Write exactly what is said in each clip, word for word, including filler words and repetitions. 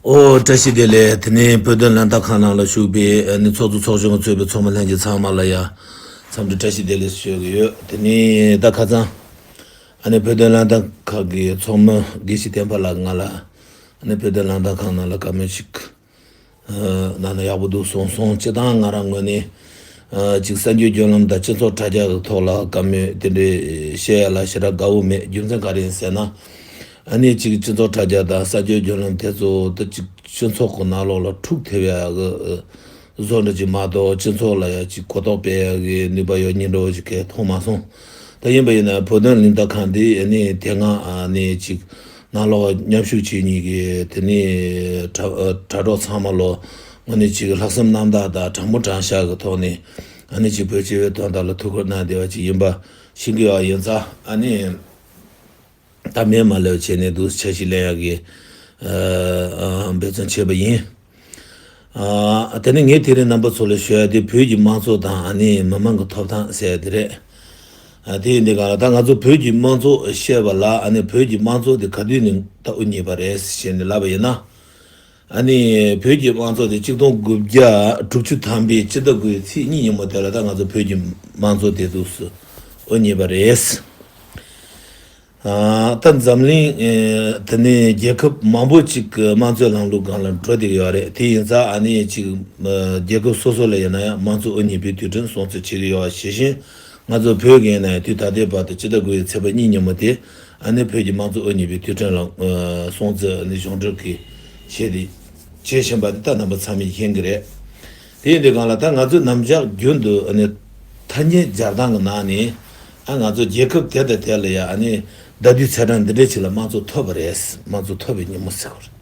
ཨོ། བཀྲ་ཤིས་བདེ་ལེགས། དེ་ནས་བོད་དོན་ལམ་སྟོན་ཁང་ནང་ལ་བཞུགས་པའི་ཨ་ནི་ཚོགས་གཙོ་ཚོགས་གཞོན་གྱིས་གཙོས་པའི་ཚོགས་མི་ལྷན་རྒྱས་ཚང་མ་ལ་ཡང་འཚམས་འདྲི་བཀྲ་ཤིས་བདེ་ལེགས་ཞུ་གི་ཡོད། དེ་ནས་ད་ཁ་སང་ཨ་ནི་བོད་དོན་ལམ་སྟོན་ཁང་གི་ཚོགས་མི་དགེ་བཤེས་བསྟན་པ་ལགས་ང་ལ་ཨ་ནི་བོད་དོན་ལམ་སྟོན་ཁང་ནང་ལ་བཀའ་མོལ་ཞིག་གནང་ན་ཡག་པོ་འདུག་གསུངས་སོང་། སྤྱིར་བཏང་ང་རང་ངོས་ནས་ཅིག་གསར་འགྱུར་བརྒྱུད་ལམ་དང་སྤྱི་ཚོགས་དྲ་རྒྱ་གི་ཐོག་ལ་བཀའ་མོལ་དེ་འདྲའི་བཤད་ཡ་ལ་ཞེ་དྲག་དགའ་བོ་མེད། རྒྱུ་མཚན་ག་རེ་ཡིན་ཟེར་ན། ཨ་ནི་ཅིག་སྤྱི་ཚོགས་དྲ་རྒྱ་དང་གསར་འགྱུར་བརྒྱུད་ལམ་དེ་ཚོ་ད་ཅིག་སྤྱི་ཚོགས་ཀྱི་ནང་ལོགས་ལ་འཁྲུག་ཐེབས་ཡ་གི་བཟོ་འདྲ་ཅིག་མ་གཏོགས་སྤྱི་ཚོགས་ལ་ཡ་ཅིག་གོ་རྟོགས་སྤེལ་ཡ་གི་ནུས་པ་ཡོད་མཁན་འདྲ་བོ་ཅིག་གང་ཡང་མཐོང་མ་སོང་། ད་ཡིན་པ་ཡིན་ན་བོད་དོན་ལམ་སྟོན་ཁང་འདི་ཨ་ནི་དེ་སྔ་ཨ་ནི་ཅིག་ནང་ལོགས་མཉམ་ཞུགས་བྱེད་མཁན་གྱི་དེ་ནི་དྲ་དྲ་གྲོགས་ཚང་མ་ལོ་ངོས་ནས་ཅིག་ལྷག་བསམ་རྣམ་དག་དང་དྲང་པོ་དྲང་བཞག་གི་ཐོག་ནས་ཨ་ནི་ཅིག་བོད་སྤྱི་བའི་དོན་དག་ལ་ཐུགས་ཁུར་གནང་བསྡད་པ་ཅིག་ཡིན་པ་ཤེས་ཀྱི་ཡོད། ཡིན་ཙང་ཨ་ནི། ད་མེད་མ་ལེབ་བྱས་ནས་འདུག་འཆར་གཞི་ལེན་ཡག་གི་ཨ་འབད་བརྩོན་བྱས་པ་ཡིན། ཨ་དེ་ནས་ངས་དེ་རིང་རྣམ་པ་ཚོ་ལ་ཞུ་ཡ་དེ་བོད་ཀྱི་དམངས་གཙོ་དང་ཨ་ནི་མི་མང་གི་ཐོབ་ཐང་ཟེར་ཡ་དེ་རེད། ཨ་དེ་ཡིན་དུས་གང་ལ་ད་ང་ཚོ་བོད་ཀྱི་དམངས་གཙོ་བཤད་པ་ལ་ཨ་ནི་བོད་ཀྱི་དམངས་གཙོ་དེ་ག་དུས་ནས་ད་དབུ་བརྙེས་པ་རེད་ཟེར་ནས་ལབ་པ་ཡིན་ན། ཨ་ནི་བོད་ཀྱི་དམངས་གཙོ་དེ་ཆིག་སྟོང་དགུ་བརྒྱ་དྲུག་ཅུ་ཐམ་པའི་སྤྱི་ཟླ་དགུ་པའི་ཚེས་གཉིས་ཉིན་མོ་དེ་ལ་ད་ང་ཚོ་བོད་ཀྱི་དམངས་གཙོ་དེ་འདུག་སེ་དབུ་བརྙེས་པ་རེད། ཨ་ད་འཛམ་གླིང་ཨེ་དེ་ནས་རྒྱལ་ཁབ་མང་པོ་ཅིག་གི་དམངས་གཙོའི་ལམ་ལུགས་སྒང་ལ་འགྲོ་བསྡད་ཀྱི་ཡོད་རེད། དེ་ཡིན་ཙང་ཨ་ནི་ཅིག་ཨ་རྒྱལ་ཁབ་སོ་སོ་ལ་ཡིན་ན་ཡང་དམངས་གཙོ་དབུ་བརྙེས་པའི་དུས་དྲན་སྲུང་བརྩི་བྱེད་ཀྱི་ཡོད་པ་ཇི་བཞིན་ང་ཚོ་བོད་ཀྱི་ཡིན་ན་ཡང་དུས་ད་ལྟའི་བར་དུ་སྤྱི་ཟླ་དགུ་པའི་ཚེས་པ་གཉིས་ཉིན་མོ་དེ་ཨ་ནི་བོད་ཀྱི་དམངས་གཙོ་དབུ་བརྙེས་པའི་དུས་དྲན་ལ་ཨ་སྲུང་བརྩི་ཨ་ནི་གཞུང་འབྲེལ་གྱིས་བྱས་ཏེ་བྱེད་བཞིན་པ་དེ་ད་རྣམ་པ་ཚང་མས་མཁྱེན་གྱི་རེད། དེ་ཡིན་དུས་གང་ལ་ད་ང་ཚོས་ནམ་ཞག་རྒྱུན་དུ་ཨ་ནི་ཐ་སྙད་སྦྱར་སྟངས་ཀྱི་ནང་ནས་ཨ་ང་ཚོ་རྒྱལ་ཁབ་དེ་དང་དེ་ལ་ཡ་ཨ་ནི་ཟླ་དུས་ཚེས་གྲངས་འདི་འདྲའི་ཅིག་ལ་དམངས་གཙོ་ཐོབ་པ་རེད། དམངས་གཙོ་ཐོབ་པའི་ཉིན་མོ་ཟེར་བ་རེད།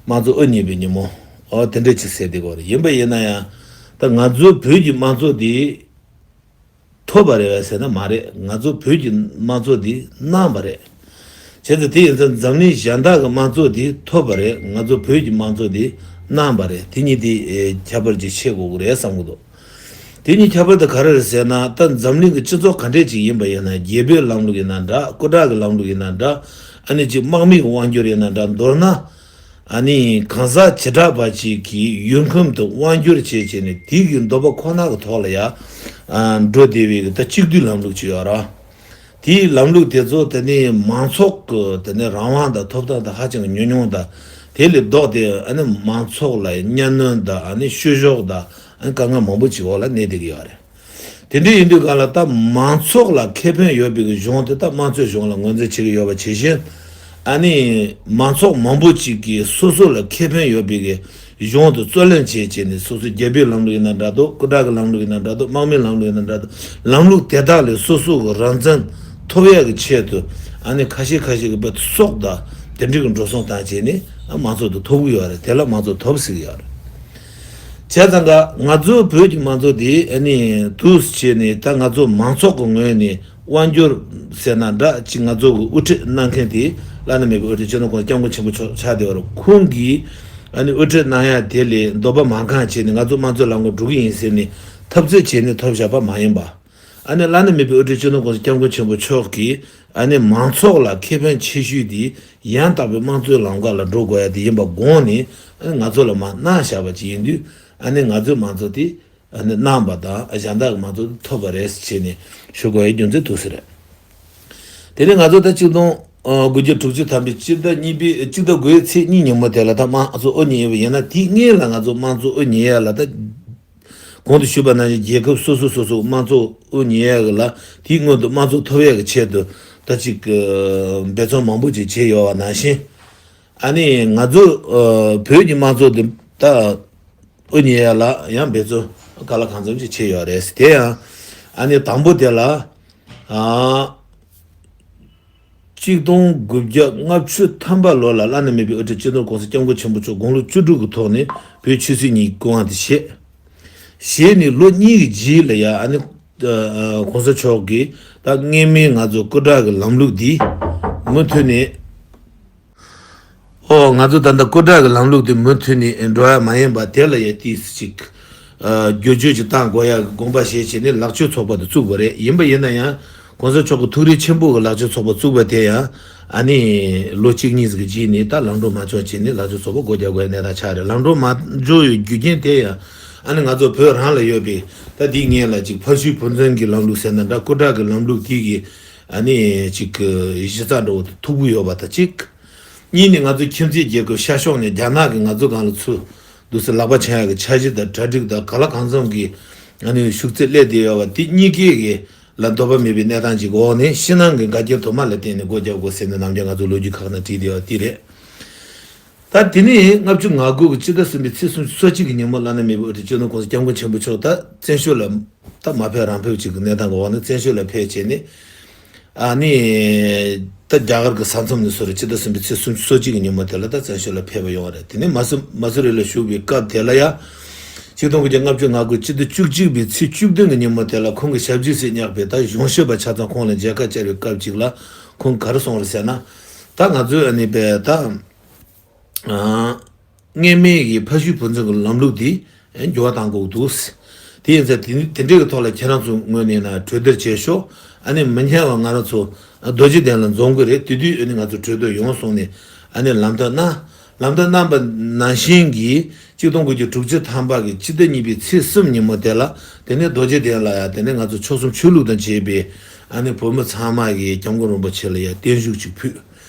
དམངས་གཙོ་དབུ་བརྙེས་པའི་ཉིན་མོ་ཨོ་དེ་འདྲའི་ཅིག་ཟེར་བསྡད་ཀྱི་ཡོད་རེད། ཡིན་པ་ཡིན་ན་ཡང་ད་ང་ཚོའི་བོད་ཀྱི་དམངས་གཙོ་དེ། ཐོབ་པ་རེད་པས་ཟེར་ན་མ་རེད། ང་ཚོ་བོད་ཀྱི་དམངས་གཙོ་འདི་གནང་བ་རེད། བྱས་ཙང་དེ་ཡིན་ཙང་འཛམ་གླིང་གཞན་དག་གི་དམངས་གཙོ་འདི་ཐོབ་པ་རེད། ང་ཚོ་བོད་ཀྱི་དམངས་གཙོ་འདི་གནང་བ་རེད། དེ་གཉིས་དེ་ཨེ་ཁྱད་པར་ཅིག་ཕྱེ་དགོས་ཀྱི་རེད་བསམ་གྱི་འདུག་དེ་གཉིས་ཁྱད་པར་དེ་ག་རེ་རེད་ཟེར་ན། ད་འཛམ་གླིང་གི་སྤྱི་ཚོགས་ག་འདྲས་ཅིག་ཡིན་པ་ཡིན་ན། རྒྱལ་པོའི་ལམ་ལུགས་ཡིན་ན་འདྲ། སྐུ་དྲག་གི་ལམ་ལུགས་ཡིན་ན་འདྲ། ཨ་ནི་ཅིག་དམག་མིའི་དབང་སྒྱུར་ཡིན་ན་འདྲ། མདོར་ན། ཨ་ནི་གང་ཟག་བྱེ་བྲག་པ་ཅིག་གིས་ཡུལ་ཁམས་དུ་དབང་སྒྱུར་བྱེད་བྱས་ནས་དེའི་གི་འདོད་པ་ཁོ་ན་གི་ཐོག་ལ་ཡ་ཨ་འགྲོ་བསྡད་པའི་གི་ད་གཅིག་སྡུད་ལམ་ལུགས་ཅིག་ཡོད་ར། དེའི་ལམ་ལུགས་དེ་ཚོ་དེ་ནི་མང་ཚོགས་ཀྱི་དེ་ནི་རང་དབང་དང་ཐོབ་ཐང་དང་ཧ་ཅང་ཉུང་ཉུང་དང་། དེ་ལས་ལྡོག་སྟེ་ཨ་ནི་མང་ཚོགས་ལ་གཉའ་གནོན་དང་ཨ་ནི་བཤུ་གཞོག་དང་ཨ་ནི་དཀའ་ངལ་མང་པོ་ཅིག་འོག་ལ་གནས་བསྡད་ཀྱི་ཡོད་རེད། དེ་འདྲ་ཡིན་དུས་གང་ལ་ད་མང་ཚོགས་ལ་ཁེ་ཕན་ཡོད་པའི་གི་གཞུང་དེ་ད་དམངས་གཙོའི་གཞུང་ལ་ངོས་འཛིན་བྱེད་ཀྱི་ཡོད་པ་ཇི་བཞིན། ཨ་ནི་མང་ཚོགས་མང་པོ་ཅིག་གིས་སོ་སོ་ལ་ཁེ་ཕན་ཡོད་པའི་གི་གཞུང་དུ་རྩོད་ལེན་བྱེད་བྱས་ནས། སོ་སོའི་རྒྱལ་པོའི་ལམ་ལུགས་ཡིན་ན་འདྲ་འདུག་སྐུ་དྲག་གི་ལམ་ལུགས་ཡིན་ན་འདྲ་འདུག་དམག་མིའི་ལམ་ལུགས་ཡིན་ན་འདྲ་འདུག་ལམ་ལུགས་དེ་དག་ལས་སོ་སོ་གི་རང་བཙན་ཐོབ་ཡག་གི་ཆེད་དུ་ཨ་ནི་ཁ་ཤས་ཁ་ཤས་ཀྱི་བོད་སྲོག་དང་དེ་འདྲའི་གི་འགྲོ་སོང་བཏང་བྱས་ནས་ཨ་མང་ཚོགས་དེ་ཐོབ་ཀྱི་ཡོད་རེད། དེ་ལ་མང་གཙོ་ཐོབ་ཟེར་གྱི་ཡོད་རེད། བྱས་ཙང་ཀ་ང་ཚོའི་བོད་ཀྱི་དམངས་གཙོ་དེ་ཨ་ནི་འདུག་སེ་བྱས་ནས། ད་ང་ཚོ་མང་ཚོགས་ཀྱི་ངོས་ནས་དབང་སྒྱུར་ཟེར་ན་འདྲ་ཅིག་ང་ཚོ་གི་དབུ་ཁྲིད་གནང་མཁན་དེ་བླ་ན་མེད་པའི་དབུ་ཁྲིད་སྤྱི་ནོར་༸གོང་ས་༸སྐྱབས་མགོན་ཆེན་པོ་མཆོག་ཆགས་བསྡད་པ་རེད། ཁོང་གིས་ཨ་ནི་དབུ་ཁྲིད་གནང་ཡ་དེ་ལས་འདོད་པ་མ་ཁེངས་བྱས་ནས་ང་ཚོ་དམངས་གཙོའི་ལམ་ཁ་འགྲོ་གི་ཡིན་ཟེར་ནས་འཐབ་རྩོད་བྱས་ནས་ཐོབ་བཞག་པ་མ་ཡིན་པ། ཨ་ནི་བླ་ན་མེད་པའི་དབུ་ཁྲིད་སྤྱི་ནོར་༸གོང་ས་༸སྐྱབས་མགོན་ཆེན་པོ་མཆོག་གིས་ཨ་ནི་མང་ཚོགས་ལ་ཁེ་ཕན་ཆེ་ཤོས་དེ་ཡང་དག་པའི་དམངས་གཙོའི་ལམ་ཁ་ལ་འགྲོ་དགོས་ཡ་དེ་ཡིན་པ་དགོངས་ནས། ཨ་ནི་ང་ཚོ་ལ་མར་གནང་བཞག་པ་ཅིག་ཡིན་དུས། ཨ་ནི་ང་ཚོའི་མང་གཙོ་དེ་ཨ་ནི་གནང་བ་དང་གཞན་དག་གི་མང་གཙོ་དེ་ཐོབ་པ་རེད་ཟེར་བྱས་ནས་ཞུ་དགོས་ཡ་རྒྱུ་མཚན་འདུག་སེ་རེད། དེ་ནས་ང་ཚོ་ད་ཆིག་སྟོང་དགུ་བརྒྱ་དྲུག་ཅུ་ཐམ་པའི་སྤྱི་ཟླ་གཉིས་པའི་སྤྱི་ཟླ་དགུ་པའི་ཚེས་གཉིས་ཉིན་མོ་དེ་ལ་ད་དམངས་གཙོ་དབུ་བརྙེས་པ་ཡིན་ན། དེའི་སྔོན་ལ་ང་ཚོ་དམངས་གཙོ་དབུ་བརྙེས་ཡ་ལ་ད། གོང་དུ་ཞུས་པ་ནང་བཞིན་རྒྱལ་ཁབ་སོ་སོ་སོ་སོ་དམངས་གཙོ་དབུ་བརྙེས་ཡ་གི་ལ་དེའི་སྔོན་དུ་དམངས་གཙོ་ཐོབ་ཡ་གི་ཆེད་དུ་ད་ཅིག་གི་འབད་བརྩོན་མང་པོ་ཅིག་བྱས་ཡོད་པ་ནང་བཞིན། ཨ་ནི་ང་ཚོ་ཨ་བོད་ཀྱི་དམངས་གཙོ་འདི་ད་དབུ་བརྙེས་ཡ་ལ་ཡང་འབད་བརྩོན་གང་ལ་གང་འཚམ་ཅིག་བྱས་ཡོད་རེད། དེ་ཡང་ཨ་ནི་དང་པོ་དེ་ལ་ཨ། གཅིག་སྟོང་དགུ་བརྒྱ་ལྔ་བཅུ་ཐམ་པ་ལོ་ལ་བླ་ན་མེད་པའི་དབུ་ཁྲིད་སྤྱི་ནོར་༸གོང་ས་༸སྐྱབས་མགོན་ཆེན་པོ་མཆོག་དགུང་ལོ་བཅུ་དྲུག་གི་ཐོག་ནས་བོད་ཆོས་སྲིད་གཉིས་ཀྱི་སྐུ་དབང་དེ་བཞེས། བཞེས་ནས་ལོ་གཉིས་ཀྱི་རྗེས་ལ་ཡ་ཨ་ནི་༸གོང་ས་མཆོག་གིས་ད་སྔོན་མའི་ང་ཚོ་སྐུ་དྲག་གི་ལམ་ལུགས་འདི་མུ་མཐུད་ནས། ཨོ། ང་ཚོ་ད་ལྟ་སྐུ་དྲག་གི་ལམ་ལུགས་དེ་མུ་མཐུད་ནས་འགྲོ་ཡ་མ་ཡིན་པ། དེ་ལ་ཡ་ཏིས་ཅིག་བསྒྱུར་བཅོས་ཅིག་བཏང་དགོས་ཡ་གི་དགོངས་པ་བཞེས་བྱས་ནས་ལག་མཆོད་ཚོགས་པ་དེ་བཙུགས་པ་རེད། ཡིན་པ་ཡིན་ན་ཡང་༸གོང་ས་མཆོག་གི་ཐུགས་རེ་ཆེན་པོ་གི་ལག་མཆོད་ཚོགས་པ་བཙུགས་པ་དེ་ཡང་ ཨ་ནི་ལོ་གཅིག་གཉིས་ཀྱི་རྗེས་ནས་ད་ལམ་འགྲོ་མ་འཇོག་བྱས་ནས་ལག་ཆ་གསོག་པོ་སྒོ་རྒྱག་དགོས་གནས་སྟངས་ཆགས་རེད། ལམ་འགྲོ་མ་འཇོག་ཡོད་རྒྱུ་རྐྱེན་དེ་ཡང་ཨ་ནི་ང་ཚོ་བོད་རང་ལ་ཡོད་པའི་ད་འདི་ངས་ལ་ཅིག་ཕ་ཤུལ་བུ་འཛིན་གྱི་ལམ་ལུགས་ཟེར་ན་འདྲ། སྐུ་དྲག་གི་ལམ་ལུགས་དེ་གི་ཨ་ནི་ཅིག་གི་གཞི་རྩ་འདྲ་བོ་དེ་མཐུག་པོ་ཡོད་པ་དང་གཅིག་གཉིས་ནི་ང་ཚོ་ཁྱིམ་མཚེས་རྒྱལ་ཁབ་ཤར་ཕྱོགས་ནས་རྒྱ་ནག་གིས་ང་ཚོ་སྒང་ལ་ཚུར་འདུག་སེ་ལག་པ་འཆང་ཡག་གི་འཆར་གཞི་དང་གྲ་སྒྲིག་དང་ག་ལ་གང་འཚམ་གྱི་ཨ་ནི་ཤུགས་ཚད་སླེབས་བསྡད་ཡོད་པ་དེ་གཉིས་ཀའི་གི་ལ་འདོད་པ་མེད་པའི་གནས་སྟངས་ཅིག་འོག་ནས་ཕྱི་ནང་གི་འགལ་རྐྱེན་དུ་མ་ལ་བརྟེན་ནས་སྒོ་རྒྱག་དགོས་ཟེར་ནས་ནམ་རྒྱུན་ང་ཚོ་ལོ་རྒྱུས་ཁག་ནང་བྲིས་བསྡད་ཡོད་པ་དེ་རེད། ད་དེ་ནས་ལྔ་བཅུ་ང་དགུ་གི་སྤྱི་ཟླ་གསུམ་པའི་ཚེས་སོ་གཅིག་གི་ཉིན་མོ་བླ་ན་མེད་པའི་དབུ་ཁྲིད་སྤྱི་ནོར་༸གོང་ས་༸སྐྱབས་མགོན་ཆེན་པོ་མཆོག་ད་བཙན་བྱོལ་ལ་ད་མ་ཕེབས་རང་ཕེབས་ཅིག་གི་གནས་སྟངས་ཀྱི་འོག་ནས་བཙན་བྱོལ་ལ་ཕེབས་བྱས་ནས། ཨ་ནི། ད་རྒྱ་གར་གྱི་ས་མཚམས་ནས་སུ་རེད། སྤྱི་ཟླ་གསུམ་པའི་ཚེས་སོ་གཅིག་གི་ཉིན་མོ་དེ་ལ་ད་བཙན་བྱོལ་ལ་ཕེབས་པ་ཡོང་བ་རེད། དེ་ནས་མ་སུ་མ་སུ་རི་ལ་བཞུགས་པའི་སྐབས་དེ་ལ་ཡ། ཆིག་སྟོང་དགུ་བརྒྱ་ལྔ་བཅུ་ང་དགུ་སྤྱི་ཟླ་བཅུ་གཅིག་པའི་ཚེས་བཅུ་བདུན་གྱི་ཉིན་མོ་དེ་ལ་ཁོང་གི་ཞབས་ཕྱི་སུ་བསྙེགས་པའི་ད་གཞུང་ཞབས་པ་ཆ་ཚང་ཁོང་ལ་མཇལ་ཁ་བཅར་བའི་སྐབས་ཅིག་ལ་ཁོང་ག་རེ་གསུངས་རེད་ཟེར་ན། ད་ང་ཚོའི་ཨ་ནི་པའི་ད། སྔོན་མའི་གི་ཕ་ཤུལ་བུ་འཛིན་གྱི་ལམ་ལུགས་འདི་འགྱུར་བ་གཏང་དགོས་འདུག་དེ་ཡིན་ཙང་དེ་དེ་འདྲའི་གི་ཐོག་ལ་ཁྱེད་རང་ཚོ་ངོས་ནས་ན་གྲོས་བསྡུར་བྱས་ཤོག་ཨ་ནི་མི་ཉན་བ་ང་རང་ཚོ་རྡོ་རྗེ་གདན་ལ་འཛོམས་གི་རེད། དེ་དུས་ཨ་ནི་ང་ཚོ་གྲོས་བསྡུར་ཡོང་སོང་ནས་ཨ་ནི་ལམ་སྟོན་གནང་། ལམ་སྟོན་གནང་པ་ནང་བཞིན་གྱི་ཆིག་སྟོང་དགུ་བརྒྱ་དྲུག་ཅུ་ཐམ་པ་གི་སྤྱི་ཟླ་གཉིས་པའི་ཚེས་གསུམ་ཉིན་མོ་དེ་ལ་དེ་ནས་རྡོ་རྗེ་གདན་ལ་ཡ་དེ་ནས་ང་ཚོ་ཆོལ་གསུམ་ཆོས་ལུགས་དང་བཅས་པའི་ཨ་ནི་བོད་མི་ཚང་མ་གིས་སྐྱབས་མགོན་རིན་པོ་ཆེ་ལ་ཡ་བརྟན་བཞུགས་ཅིག་ཕུལ།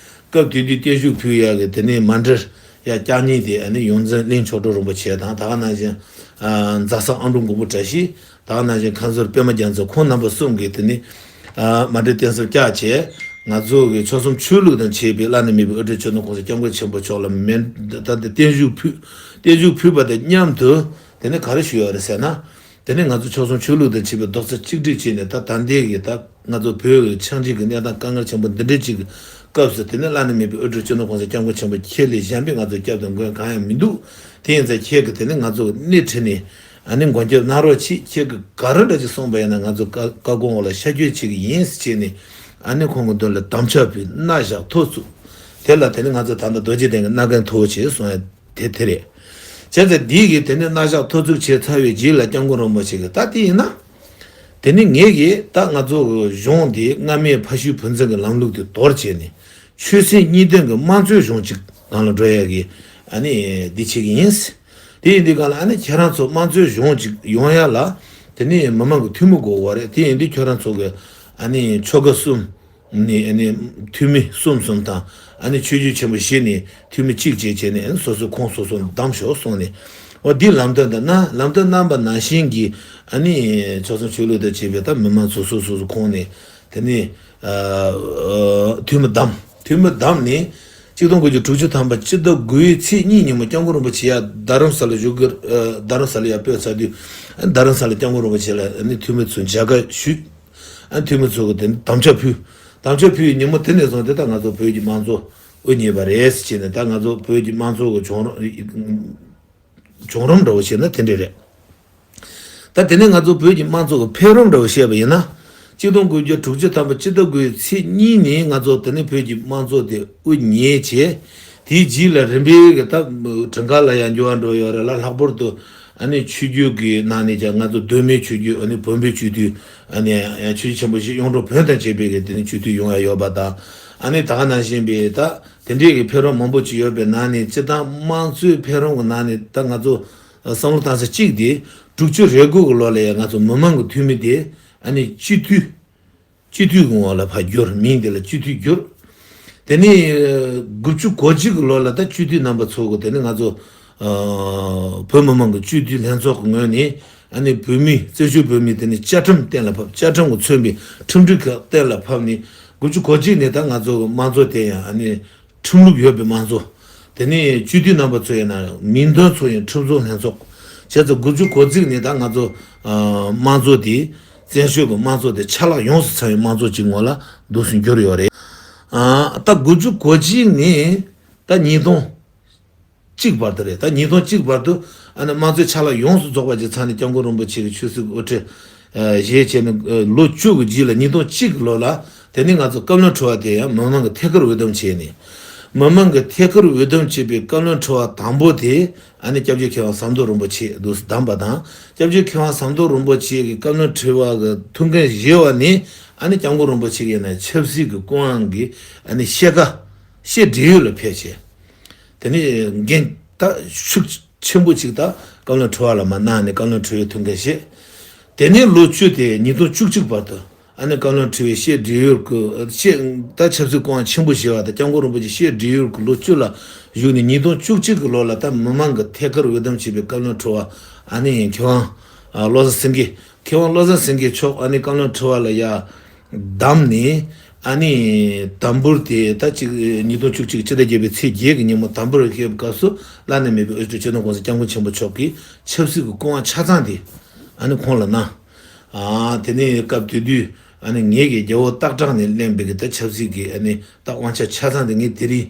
སྐབས་དེ་དུས་བརྟན་བཞུགས་ཕུལ་ཡག་གི་དེ་ནས་མཎྜལ་ཡ་བཅུ་གཉིས་དེ་ཨ་ནི་ཡོངས་འཛིན་གླིང་མཆོག་སྤྲུལ་རིན་པོ་ཆེ་དང་ད་ག་ནང་བཞིན་རྫ་ས་ཨ་འབྲུག་མགོན་པོ་བཀྲ་ཤིས། ད་ག་ནང་བཞིན་ཁང་ཟུར་པད་མ་རྒྱལ་མཚན་ཁོང་རྣམ་པ་གསུམ་གིས་དེ་ནས་མཎྜལ་རྟེན་གསར་བཅག་བྱས། ང་ཚོ་གི་ཆོལ་གསུམ་ཆོས་ལུགས་དང་བཅས་པའི་བླ་ན་མེད་པའི་དབུ་ཁྲིད་སྤྱི་ནོར་༸གོང་ས་༸སྐྱབས་མགོན་ཆེན་པོ་མཆོག་ལ་མཎྜལ་ད་ལྟ་བརྟན་བཞུགས་ཕུལ། བརྟན་བཞུགས་ཕུལ་བ་དང་མཉམ་དུ་དེ་ནས་ག་རེ་ཞུས་ཡོད་རེད་ཟེར་ན། དེ་ནས་ང་ཚོ་ཆོལ་གསུམ་ཆོས་ལུགས་དང་བཅས་པའི་རྡོག་རྩ་གཅིག་སྒྲིལ་བྱས་ནས་ད་ད་ལྟའི་གི་ད་ང་ཚོ་བོད་ཀྱི་ཆགས་འཇིག་གི་གནས་སྟངས་དཀའ་ངལ་ཆེན་པོ་འདི་འདྲའི་ཅིག་གི་སྐབས་སུ་དེ་ནས་བླ་ན་མེད་པའི་དབུ་ཁྲིད་སྤྱི་ནོར་༸གོང་ས་༸སྐྱབས་མགོན་ཆེན་པོ་ཁྱེད་ལས་གཞན་པའི་ང་ཚོ་སྐྱབས་དང་མགོན་གང་ཡང་མི་འདུག་དེ་ཡིན་ཙང་ཁྱེད་ཀྱིས་དེ་ནས་ང་ཚོ་སྣེ་ཁྲིད་ནས་ཨ་ནི་མགོན་སྐྱབས་གནང་རོགས་གྱིས། ཁྱེད་ཀྱིས་ག་རེ་འདྲ་ཅིག་གསུངས་པ་ཡིན་ན་ང་ཚོ་བཀའ་བཀའ་དགོངས་འོག་ལ་ཤར་བསྐྱོད་བྱེད་ཀྱི་ཡིན་ཟེར་བྱས་ནས་ཨ་ནི་ཁོང་གི་མདུན་ལ་དམ་བཅའ་ཕུལ། མནའ་བཞག་ཐོ་བཙུགས། དེ་ལ་དེ་ནས་ང་ཚོ་ད་ལྟ་རྡོ་རྗེ་གདན་གྱི་མནའ་གན་མཐོ་བོ་བྱས་གསུང་ཡ། དེ་དེ་རེད། བྱས་ཙང་འདི་གིས་དེ་ནས་མནའ་བཞག་ཐོ་བཙུགས་བྱས་ཚར་བའི་རྗེས་ལ་སྐྱབས་མགོན་རིན་པོ་ཆེ་གིས་ད་དེ་ཡིན་ན། དེ་ནི་ངེད་ཀྱིས་ད་ང་ཚོ་གི་གཞུང་འདི་སྔ་མའི་ཕ་ཤུལ་བུ་འཛིན་གྱི་ལམ་ལུགས་དེ་དོར་བྱས་ནས་ཆོས་སྲིད་གཉིས་ལྡན་གྱི་དམངས་གཙོའི་གཞུང་གཅིག་སྒང་ལ་འགྲོ་ཡ་གི་ཨ་ནི་འདི་བྱེད་ཀྱི་ཡིན། དེ་ཡིན་དུས་སྒང་ལ་ཨ་ནི་ཁྱེད་རང་ཚོ་དམངས་གཙོའི་གཞུང་གཅིག་ཡོང་ཡ་ལ་དེ་ནི་མི་མང་གི་འཐུས་མི་དགོས་པ་རེད། དེ་ཡིན་དུས་ཁྱེད་རང་ཚོ་གི་ཨ་ནི་ཆོལ་ཁ་གསུམ། ནས་ཨ་ནི་འཐུས་མི་གསུམ་གསུམ་དང་ཨ་ནི་ཆོས་བརྒྱུད་ཆེན་པོ་བཞི་ནས་འཐུས་མི་གཅིག་བཅས་བྱས་ནས་ཨ་ནི་སོ་སོའི་ཁོངས་སོ་སོར་བདམས་ཤོག་གསུངས་ནས། འོ་འདི་ལམ་སྟོན་དང་ན་ལམ་སྟོན་གནང་པ་ནང་བཞིན་གྱི་ཨ་ནི་ཆོལ་གསུམ་ཆོས་ལུགས་དང་བཅས་པའི་ད་མི་མང་ཚོ་སོ་སོ་སོ་སོའི་ཁོངས་ནས་དེ་ནས་ཨ་ཨ་འཐུས་མི་བདམས། འཐུས་མི་བདམས་ནས་ཆིག་སྟོང་དགུ་བརྒྱ་དྲུག་ཅུ་ཐམ་པ་སྤྱི་ཟླ་དགུ་པའི་ཚེས་གཉིས་ཉིན་མོ་སྐྱབས་མགོན་རིན་པོ་ཆེ་ཡར་རྡ་རམ་ས་ལ་བཞུགས་ཀྱི་ཨ་རྡ་རམ་ས་ལ་ཡར་སྤོས་ཚར་དུས་ཨ་ནི་རྡ་རམ་ས་ལ་སྐྱབས་མགོན་རིན་པོ་ཆེ་ལ་ཨ་ནི་འཐུས་མི་ཚོ་མཇལ་ཁ་ཞུས། ཨ་འཐུས་མི་ཚོ་གི་དེ་དམ་བཅའ་ཕུལ། དམ་བཅའ་ཕུལ་བའི་ཉིན་མོ་དེ་ནས་བཟུང་སྟེ་ད་ང་ཚོ་བོད་ཀྱི་དམངས་གཙོ་དབུ་བརྙེས་པ་རེད་ཟེར་བྱས་ནས་ད་ང་ཚོ་བོད་ཀྱི་དམངས་གཙོ་གི་བྱུང་རིམ་བྱུང་རིམ་འདྲ་བོ་བཤད་ན་དེ་འདྲ་རེད། ད་དེ་ནས་ང་ཚོ་བོད་ཀྱི་དམངས་གཙོ་གི་འཕེལ་རིམ་འདྲ་བོ་བཤད་པ་ཡིན་ན། ཆིག་སྟོང་དགུ་བརྒྱ་དྲུག་ཅུ་ཐམ་པ་སྤྱི་ཟླ་དགུ་པའི་ཚེས་གཉིས་ནས་ང་ཚོ་དེ་ནས་བོད་ཀྱི་དམངས་གཙོ་དེ་དབུ་བརྙེས་བྱས། དེའི་རྗེས་ལ་རིམ་པས་གི་ད་ཁྲིམས་ཁང་ལ་ཡང་འགྱུར་བ་འགྲོ་ཡོད་རེད་ལ། ལྷག་པར་དུ་ཨ་ནི་ཆོས་བརྒྱུད་ཀྱི་ནང་ནས་ཀྱང་ང་ཚོ་གདོད་མའི་ཆོས་བརྒྱུད་ཨ་ནི་བོན་པོའི་སྤྱི་འཐུས་ཨ་ནི་ཡང་ཆོས་བརྒྱུད་ཆེན་པོ་བཞི་གཡུང་དྲུང་བོན་དང་བཅས་པའི་གི་དེ་ནི་སྤྱི་འཐུས་ཡོང་ཡ་ཡོད་པ་དང་། ཨ་ནི་ད་ག་ནང་བཞིན་པའི་ད་དེ་འདྲའི་གི་འཕེལ་རིམ་མང་པོ་ཅིག་ཡོད་པའི་ནང་ནས་སྤྱིར་བཏང་དམངས་གཙོའི་འཕེལ་རིམ་གྱི་ནང་ནས་ད་ང་ཚོ་བསམ་བློ་བཏང་ས་གཅིག་དེ་དྲུག་ཅུ་རེ་དགུ་གི་ལོ་ལ་ཡང་ང་ཚོ་མི་མང་གི་འཐུས་མི་དེ་ཨ་ནི་སྤྱི་འཐུས། སྤྱི་འཐུས་ཀྱི་ངོ་ལ་ཕར་བསྒྱུར། མིང་དེ་ལ་སྤྱི་འཐུས་བསྒྱུར། དེ་ནས་དགུ་བཅུ་གོ་གཅིག་གི་ལོ་ལ་ད་སྤྱི་འཐུས་རྣམ་པ་ཚོ་གི་དེ་ནས་ང་ཚོ་ཨ་བོད་མི་མང་གི་སྤྱི་འཐུས་ལྷན་ཚོགས་ཀྱི་ངོས་ནས་ཨ་ནི་བོད་མི་བཙན་བྱོལ་བོད་མི་དེ་ནས་བཅའ་ཁྲིམས་གཏན་ལ་ཕབ། བཅའ་ཁྲིམས་ཀྱིས་མཚོན་པའི་ཁྲིམས་སྒྲིག་ཁག་གཏན་ལ་ཕབ་ནས་དགུ་བཅུ་གོ་གཅིག་ནས་ད་ང་ཚོ་གི་དམངས་གཙོ་དེ་ཡང་ཨ་ནི། ཁྲིམས་ལུགས་ཡོད་པའི་དམངས་གཙོ། དེ་ནས་སྤྱི་འཐུས་རྣམ་པ་ཚོ་ཡིན་ན་མིང་འདོན་ཚོ་ཡིན་ཁྲིམས་བཟོ་ལྷན་ཚོགས། བྱས་ཙང་དགུ་བཅུ་གོ་གཅིག་ནས་ད་ང་ཚོ་ཨ་དམངས་གཙོ་དེ་བཙན་བྱོལ་གྱི་དམངས་གཙོ་དེ་ཆ་ལག་ཡོངས་སུ་ཚང་བའི་དམངས་གཙོ་ཅིག་ངོ་ལ་འདུག་སེ་འགྱུར་ཡོད་རེད། ཨ་ད་དགུ་བཅུ་གོ་གཅིག་ནས་ད་ཉིས་སྟོང་གཅིག་བར་དུ་རེད། ད་ཉིས་སྟོང་གཅིག་བར་དུ་ཨ་ནི་དམངས་གཙོའི་ཆ་ལག་ཡོངས་སུ་རྫོགས་པ་ཅིག་ཚང་ནས་སྐྱབས་མགོན་རིན་པོ་ཆེ་གི་ཆོས་སྲིད་དབུ་ཁྲིད་ཨ་བཞེས་བྱས་ནས་ཨ་ལོ་བཅུ་གི་རྗེས་ལ་ཉིས་སྟོང་གཅིག་གི་ལོ་ལ་དེ་ནས་ང་ཚོ་བཀའ་བློན་ཁྲི་པ་དེ་ཡང་མི་མང་གི་ཐད་ཀར་འོས་འདེམས་བྱས་ནས། མི་མང་གི་ཐད་ཀར་འོས་འདེམས་བྱས་པའི་བཀའ་བློན་ཁྲི་པ་དང་པོ་དེ་ཨ་ནི་སྐྱབས་རྗེ་མཁས་དབང་ཟམ་གདོང་རིན་པོ་ཆེ་འདུག་སེ་བདམས་པ་དང་། སྐྱབས་རྗེ་མཁས་དབང་ཟམ་གདོང་རིན་པོ་ཆེ་གི་བཀའ་བློན་ཁྲི་པ་གི་ཐུགས་འགན་བཞེས་པ་ནས་ཨ་ནི་སྐྱབས་མགོན་རིན་པོ་ཆེ་གི་ཡིན་ན་ཆབ་སྲིད་ཀྱི་སྐུ་དབང་གི་ཨ་ནི་ཤེལ་ཀ་ བཤད་འབྲེལ་ཡོད་ལ་ཕེབས་བྱས། དེ་ནས་འགན་ད་ཤུགས་ཆེན་པོ་ཅིག་ད་བཀའ་བློན་ཁྲི་པ་ལ་མར་གནང་ནས་བཀའ་བློན་ཁྲི་པས་ཐུགས་འགན་བཞེས། དེ་ནས་ལོ་བཅུ་དེ་ཉིས་སྟོང་བཅུ་གཅིག་བར་དུ་ཨ་ནི་བཀའ་བློན་ཁྲི་པས་བཤད་འབྲེལ་ཡོད་ཀྱི་བཤད་ད་ཆབ་སྲིད་སྐུ་དབང་ཆེན་པོ་བཞེས་པ་དང་སྐྱབས་མགོན་རིན་པོ་ཆེ་བཤད་འབྲེལ་ཡོད་ཀྱི་ལོ་བཅུ་ལ་བཞུགས་ནས་ཉིས་སྟོང་བཅུ་གཅིག་གི་ལོ་ལ་ད་མི་མང་གི་ཐད་ཀར་འོས་འདེམས་བྱས་པའི་བཀའ་བློན་ཁྲི་པ་ཨ་ནི་མཁས་དབང་བློ་བཟང་སེང་གེ། མཁས་དབང་བློ་བཟང་སེང་གེ་མཆོག་ཨ་ནི་བཀའ་བློན་ཁྲི་པ་ལ་ཡ་བདམས་ནས་ཨ་ནི་དམ་འབུལ་དེ་ད་ཅིག་ཉིས་སྟོང་བཅུ་གཅིག་ཕྱི་ཟླ་བརྒྱད་པའི་ཚེས་བརྒྱད་ཀྱི་ཉིན་མོ་དམ་འབུལ་ཞུ་བའི་སྐབས་སུ་བླ་ན་མེད་པའི་འོས་སྤྲུལ་སྤྱི་ནོར་༸གོང་ས་༸སྐྱབས་མགོན་ཆེན་པོ་མཆོག་གིས་ཆབ་སྲིད་ཀྱི་སྐུ་དབང་ཆ་ཚང་དེ་ཨ་ནི་ཁོང་ལ་གནང་། ཨ་དེ་ནས་སྐབས་དེ་དུས་ཨ་ནི་ངེད་ཀྱི་རྒྱལ་པོ་སྟག་བྲག་ནས་ལེན་པའི་གི་ད་ཆབ་སྲིད་ཀྱི་ཨ་ནི་ད་དབང་ཆ་ཆ་ཚང་དེ་ངས་དེ་རིང་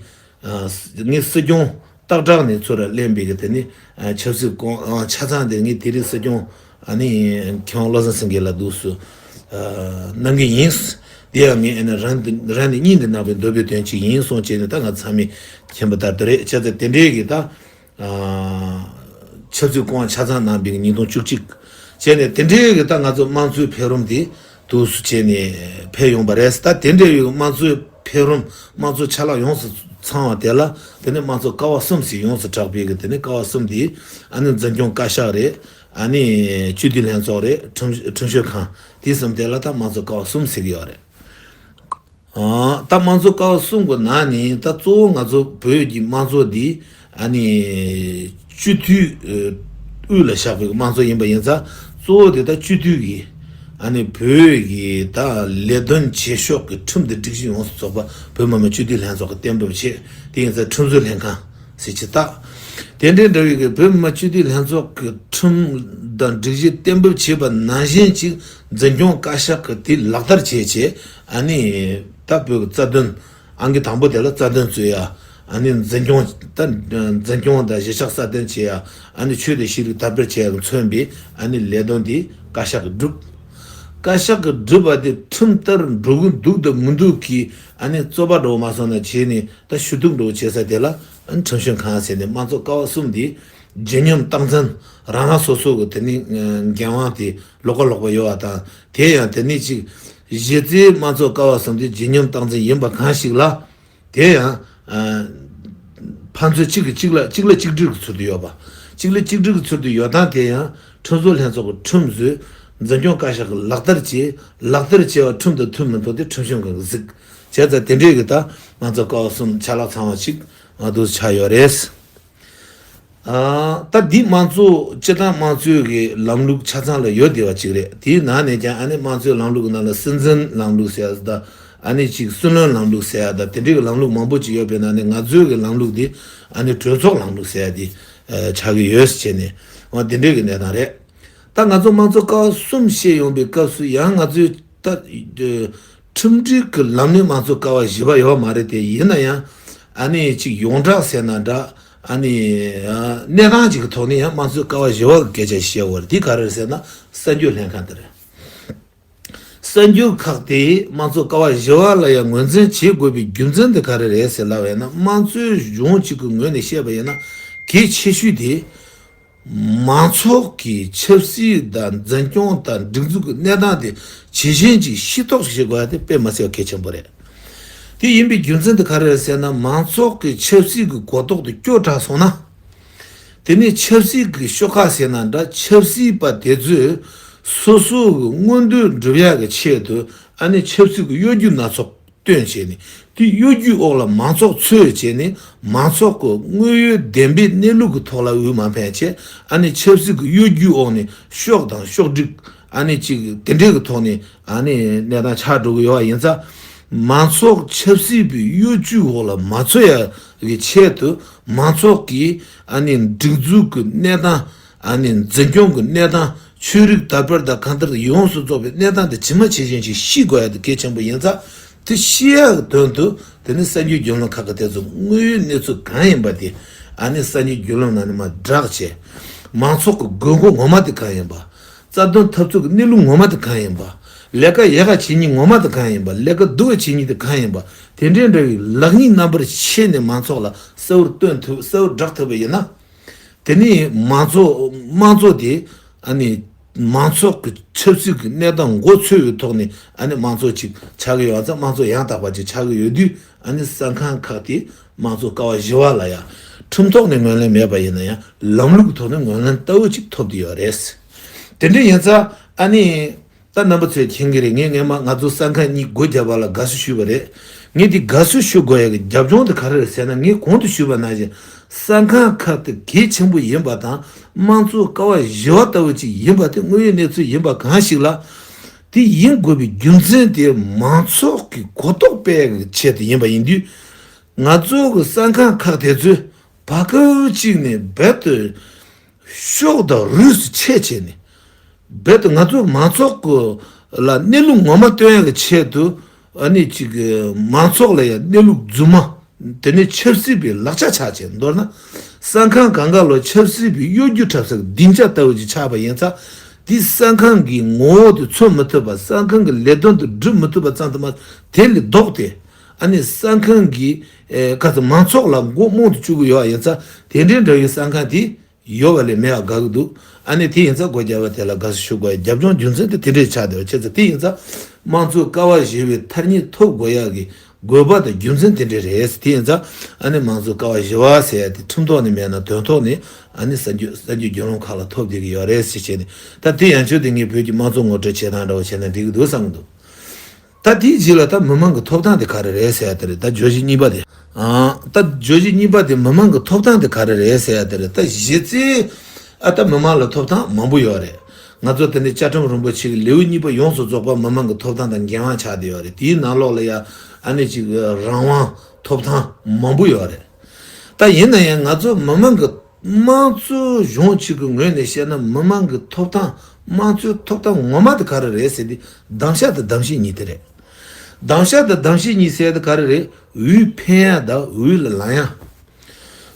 ངས་སྲིད་སྐྱོང་སྟག་བྲག་ནས་ཚུར་ལེན་པའི་གི་དེ་ནི་ཆབ་སྲིད་ཀྱི་དབང་ཆ་ཚང་དེ་ངས་དེ་རིང་སྲིད་སྐྱོང་ཨ་ནི་མཁས་དབང་བློ་བཟང་སེང་གེ་ལ་འདུག་སུ་གནང་གི་ཡིན། དེ་ཡང་ངས་ཨ་ནི་རང་རང་ནས་སྙིང་དུ་གནང་བའི་འདོད་པའི་དོན་གཅིག་ཡིན་གསུངས་བྱས་ནས་ད་ང་ཚང་མས་མཁྱེན་པ་ལྟར་དུ་རེད། བྱས་ཙང་དེ་འདྲའི་གི་ད་ཆབ་སྲིད་སྐུ་དབང་ཆ་ཚང་གནང་བའི་ཉིས་སྟོང་བཅུ་གཅིག་བྱས་ནས་དེ་འདྲའི་གི་ད་ང་ཚོ་དམངས་གཙོའི་འཕེལ་རིམ་དེ་འདུག་སུ་བྱས་ནས་འཕེལ་ཡོང་པ་རེད། ད་དེ་འདྲའི་གི་དམངས་གཙོའི་འཕེལ་རིམ་དམངས་གཙོ་ཆ་ལག་ཡོངས་སུ་ཚང་བ་དེ་ལ་དེ་ནས་དམངས་གཙོ་ཀ་བ་གསུམ་ཞེས་ཡོངས་སུ་གྲགས་པའི་གི་དེ་ནས་ཀ་བ་གསུམ་དེ་ཨ་ནི་འཛིན་སྐྱོང་བཀའ་ཤག་རེད། ཨ་ནི་སྤྱི་འཐུས་ལྷན་ཚོགས་རེད། ཁྲིམས་ཁྲིམས་ཞིབ་ཁང་དེ་གསུམ་དེ་ལ་ད་དམངས་གཙོ་ཀ་བ་གསུམ་ཟེར་གི་ཡོད་རེད། ཨ་ད་དམངས་གཙོ་ཀ་བ་གསུམ་གྱི་ནང་ནས་ད་གཙོ་བོ་ང་ཚོ་བོད་ཀྱི་དམངས་གཙོ་འདི་ཨ་ནི་སྤྱི་འཐུས་ཨུ་དབུས་ལ་བཞག་པའི་དམངས་གཙོ་ཡིན་པ་ཡིན་ཙང་གཙོ་བོ་དེ་ད་སྤྱི་འཐུས་ཀྱི་ཨ་ནི་བོད་ཀྱི་ད་ལས་དོན་བྱེད་ཕྱོགས་ཀྱི་ཁྲིམས་དང་སྒྲིག་གཞི་ཡོངས་སུ་རྫོགས་པ་བོད་མི་མང་སྤྱི་འཐུས་ལྷན་ཚོགས་ཀྱིས་གཏན་འབེབས་བྱས། དེ་ཡིན་ཙང་ཁྲིམས་བཟོ་ལྷན་ཁང་ཟེར་གྱི་ད། དེ་འདྲའི་འདྲ་བའི་གི་བོད་མི་མང་སྤྱི་འཐུས་ལྷན་ཚོགས་ཀྱི་ཁྲིམས་དང་སྒྲིག་གཞི་གཏན་འབེབས་བྱས་པ་ནང་བཞིན་ཅིག་འཛིན་སྐྱོང་བཀའ་ཤག་གིས་དེ་ལག་བསྟར་བྱས་བྱས་ཨ་ནི་ད་བོད་ཀྱི་རྩ་དོན་ཨང་ཀི་དང་པོ་དེ་ལ་རྩ་དོན་རྩོད་ཡ། ཨ་ནི་འཛིན་སྐྱོང་ད་འཛིན་སྐྱོང་དང་གཞིས་ཆགས་སྲ་བརྟན་བྱེད་ཡ། ཨ་ནི་ཆོས་དང་ཤེས་རིག་དར་སྤེལ་བྱེད་ཡ་གི་མཚོན་པའི་ཨ་ནི་ལས་དོན་དེ་བཀའ་ཤག་གིས་བསྒྲུབས། བཀའ་ཤག་གིས་བསྒྲུབས་པ་དེ་ཁྲིམས་ལྟར་འགྲོ་གི་འདུག་དང་མི་འདུག་གི་ཨ་ནི་རྩོད་པ་འགྲོ་མ་སོང་ན་བྱས་ནས་ད་ཞུ་གཏུག་འགྲོ་བྱེད་ས་དེ་ལ་ཨ་ནི་ཁྲིམས་ཞིབ་ཁང་ཟེར་ནས་དམངས་གཙོ་ཀ་བ་གསུམ་དེ་ལྗིད་སྙོམས་སྟངས་འཛིན་རང་རང་སོ་སོ་གི་དེ་ནི་འགན་དབང་དེ་ལོགས་ཀ་ལོགས་པ་ཡོད་པ་དང་དེ་ཡང་དེ་ནི་ཅིག་གཞི་རྩའི་དམངས་གཙོ་ཀ་བ་གསུམ་དེ་ལྗིད་སྙོམས་སྟངས་འཛིན་ཡིན་པ་གང་ཞིག་ལ། དེ་ཡང་ཕན་ཚུན་གཅིག་གིས་གཅིག་ལ་གཅིག་ལ་གཅིག་སྒྲིལ་གྱི་ཚུལ་དུ་ཡོད་པ། གཅིག་ལ་གཅིག་སྒྲིལ་གྱི་ཚུལ་དུ་ཡོད་སྟངས་དེ་ཡང་ཁྲིམས་བཟོ་ལྷན་ཚོགས་ཀྱིས་ཁྲིམས་བཟོས། འཛིན་སྐྱོང་བཀའ་ཤག་གིས་ལག་བསྟར་བྱས། ལག་བསྟར་བྱས་པ་ཁྲིམས་དང་མཐུན་མི་མཐུན་དེ་ཁྲིམས་ཞིབ་ཁང་གིས་གཟིགས། བྱས་ཙང་དེ་འདྲའི་གི་ད་དམངས་གཙོ་ཀ་བ་གསུམ་ཆ་ལག་ཚང་བ་ཅིག་ང་ཚོ་ཆགས་ཡོད་རེད། ཨ་ད་འདི་དམངས་གཙོ་སྤྱི་བཏང་དམངས་གཙོའི་གི་ལམ་ལུགས་ཆ་ཚང་ལ་ཡོད་བསྡད་པ་ཅིག་རེད། དེའི་ནང་ནས་ཀྱང་ཨ་ནི་དམངས་གཙོའི་ལམ་ལུགས་ཀྱི་ནང་ལ་སྲིད་འཛིན་ལམ་ལུགས་ཟེར་ཡ་དང་ཨ་ནི་ཅིག་སྲིད་བློན་ལམ་ལུགས་ཟེར་ཡ་དང་དེ་འདྲའི་གི་ལམ་ལུགས་མང་པོ་ཅིག་ཡོད་པའི་ནང་ནས་ང་ཚོའི་གི་ལམ་ལུགས་འདི་ཨ་ནི་གྲོས་ཚོགས་ལམ་ལུགས་ཟེར་ཡ་འདི་ཆགས་ཀྱི་ཡོད་ཟེར་བྱས་ནས་འོ་དེ་འདྲའི་གི་གནས་སྟངས་རེད། ད་ང་ཚོ་དམངས་གཙོ་ཀ་བ་གསུམ་བཤད་ཡོང་པའི་སྐབས་སུ་ཡང་ང་ཚོས་ད་ཁྲིམས་སྒྲིག་གི་ལམ་ནས་དམངས་གཙོ་ཀ་བ་བཞི་པ་ཡོད་མ་རེད་དེ། ཡིན་ན་ཡང་ཨ་ནི་ཅིག་ཡོངས་གྲགས་ཟེར་ན་འདྲ། ཨ་ནི་གནས་སྟངས་ཅིག་གི་ཐོག་ནས་ཡང་དམངས་གཙོའི་ཀ་བ་བཞི་པ་གི་སྐད་ཆ་བཤད་དགོས་རེད། དེ་ག་རེ་རེད་ཟེར་ན་གསར་འགྱུར་ལྷན་ཁང་དེ་རེད། གསར་འགྱུར་ཁག་དེས་དམངས་གཙོ་ཀ་བ་བཞི་པ་ལ་ཡང་ངོས་འཛིན་བྱེད་དགོས་པའི་རྒྱུ་མཚན་དེ་ག་རེ་རེད་ཟེར་ལབ་པ་ཡིན་ན། དམངས་གཙོའི་གཞུང་གཅིག་གི་ངོས་ནས་བཤད་པ་ཡིན་ན་གལ་ཆེ་ཤོས་དེ། མང་ཚོགས་ཀྱི་ཆབ་སྲིད་དང་འཛིན་སྐྱོང་དང་སྒྲིག་འཛུགས་ཀྱི་གནས་སྟངས་དེ་ཇི་བཞིན་ཅིག་ཤེས་རྟོགས་ཤིག་བྱེད་དགོས་ཡ་དེ་དཔེ་མི་སྲིད་པ་གལ་ཆེན་པོ་རེད། དེ་ཡིན་པའི་རྒྱུ་མཚན་དེ་ག་རེ་རེད་ཟེར་ན། མང་ཚོགས་ཀྱི་ཆབ་སྲིད་ཀྱི་གོ་རྟོགས་དེ་སྐྱོ་དྲགས་སོང་ན། དེ་ནས་ཆབ་སྲིད་ཀྱི་ཤོག་ཁག་ཟེར་ན་འདྲ། ཆབ་སྲིད་པ་དེ་ཚོས་སོ་སོ་གི་མངོན་འདོད་འགྲུབ་ཡ་གི་ཆེད་དུ་ཨ་ནི་ཆབ་སྲིད་ཀྱི་གཡོ་སྒྱུ་སྣ་ཚོགས་བཏོན་བྱས་ནས། དེ་གཡོ་སྒྱུའི་འོག་ལ་མང་ཚོགས་ཚོས་བྱས་ནས། མང་ཚོགས་ཀྱི་དངོས་ཡོད་བདེན་པའི་གནས་ལུགས་ཀྱི་ཐོག་ལ་འོས་མ་འཕེན་བྱས། ཨ་ནི་ཆབ་སྲིད་ཀྱི་གཡོ་སྒྱུའི་འོག་ནས་ཤོག་དང་ཤོག་སྒྲིག་ཨ་ནི་ཅིག་དེ་འདྲའི་གི་ཐོག་ནས་ཨ་ནི་གནས་སྟངས་ཆགས་འགྲོ་གི་ཡོད་པ་ཡིན་ཙང་། མང་ཚོགས་ཆབ་སྲིད་པའི་གཡོ་སྒྱུའི་འོག་ལ་མ་ཚུད་ཡ་གི་ཆེད་དུ། མང་ཚོགས་ཀྱིས་ཨ་ནི་སྒྲིག་འཛུགས་ཀྱི་གནས་སྟངས། ཨ་ནི་འཛིན་སྐྱོང་གི་གནས་སྟངས། ཆོས་རིག་དར་སྤེལ་དང་གང་ལྟར་ཡོངས་སུ་རྫོགས་པའི་གནས་སྟངས་དེ་ཇི་མ་ཇི་བཞིན་ཞིག་ཤེས་དགོས་ཡ་དེ་གལ་ཆེན་པོ་ཡིན་ཙང་། དེ་ཤེས་ཡ་གི་དོན་དུ་དེ་ནི་གསར་འགྱུར་བརྒྱུད་ལམ་ཁག་གི་དེ་ཚོ་དངོས་ཡོད་གནས་ཚུལ་གང་ཡིན་པ་དེ་ཨ་ནི་གསར་འགྱུར་བརྒྱུད་ལམ་ནང་ནས་མར་བསྒྲགས་བྱས། མང་ཚོགས་ཀྱི་དགོས་མཁོ་ངོ་མ་དེ་གང་ཡིན་པ། རྩ་དོན་འཐབ་རྩོད་ཀྱི་གནས་ལུགས་ངོ་མ་དེ་གང་ཡིན་པ། ལས་ཀ་ཡག་ག་བྱེད་མཁན་ངོ་མ་དེ་གང་ཡིན་པ། ལས་ཀ་སྡུག་ག་བྱེད་མཁན་དེ་གང་ཡིན་པ། དེ་འདྲའི་འདྲ་བའི་ལེགས་ཉེས་རྣམ་པར་ཕྱེ་ནས་མང་ཚོགས་ལ་གསལ་བོར་སྟོན་ཐུབ། གསལ་བོར་བསྒྲགས་ཐུབ་པ་ཡིན་ན། དེ་ནི་མང་གཙོ་དམངས་གཙོ་དེ་ཨ་ནི་ མང་ཚོགས་ཀྱི་ཆབ་སྲིད་ཀྱི་གནས་སྟངས་མགོ་ཚོས་པའི་ཐོག་ནས་ཨ་ནི་དམངས་གཙོ་ཅིག་ཆགས་ཀྱི་ཡོད་ཙང་། དམངས་གཙོ་ཡང་དག་པ་ཅིག་ཆགས་ཀྱི་ཡོད་དུས། ཨ་ནི་གསར་ཁང་ཁག་དེ་དམངས་གཙོ་ཀ་བ་བཞི་པ་ལ་ཡང་ཁྲིམས་ཐོག་ནས་ངོས་ལེན་མེད་པ་ཡིན་ན་ཡང་། ལམ་ལུགས་ཐོག་ནས་ངོས་ལེན་ལྟ་བུ་ཅིག་ཐོབ་བསྡད་ཡོད་རེད། དེ་འདྲ་ཡིན་ཙང་ཨ་ནི། ད་རྣམ་པ་ཚོས་མཁྱེན་གྱི་རེད། ངས་སྔས་མ་ང་ཚོ་གསར་ཁང་གཉིས་སྒོ་བརྒྱབ་པ་ལ་དགའ་བསུ་ཞུས་པ་རེད། ངས་འདི་དགའ་བསུ་ཞུ་དགོས་ཡ་གི་རྒྱབ་ལྗོངས་དེ་ག་རེ་རེད་ཟེར་ན། ངས་གོང་དུ་ཞུས་པ་ནང་བཞིན་གསར་ཁང་ཁག་དེ་གལ་ཆེན་པོ་ཡིན་པ་དང་། དམངས་གཙོ་ཀ་བ་བཞི་པ་ལྟ་བུ་ཅིག་ཡིན་པ་དེ་དངོས་ཡོད་གནས་ཚུལ་ཡིན་པ་གང་ཞིག་ལ། དེ་ཡིན་དགོས་པའི་རྒྱུ་མཚན་དེ་མང་ཚོགས་ཀྱི་གོ་རྟོགས་སྤེལ་ཡ་གི་ཆེད་དུ་ཡིན་པ་ཡིན་དུས། ང་ཚོ་གི་གསར་ཁང་ཁག་དེ་ཚོས་བར་སྐབས་གཅིག་ནས་རྦད་དེ་གཤོག་དང་རུས་སུ་ཆད་བྱས་ནས། རྦད་དེ་ང་ཚོ་མང་ཚོགས་ཀྱི་ལ་གནས་ལུགས་ངོ་མ་སྟོན་ཡག་གི་ཆེད་དུ། ཨ་ནི་ཅིག་གི་མང་ཚོགས་ལ་ཡང་གནས་ལུགས་རྫུན་མ། དེ་ནས་ཆབ་སྲིད་པའི་ལག་ཆ་ཆགས་བྱས། མདོར་ན་གསར་ཁང་གང་ག་ལོ་ཆབ་སྲིད་པའི་གཡོ་སྒྱུ་འཁྲབ་སའི་སྡིངས་ཆ་ལྟ་བུ་ཅིག་ཆགས་པ་ཡིན་ཙང་། དེ་གསར་ཁང་གི་ངོ་བོ་དེ་མཚོན་མི་ཐུབ་པ། གསར་ཁང་གི་ལས་དོན་དེ་སྒྲུབ་མི་ཐུབ་པ་ཙམ་དུ་མ། དེ་ལས་ལྡོག་སྟེ། ཨ་ནི་གསར་ཁང་གི་ཨེ་ག་ཚོད་མང་ཚོགས་ལ་མགོ་རྨོངས་དུ་བཅུག་གི་ཡོད་པ་ཡིན་ཙང་། དེ་འདྲའི་འདྲ་བའི་གསར་ཁང་དེ་ཡོད་པ་ལས་མེད་པ་དགའ་གི་འདུག་ཨ་ནི་དེ་ཡིན་ཙང་སྒོ་བརྒྱབ་པ་དེ་ལ་དགའ་བསུ་ཞུ་དགོས་ཡ་རྒྱབ་ལྗོངས་རྒྱུ་མཚན་དེ་དེ་འདྲས་ཆགས་བསྡད་པ་བྱས་ཙང་། དེ་ཡིན་ཙང་དམངས་གཙོའི་ཀ་བ་བཞི་པའི་ཐ་སྙད་ཐོབ་དགོས་ཡག་གི་དགོས་པ་དང་རྒྱུ་མཚན་དེ་འདྲས་རེད། དེ་ཡིན་ཙང་ཨ་ནི་དམངས་གཙོའི་ཀ་བ་བཞི་པ་ཟེར་ཡ་དེ་ཁྲིམས་ཐོག་ནས་མེད་ན་དོན་ཐོག་ནས་ཨ་ནི་གསར་འགྱུར་གསར་འགྱུར་བརྒྱུད་ལམ་ཁག་ལ་ཐོབ་བསྡད་ཀྱི་ཡོད་རེད་ཟེར་བྱས་ནས། ད་དེ་ཡན་ཆོད་དེ་ངས་བོད་ཀྱི་དམངས་གཙོ་ངོ་སྤྲོད་བྱེད་སྟངས་འདྲ་བོ་བྱས་ན་འགྲིག་གི་འདུག་བསམ་གྱི་འདུག་ད་དེའི་རྗེས་ལ་ད་མི་མང་གི་ཐོབ་ཐང་དེ་ག་རེ་རེད་ཟེར་ཡ་དེ་རེད། ད་བརྗོད་གཞི་གཉིས་པ་དེ། ཨང་། ད་བརྗོད་གཞི་གཉིས་པ་དེ་མི་མང་གི་ཐོབ་ཐང་དེ་ག་རེ་རེད་ཟེར་ཡ་དེ་རེད། ད་གཞི་རྩའི་ཨ་ད་མི་མང་ལ་ཐོབ་ཐང་མང་པོ་ཡོད་རེད། ང་ཚོ་དེ་ནས་བཅའ་ཁྲིམས་རིན་པོ་ཆེ་གི་ལེའུ་གཉིས་པ་ཡོངས་སུ་རྫོགས་པ་མི་མང་གི་ཐོབ་ཐང་དང་འགན་དབང་ཆགས་བསྡད་ཡོད་རེད། དེའི་ནང་ལོགས་ལ་ཡ་ཨ་ནི་ཅིག་རང་དབང་ཐོབ་ཐང་མང་པོ་ཡོད་རེད། ད་ཡིན་ན་ཡང་ང་ཚོ་མི་མང་གི་དམངས་གཙོ་གཞུང་གཅིག་གི་ངོས་ནས་བཤད་ན། མི་མང་གི་ཐོབ་ཐང་། དམངས་གཙོའི་ཐོབ་ཐང་ངོ་མ་དེ་ག་རེ་རེད་ཟེར་དུས། གདམ་གཤིས་དང་གདམ་གཤིས་གཉིས་དེ་རེད། གདམ་གཤིས་དང་གདམ་གཤིས་གཉིས་ཟེར་དེ་ག་རེ་རེད། འོས་འཕེན་ཡ་དང་འོས་ལ་ལངས་ཡ།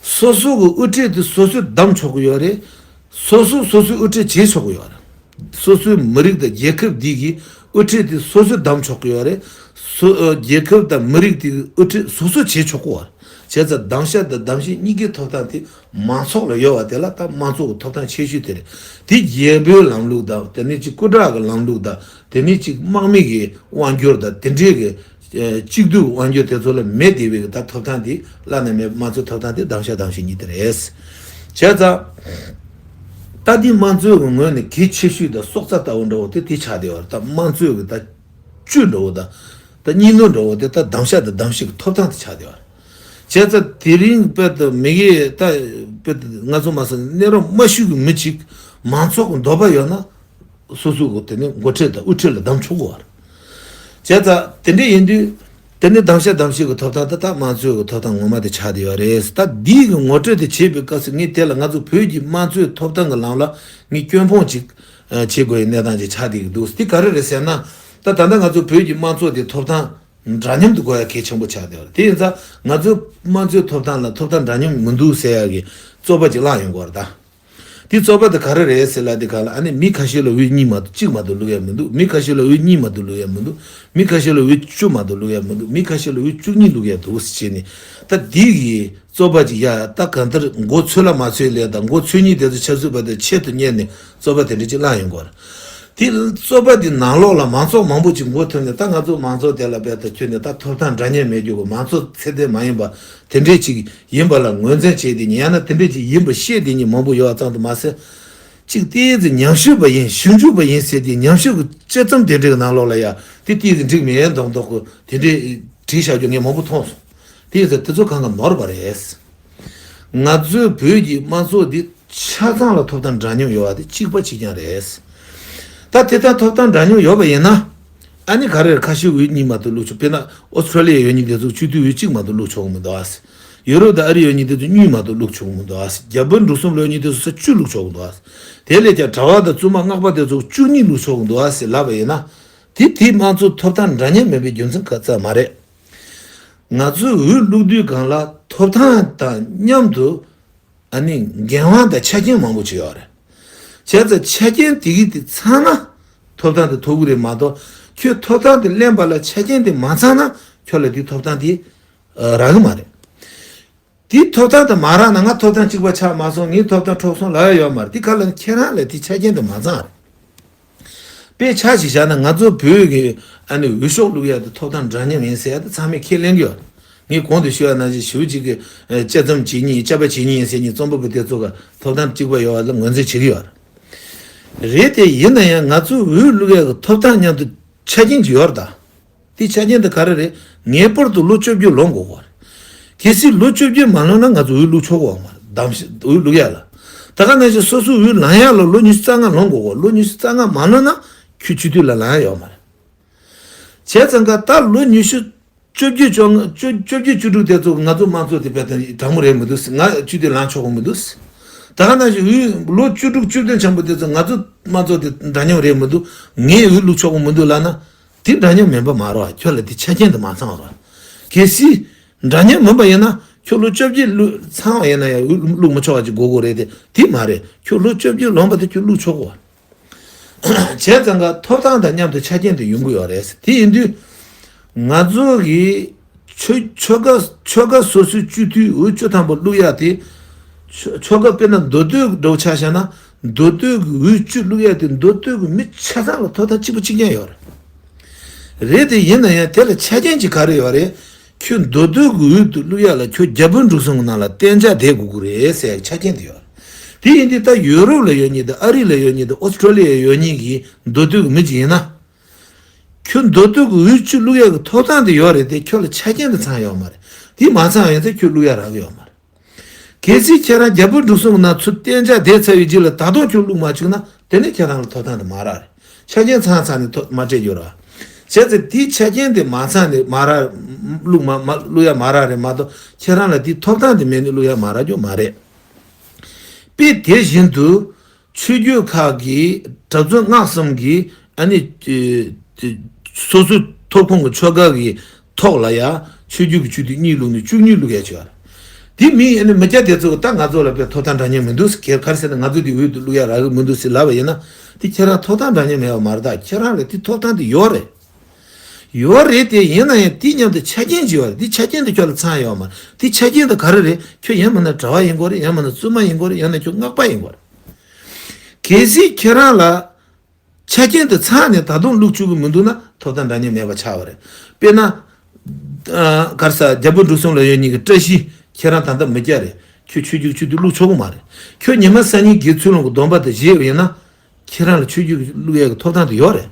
སོ་སོ་གི་དབུ་ཁྲིད་དེ་སོ་སོས་གདམ་ཆོག་གི་ཡོད་རེད། སོ་སོ་སོ་སོའི་དབུ་ཁྲིད་བྱེད་ཆོག་གི་ཡོད་རེད། སོ་སོའི་མི་རིགས་དང་རྒྱལ་ཁབ་འདི་གི་དབུ་ཁྲིད་དེ་སོ་སོས་གདམ་ཆོག་གི་ཡོད་རེད། སོ་ཨ་རྒྱལ་ཁབ་དང་མི་རིགས་དེ་གི་དབུ་ཁྲིད་སོ་སོས་བྱེད་ཆོག་གི་ཡོད་རེད། བྱས་ཙང་གདམ་གཤིས་དང་གདམ་གཤིས་གཉིས་ཀའི་ཐོབ་ཐང་དེ་མང་ཚོགས་ལ་ཡོད་པ་དེ་ལ་ད་དམངས་གཙོ་གི་ཐོབ་ཐང་ཆེ་ཤོས་དེ་རེད། དེ་རྒྱལ་པོའི་ལམ་ལུགས་དང་། དེ་ནས་ཅིག་སྐུ་དྲག་གི་ལམ་ལུགས་དང་། དེ་ནས་ཅིག་དམག་མི་གི་དབང་སྒྱུར་དང་། དེ་འདྲའི་གི་ཨ་གཅིག་སྡུད་དབང་སྒྱུར་དེ་ཚོ་ལ་མེད་བསྡད་པའི་གི་ད་ཐོབ་ཐང་དེ་བླ་ན་མེད་པ། དམངས་གཙོའི་ཐོབ་ཐང་དེ་གདམ་གཤིས་གདམ་གཤིས་གཉིས་དེ་རེད། བྱས་ཙང་ད་དེ་དམངས་གཙོའི་གི་ངོས་ནས་གལ་ཆེ་ཤོས་དང་སྲོག་རྩ་ལྟ་བུ་འདྲ་བོ་དེ་དེ་ཆགས་བསྡད་པ་རེད། ད་དམངས་གཙོའི་གི་ད་བཅུད་འདྲ་བོ་དང་། ད་གཉིས་ལོ་འདྲ་བོ་དེ་ད་གདམ་གཤིས་དང་གདམ་གཤིས་ཀྱི་ཐོབ་ཐང་དེ་ཆགས་བསྡད་པ་རེད། བྱས་ཙང་དེ་རིང་དཔེ་དེ་མི་གི་ད་དཔེ་དེ་ང་ཚོ་མ་སོང་གནས་རོགས་མ་ཞུ་གི་མི་གཅིག་མང་ཚོགས་ཀྱི་འདོད་པ་ཡོད་ན་སོ་སོ་གི་དེ་ནས་འགོ་ཁྲིད་དང་དབུ་ཁྲིད་ལ་གདམ་ཆོག་གི་རེད། བྱས་ཙང་དེ་འདྲ་ཡིན་དུས། དེ་ནས་གདམ་གཤིས་གདམ་གཤིས་ཀྱི་ཐོབ་ཐང་དེ་ད་དམངས་གཙོའི་གི་ཐོབ་ཐང་ངོ་མ་དེ་ཆགས་བསྡད་ཡོད་རེད། ད་འདི་གི་ངོ་སྤྲོད་དེ་བྱེད་པའི་སྐབས་སུ་ངས་དེ་ལ་ང་ཚོ་བོད་ཀྱི་དམངས་གཙོའི་ཐོབ་ཐང་གི་ལམ་ལ་ངས་སྐྱོན་སྤོང་ཅིག་ཨ་བྱེད་དགོས་པའི་གནས་སྟངས་ཅིག་ཆགས་བསྡད་ཀྱི་འདུག་དེ་ག་རེ་རེད་ཟེར་ན། ད་ད་ལྟ་ང་ཚོ་བོད་ཀྱི་དམངས་གཙོ་དེ་ཐོབ་ཐང་འདྲ་མཉམ་དུ་དགོས་ཡ་གལ་ཆེན་པོ་ཆགས་བསྡད་ཡོད་རེད། དེ་ཡིན་ཙང་ང་ཚོའི་དམངས་གཙོའི་ཐོབ་ཐང་ལ་ཐོབ་ཐང་འདྲ་མཉམ་མི་འདུག་ཟེར་ཡ་གི་རྩོད་པ་ཅིག་བསླངས་ཡོང་གི་ཡོད་རེད་ད། དེ་རྩོད་པ་དེ་ག་རེ་རེད་ཟེར་ལབ་དུས་སྒང་ལ། ཨ་ནི་མི་ཁ་ཤས་ལ་འོས་གཉིས་མ་གཏོགས་གཅིག་མ་གཏོགས་བླུག་ཡ་མི་འདུག་མི་ཁ་ཤས་ལ་འོས་གཉིས་མ་གཏོགས་བླུག་ཡ་མི་འདུག་མི་ཁ་ཤས་ལ་འོས་བཅུ་མ་གཏོགས་བླུག་ཡ་མི་འདུག་མི་ཁ་ཤས་ལ་འོས་བཅུ་གཉིས་བླུག་ཡ་འདུག་ཟེར་བྱས་ནས། ད་འདི་གི་རྩོད་པ་ཅིག་ཡ། ད་གང་ལྟར་མགོ་ཚོས་ལ་མ་ཚོས་ལས་དང་། མགོ་ཚོས་མཁན་དེ་ཚོ་ཆབ་སྲིད་པ་དེ་ཆེད་དུ་གཉེར་ནས་རྩོད་པ་དེ་འདྲ་ཅིག་བསླངས་ཡོང་གི་ཡོད་རེད། དེ་རྩོད་པ་དེ་ནང་ལོགས་ལ་མང་ཚོགས་མང་པོ་ཅིག་མགོ་ཐོན་ནས། ད་ང་ཚོ་མང་ཚོགས་དེ་ལ་རྦད་དེ་ཁྱོན་ནས་ད་ཐོབ་ཐང་འདྲ་མཉམ་མེད་རྒྱུ་གི། མང་གཙོ་ཚད་ལྡན་མ་ཡིན་པ་དེ་འདྲས་ཅིག་ཡིན་པ་ལ་ངོས་འཛིན་བྱས་བསྡད་མཁན། ཡང་ན་དེ་འདྲས་ཅིག་ཡིན་པ་བཤད་བསྡད་མཁན་མང་པོ་ཡོད་པ་ཙམ་དུ་མ་ཟད། ཅིག་ཏོག་ཙམ་ཉམས་ཞིབ་པ་ཡིན། ཞིབ་འཇུག་པ་ཡིན་ཟེར་ཏེ། ཉམས་ཞིབ་ཀྱི་དཔྱད་རྩོམ་དེ་འདྲའི་ནང་ལོགས་ལ་ཡ་དེ་ཏོག་ཙམ་འགྲིག་མེད་མདོག་མདོག་གི་དེ་འདྲའི་བྲིས་བཞག་རྒྱུ་ངས་མང་པོ་མཐོང་སོང་། དེ་ཡིན་ཙང་དེ་ཚོ་གང་ག་ནོར་བ་རེད། ང་ཚོའི་བོད་ཀྱི་དམངས་གཙོ་འདི་ཆ་ཚང་ལ་ཐོབ་ཐང་འདྲ་མཉམ་ཡོད་པ་དེ་གཅིག་པ་གཅིག་རྐྱང་རེད། ད་དེ་ལྟར་ཐོབ་ཐང་འདྲ་མཉམ་ཡོད་པ་ཡིན་ན། ཨ་ནི་ག་རེ་རེད། ཁ་ཤས་འོས་གཉིས་མ་གཏོགས་བླུག་ཆོག་དཔེར་ན་ཨོ་སི་ཁྲུ་ལི་ཡ་ཡོད་མཁན་དེ་ཚོ་སྤྱི་འཐུས་འོས་གཅིག་མ་གཏོགས་བླུག་ཆོག་གི་མི་འདུག་ཨ། ཡུ་རོབ་དང་ཨ་རི་ཡོད་མཁན་དེ་ཚོ་གཉིས་མ་གཏོགས་བླུག་ཆོག་གི་མི་འདུག་ཨ། རྒྱ་བལ་འབྲུག་གསུམ་ལ་ཡོད་མཁན་དེ་ཚོ་ས་བཅུ་བླུག་ཆོག་གི་མི་འདུག་ཨ། དེ་ལས་ཀྱང་གྲྭ་པ་དང་བཙུན་མ་སྔགས་པ་དེ་ཚོ་བཅུ་གཉིས་བླུག་ཆོག་གི་འདུག་ཨ་ཟེར་ལབ་པ་ཡིན་ན། དེ་དེའི་དམངས་གཙོ་ཐོབ་ཐང་འདྲ་མཉམ་མེད་པའི་རྒྱུ་མཚན་ག་ཙམ་མ་རེད། ང་ཚོས་འོས་བླུག་དུས་སྒང་ལ་ཐོབ་ཐང་དང་མཉམ་དུ་ཨ་ནི་འགན་དབང་དང་ཆ་རྐྱེན་མང་པོ་ཅིག་ཡོད་རེད། བྱས་ཙང་ཆ་རྐྱེན་དེ་གི་དེ་ཚང་ན་ཐོབ་ཐང་དེ་ཐོབ་ཀྱི་རེད་མ་གཏོགས། ཁྱོད་ཐོབ་ཐང་དེ་ལེན་པ་ལ་ཆ་རྐྱེན་དེ་མ་ཚང་ན་ཁྱོད་ལ་དེ་ཐོབ་ཐང་དེ་ཨ་རག་གི་མ་རེད། དེ་ཐོབ་ཐང་དེ་མ་རག་ན། ང་ཐོབ་ཐང་གཅིག་པ་ཆགས་མ་སོང་། ངའི་ཐོབ་ཐང་འཕྲོག་སོང་ལབ་ཡ་ཡོད་མ་རེད། དེ་ག་ལ་ཁྱེད་རང་ལ་དེ་ཆ་རྐྱེན་དེ་མ་ཚང་རེད། དཔེ་ཆ་ཞིག་བཞག་ན་ང་ཚོ་བོད་ཀྱི་ཨ་ནི་འོས་ཤོག་བླུག་ཡ་དེ་ཐོབ་ཐང་འདྲ་མཉམ་ཡིན་ཟེར་ཡ་དེ་ཚང་མས་ཁས་ལེན་གྱི་ཡོད། ངས་གོང་དུ་ཞུས་པ་ནང་བཞིན་ཞེ་པོ་ཅིག་གིས་ཨ་དཔྱད་རྩོམ་བྱེད་མཁན་ཡིན། དཔྱད་པ་བྱེད་མཁན་ཡིན་ཟེར་མཁན་རྩོམ་པ་པོ་དེ་ཚོ་ག་ཐོབ་ཐང་གཅིག་པ་ཡོད་པ་ལ་ངོས་འཛིན་བྱེད་ཀྱི་ཡོད་རེད། དེ་ཡིན་ན་ཡང་ང་ཚོ་འོས་བླུག་ཡ་གི་ཐོབ་ཐང་མཉམ་དུ་ཆ་རྐྱེན་ཅིག་ཡོད་རེད་ད། དེ་ཆ་རྐྱེན་དེ་ག་རེ་རེད། ངེས་པར་དུ་ལོ་བཅོ་བརྒྱད་ལོན་དགོས་གོ་རེད། གལ་སྲིད་ལོ་བཅོ་བརྒྱད་མ་ལོན་ན་ང་ཚོ་འོས་བླུག་ཆོག་གོ་མ་རེད། གདམ་གསེས་འོས་བླུག་ཡ་ལ། ད་ག་ནང་བཞིན་སོ་སོའི་འོས་ལེན་ཡ་ལ་ལོ་ཉི་ཤུ་རྩ་ལྔ་ལོན་དགོས་གོ། ལོ་ཉི་ཤུ་རྩ་ལྔ་མ་ལོན་ན་ཁྱོད་སྤྱི་འཐུས་ལ་ལེན་ཡ་ཡོད་མ་རེད། བྱས་ཙང་ཀ་ད་ལོ་ཉི་ཤུ་བཅོ་བརྒྱད་བཅོ་ལྔ་བཅོ་བཅོ་བརྒྱད་བཅུ་དྲུག་དེ་ཚོ་ང་ཚོ་དམངས་གཙོ་དེ་དཔེ་དང་དྲང་མོ་རེད་མི་འདུག་ང་སྤྱི་འཐུས་ལེན་ཆོག་གི་མི་འདུག་ད་ག་ནང་བཞིན་འོས་ལོ་བཅུ་དྲུག་བཅུ་བདུན་ཆེན་པོ་དེ་ཚོ་ང་ཚོ་དམངས་གཙོ་དེ་འདྲ་མཉམ་རེད་མི་འདུག་ངས་འོས་བླུག་ཆོག་གི་མི་འདུག་ལབ་ན། དེ་འདྲ་མཉམ་མིན་པ་མ་རེད་བ། ཁྱོད་ལ་དེ་ཆ་རྐྱེན་དེ་མ་ཚང་བ་རེད། གལ་སྲིད་འདྲ་མཉམ་མིན་པ་ཡིན་ན་ཁྱོད་ལོ་བཅོ་བརྒྱད་བླུག་ཚང་བ་ཡིན་ན་ཡང་འོས་བླུག་མི་ཆོག་པ་ཅིག་དགོས་དགོས་རེད་དེ། དེ་མ་རེད། ཁྱོད་ལོ་བཅོ་བརྒྱད་ལོན་པ་དེ་ཁྱོད་བླུག་ཆོག་གོ། བྱས་ཙང་ཀ་ཐོབ་ཐང་དང་མཉམ་དུ་ཆ་རྐྱེན་དེ་ཡོང་གི་ཡོད་རེད། དེ་ཡིན་དུས་ང་ཚོ་གི་ཆོལ་ཆོལ་ཁ་ཆོལ་ཁ་སོ་སོའི་སྤྱི་འཐུས་འོས་བཅུ་ཐམ་པ་བླུག་ཡ་དེ་ཆོལ་ཆོལ་ཁ་དཔེར་ན་མདོ་སྟོད་འདྲ་བོ་ཆ་བཞག་ན། མདོ་སྟོད་ཀྱི་འོས་བཅུ་བླུག་ཡ་དེ་མདོ་སྟོད་ཀྱི་མི་ཆ་ཚང་ལ་ཐོབ་ཐང་གཅིག་པ་གཅིག་རྐྱང་ཡོད་རེད། རེད་དེ་ཡིན་ན་ཡང་དེ་ལ་ཆ་རྐྱེན་གཅིག་ག་རེ་ཡོད་རེད། ཁྱོད་མདོ་སྟོད་ཀྱི་འོས་དེ་བླུག་ཡ་ལ་ཁྱོད་རྒྱ་བོད་འབྲུག་གསུམ་གྱི་ནང་ལ་གཏན་འཇགས་བསྡད་དགོས་ཀྱི་རེད་ཟེར་ཡ་ཆ་རྐྱེན་དེ་ཡོད་རེད། དེ་ཡིན་དུས་ད་ཡུ་རོབ་ལ་ཡོད་མཁན་དང་ཨ་རི་ལ་ཡོད་མཁན་དང་ཨོ་སི་ཀྲོ་ལི་ཡ་ཡོད་མཁན་གྱི་མདོ་སྟོད་ཀྱི་མི་གཅིག་ཡིན་ན། ཁྱོད་མདོ་སྟོད་ཀྱི་འོས་བཅུ་བླུག་ཡ་གི་ཐོབ་ཐང་དེ་ཡོད་རེད་དེ། ཁྱོད་ལ་ཆ་རྐྱེན་དེ་ཚང་ཡོད་མ་རེད། དེ་མ་ཚང་ཡོད་ཚེ་ཁྱོད་བླུག་ཡ་རག་གི་ཡོད་མ་རེད། གལ་སྲིད་ཁྱེད་རང་རྒྱ་བོད་འབྲུག་གསུམ་ནང་ཚུར་གཏན་འཇགས་བསྡད་ཚར་བའི་རྗེས་ལ་ད་དུང་ཁྱོད་བླུག་མ་བཅུག་ན། དེ་ནས་ཁྱེད་རང་ལ་ཐོབ་ཐང་དེ་མ་རག་རེད། ཆ་རྐྱེན་ཚང་ཚང་ནས་ཐོབ་མ་སྤྲད་རྒྱུ་རེད། བྱས་ཙང་དེའི་ཆ་རྐྱེན་དེ་མ་ཚང་ནས་མ་རག་བླུག་མ་མ་བླུག་ཡ་མ་རག་རེད་མ་གཏོགས། ཁྱེད་རང་ལ་དེའི་ཐོབ་ཐང་དེ་མེད་ནས་བླུག་ཡ་མ་རག་རྒྱུ་མ་རེད། དཔེ་དེ་བཞིན་དུ། ཆོས་བརྒྱུད་ཁག་གི་གྲྭ་བཙུན་སྔགས་གསུམ་གྱིས་ཨ་ནི་སོ་སོའི་ཐོབ་ཁུངས་ཀྱི་ཆོལ་ཁ་གི་ཐོག་ལ་ཡ་ཆོས་བརྒྱུད་ཀྱི་ཆོས་དུས་གཉིས་བླུགས་ནས་བཅུ་གཉིས་བླུགས་ཡ་བྱས་པ་རེད། དེ་མིན་ཨ་ནི་མི་སྐྱ་དེ་ཚོ་ད་ང་ཚོ་ལ་དཔེ་ཐོབ་ཐང་འདྲ་མཉམ་མི་འདུག་ཟེར། ག་རེ་ཟེར་ན་ང་ཚོ་དེ་འོས་དུ་བླུགས་ཡ་རག་གི་མི་འདུག་ཟེར་ལབ་པ་ཡིན་ན། དེ་ཁྱེད་རང་ཐོབ་ཐང་འདྲ་མཉམ་མེད་པ་མ་རེད། ད་ཁྱེད་རང་ལ་དེ་ཐོབ་ཐང་དེ་ཡོད་རེད། ཡོད་རེད་དེ་ཡིན་ན་ཡང་དེ་མཉམ་དུ་ཆ་རྐྱེན་ཅིག་ཡོད་རེད། དེ་ཆ་རྐྱེན་དེ་ཁྱོད་ལ་ཚང་ཡོད་མ་རེད། དེ་ཆ་རྐྱེན་དེ་ག་རེ་རེད། ཁྱོད་ཡང་མིན་ན་གྲྭ་བ་ཡིན་དགོས་རེད། ཡང་མིན་ན་བཙུན་མ་ཡིན་དགོས་རེད། ཡང་ན་ཁྱོད་སྔགས་པ་ཡིན་དགོས་རེད། གལ་སྲིད་ཁྱེད་རང་ལ་ཆ་རྐྱེན་དེ་ཚང་ནས་ད་དུང་བླུག་བཅུག་གི་མི་འདུག་ན་ཐོབ་ཐང་འདྲ་མཉམ་མེད་པ་ཆགས་པ་རེད། དཔེར་ན། ཨ་ག་རེ་ཟེར། རྒྱ་བོད་འབྲུག་གསུམ་ལ་ཡོད་མཁན་གྱི་བཀྲ་ཤིས་ཁྱེད་རང་ད་ལྟ་མི་སྐྱ་རེད། ཁྱོད་ཆོས་བརྒྱུད་ཆོས་དུས་བླུག་ཆོག་གི་མ་རེད། ཁྱོད་ཉི་མ་སང་ཉིན་དགེ་ཚུལ་སློང་གི་སྡོམ་པ་དེ་བཞེས་པ་ཡིན་ན། ཁྱེད་རང་ལ་ཆོས་བརྒྱུད་བླུག་ཡས་ཀྱི་ཐོབ་ཐང་དེ་ཡོད་རེད།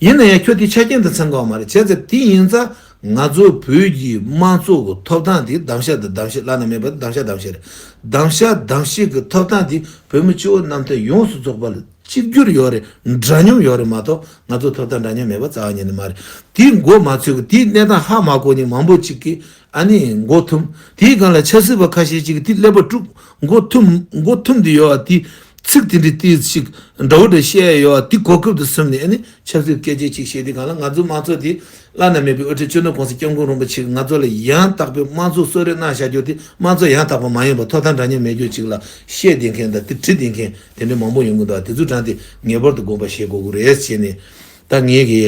ཡིན་ན་ཡང་ཁྱོད་དེ་ཆ་རྐྱེན་དེ་ཚང་གི་ཡོད་མ་རེད། བྱས་ཙང་དེ་ཡིན་ཙང་ང་ཚོ་བོད་ཀྱི་དམངས་གཙོ་གི་ཐོབ་ཐང་དེ་གདམ་གཤིས་དང་གདམ་གཤིས་བླ་ན་མེད་པ་གདམ་གཤིས་གདམ་གཤིས་རེད། གདམ་གཤིས་གདམ་གཤིས་ཀྱི་ཐོབ་ཐང་དེ་བོད་མི་སྤྱི་བོ་གནམ་བསྟན་ཡོངས་སུ་རྫོགས་པ་ལ་གཅིག་གྱུར་ཡོད་རེད། འདྲ་མཉམ་ཡོད་རེད་མ་གཏོགས་ང་ཚོ་ཐོབ་ཐང་འདྲ་མཉམ་མེད་པ་རྩ་བ་ཉིད་ནས་མ་རེད། དེའི་མགོ་མ་ཚོས་གི་དེའི་གནས་སྟངས་ཧ་མ་གོ་མཁན་མང་པོ་ཅིག་གིས་ཨ་ནི་མགོ་འཐོམས། དེའི་སྒང་ལ་ཆབ་སྲིད་པ་ཁ་ཤས་ཅིག་གིས་དེ་ཀླད་པ་དཀྲུགས། མགོ་འཐོམས་མགོ་འཐོམས་དེ་ཡོད་པ་དེ། ཚིག་དེ་འདྲའི་ཏིས་ཤིག་འདྲ་བོ་འདྲ་བཤད་ཡ་ཡོད་པ་དེ་གོ་སྐབས་དེ་བཟུང་ནས་ཨ་ནི་ཆབ་སྲིད་སྐད་ཆ་ཅིག་བཤད་དུས་སྒང་ལ་ང་ཚོ་དམངས་གཙོ་དེ་བླ་ན་མེད་པའི་དབུ་ཁྲིད་སྤྱི་ནོར་གོང་ས་སྐྱབས་མགོན་རིན་པོ་ཆེ་གིས་ང་ཚོ་ལ་ཡང་དག་པའི་དམངས་གཙོ་གསོལ་རས་གནང་བཞག་རྒྱུ་དེ་དམངས་གཙོ་ཡང་དག་པ་མ་ཡིན་པ་ཐོབ་ཐང་འདྲ་མཉམ་མེད་རྒྱུ་ཅིག་ལ་བཤད་བསྡད་མཁན་དང་དེ་བྲིས་བསྡད་མཁན་དེ་འདྲའི་མང་པོ་ཡོང་གི་འདུག་དེ་ཚོའི་གྲས་དེ་ངེས་པར་དུ་དགོངས་པ་བཞེས་དགོས་ཀྱི་རེད་ཟེར་ནས་ད་ངས་གི་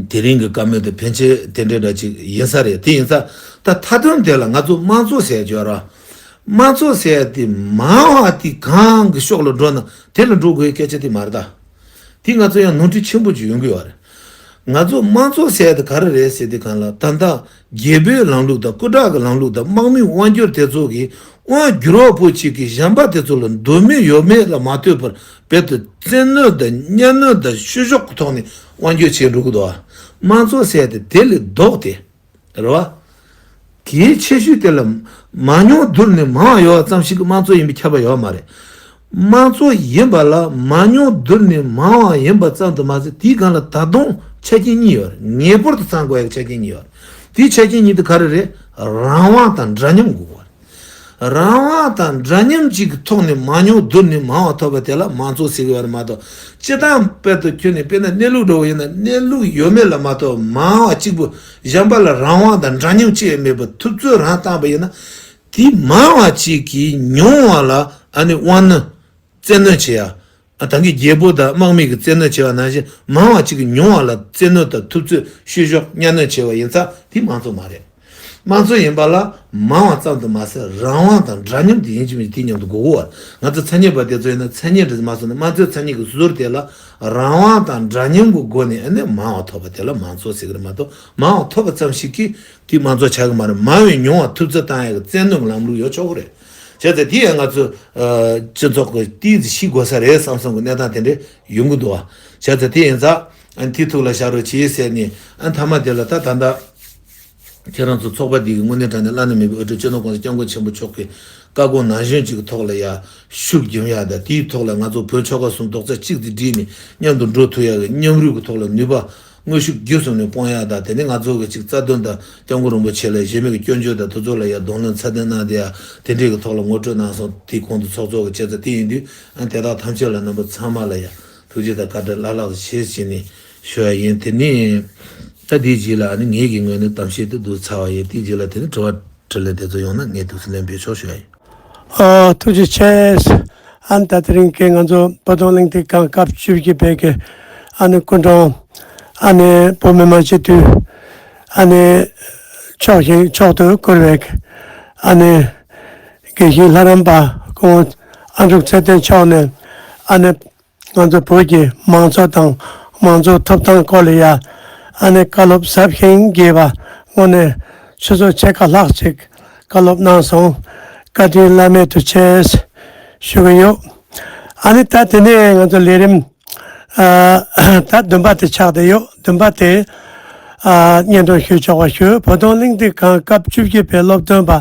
དེ་རིང་གི་བཀའ་མོལ་དེ་ཕན་ཆད་དེ་འདྲ་འདྲ་ཅིག་ཡིན་ས་རེད། དེ་ཡིན་ཙང་ད་མཐའ་དོན་དེ་ལ་ང་ཚོ་དམངས་གཙོ་ཟེར་ཡ་ཅིག་ཡོད་རེད། དམངས་གཙོ་ཟེར་ཡ་དེ་མང་བ་དེ་གང་གི་ཕྱོགས་ལ་འགྲོ་ན་དེ་ལ་འགྲོ་དགོས་སྐད་ཆ་དེ་མ་རེད་ད། དེ་ང་ཚོ་ཡང་ནོར་འཁྲུལ་ཆེན་པོ་ཅིག་ཡོང་གི་ཡོད་རེད། ང་ཚོ་དམངས་གཙོ་ཟེར་ཡ་དེ་ག་རེ་རེད་ཟེར་དུས་སྒང་ལ་ད་ལྟ་རྒྱལ་པོའི་ལམ་ལུགས་དང་སྐུ་དྲག་གི་ལམ་ལུགས་དང་དམག་མིའི་དབང་སྒྱུར་དེ་ཚོ་གིས་དབང་སྒྱུར་བ་པོ་གཅིག་གིས་གཞན་པ་དེ་ཚོ་ལ་འདོད་མོས་ཡོད་མེད་ལ་མ་ལྟོས་པར་རྦད་དེ་བཙན་གནོན་དང་གཉའ་གནོན་དང་བཤུ་གཞོག་གི་ཐོག་ནས་དབང་སྒྱུར་བྱེད་འགྲོ་གི་འདུག་བ། དམངས་གཙོ་ཟེར་དེ་དེ་ལས་ལྡོག་སྟེ། རེད་བ། གལ་ཆེ་ཤོས་དེ་ལ་མང་ཉུང་བསྡུར་ནས་མང་བ་ཡོད་པ་ཙམ་ཞིག་གིས་དམངས་གཙོ་ཡིན་པའི་ཁྱབ་པ་ཡོད་མ་རེད། དམངས་གཙོ་ཡིན་པ་ལ་མང་ཉུང་བསྡུར་ནས་མང་བ་ཡིན་པ་ཙམ་དུ་མ་ཟད་དེའི་སྒང་ལ་ད་དུང་ཆ་རྐྱེན་གཉིས་ཡོད་རེད། ངེས་པར་དུ་ཚང་དགོས་ཡག་ཆ་རྐྱེན་གཉིས་ཡོད་རེད། དེའི་ཆ་རྐྱེན་གཉིས་དེ་ག་རེ་རེད། རང་དབང་དང་འདྲ་མཉམ་དགོས་པ་རེད། རང་དབང་དང་འདྲ་མཉམ་གཅིག་གི་ཐོག་ནས་མང་ཉུང་བསྡུར་ནས་མང་བ་ཐོབ་པ་དེ་ལ་དམངས་གཙོ་ཟེར་གྱི་ཡོད་རེད་མ་གཏོགས། སྤྱིར་བཏང་དཔལ་དུ་ཁྱོན་ནས་དཔེར་ན་གནས་ལུགས་འདྲ་བོ་ཡིན་ན་གནས་ལུགས་ཡོད་མེད་ལ་མ་གཏོགས་མང་བ་གཅིག་པུ་གཞན་པ་ལ་རང་དབང་དང་འདྲ་མཉམ་གཅིག་ཡང་མེད་པར་ཐུབ་ཚོད་རང་བཏང་པ་ཡིན་ན། དེ་མང་བ་གཅིག་གིས་ཉུང་བ་ལ་ཨ་ནི་དབང་གནོན་བཙན་གནོན་བྱེད་ཡ། ཨ་ད་གིན་རྒྱལ་པོ་དང་དམག་མི་གིས་བཙན་གནོན་བྱས་པ་ནང་བཞིན་མང་བ་གཅིག་གིས་ཉུང་བ་ལ་བཙན་གནོན་དང་ཐུབ་ཚོད་བཤུ་གཞོག་གཉའ་གནོན་བྱས་པ་ཡིན་ཙང་དེ་དམངས་གཙོ་མ་རེད། དམངས་གཙོ་ཡིན་པ་ལ་མང་བ་ཙམ་དུ་མ་ཟད། རང་དབང་དང་འདྲ་མཉམ་དེ་ཡིན་གཅིག་མིན་གཅིག་དེ་མཉམ་དུ་དགོས་ཀྱི་ཡོད་རེད། ང་ཚོ་མཚན་ཉིད་པ་དེ་ཚོ་ཡིན་ན། མཚན་ཉིད་འདྲ་མ་སོང་ན། དམངས་གཙོའི་མཚན་ཉིད་ཀྱི་ཟུར་དེ་ལ་རང་དབང་དང་འདྲ་མཉམ་གྱི་སྒོ་ནས་ཨ་ནི་མང་བ་ཐོབ་པ་དེ་ལ་མང་གཙོ་ཟེར་གྱི་རེད་མ་གཏོགས། མང་བ་ཐོབ་པ་ཙམ་ཞིག་གིས་དེ་དམངས་གཙོ་ཆགས་ཀྱི་མ་རེད། མང་བས་ཉུང་བ་ཐུབ་ཚོད་བཏང་ཡག་གི་བཙན་གནོན་གྱི་ལམ་ལུགས་ཡོད་ཆོག་གི་རེད། བྱས་ཙང་དེ་ཡང་ང་ཚོ་ཨ་སྤྱི་ཚོགས་ཀྱི་ཏོག་ཙམ་ཤེས་དགོས་ས་རེད་བསམ་བསམ་གྱི་གནས་སྟངས་དེ་འདྲ་ཡོང་གི་འདུག་བ། བྱས་ཙང་དེ་ཡིན་ཙང་ཨ་ནི་དེ་ཐུགས་ལ་བཞག་རོགས་བྱེད་ཟེར་ནས། ཨ་ནི་མཐའ་མ་དེ་ལ་ད་ད་ལྟ་ཁྱེད་རང་ཚོ་ཚོགས་པ་འདི་གི་དངོས་གནས་དྲང་གནས་བླ་ན་མེད་པའི་དབུ་ཁྲིད་སྤྱི་ནོར་༸གོང་ས་༸སྐྱབས་མགོན་ཆེན་པོ་མཆོག་གི་བཀའ་དགོངས་ནང་བཞིན་ཅིག་གི་ཐོག་ལ་ཡ་ཤུགས་རྒྱབ་ཡག་དང་། དེའི་ཐོག་ལ་ང་ཚོ་བོད་ཆོལ་ཁ་གསུམ་རྡོག་རྩ་གཅིག་ཏུ་སྒྲིལ་ནས་མཉམ་དུ་འགྲོ་ཐུབ་ཡག་གི་མཉམ་རུབ་ཀྱི་ཐོག་ལ་ནུས་པ་དངོས་ཤུགས་བརྒྱུད་གསུམ་ནས་སྤུངས་ཡག་དང་། དེ་ནས་ང་ཚོ་གི་ཅིག་རྩ་དོན་དང་སྐྱབས་མགོན་རིན་པོ་ཆེ་ལ་གཞན་མི་གི་སྐྱོན་བརྗོད་དང་དེ་ཚོ་ལ་ཡ་གདོང་ལེན་ཚད་ལྡན་གནང་བསྡད་ཡག་དེ་འདྲའི་གི་ཐོག་ལ་ངོ་སྤྲོད་གནང་སོང་། དེའི་གོང་དུ་ཚོགས་གཙོ་གི་བྱས་ཙང་། དེ་ཡིན་དུས་ཨ་ནི་དེ་དག་ཐམས་ཅད་ལ་རྣམ་པ་ཚང་མ་ལ་ཡ་ཐུགས་རྗེ་དང་བཀའ་དྲིན་བླ་ལྷག་ཆེ་ཟེར་ནས་ཞུ་ཡག་ཡིན། དེ་ནས་ད་དེའི་རྗེས་ལ་ཨ་ནི་ངེད་ཀྱི་ངོས་ནས་གཏམ་བཤད་དེ་བསྡུས་ཚར་བ་ཡིན། དེའི་རྗེས་ལ་དེ་ནས་དྲི་བ་དྲིས་ལན་དེ་ཚོ་ཡོང་ན་ངས་ཐུགས་སུ་ལེན་ཕེབས་ཆོག་ཞུ་ཡག་ཡིན། ཨ། ཐུགས་རྗེ་ཆེ། ཨ་ནི་ད་དེ་རིང་གི་ང་ཚོ་བོད་དོན་གླེང་སྟེགས་ཁང་སྐབས་བཅུ་བཞི་པའི་གི་ཨ་ནི་སྐུ་མགྲོན། ཨ་ནི་བོད་མི་མང་སྤྱི་འཐུས། ཨ་ནི་མཆོག་ཞིང་མཆོག་ཏུ་བཀུར་བའི་ཨ་ནི་དགེ་བཤེས་ལྷ་རམས་པ་སྐུ་ངོ་ཨ་འབྲུག་ཚེ་བརྟན་མཆོག་ནས། ཨ་ནི་ང་ཚོ་བོད་ཀྱི་མང་གཙོ་དང་མང་གཙོའི་ཐོབ་ཐང་སྐོར་ལ་ཡ་ཨ་ནི་བཀའ་སློབ་ཟབ་ཞིང་རྒྱས་པ། དངོས་གནས་ཆུ་ཚོད་ཕྱེད་ཀ་ལྷག་ཅིག་བཀའ་སློབ་གནང་སོང་། བཀའ་དྲིན་བླ་མེད་དུ་ཆེ་ཞུ་གི་ཡོད། ཨ་ནི་ད་དེ་ནས་ང་ཚོ་ལས་རིམ་ཨ་ད་བདུན་པ་དེ་ཆགས་བསྡད་ཡོད། བདུན་པ་དེ་ཨ་སྙན་སྒྲོན་ཞུ་ཆོག་པ་ཞུ། བོད་དོན་གླེང་སྟེགས་ཁང་སྐབས་བཅུ་བཞི་པའི་སློབ་སྟོན་པ་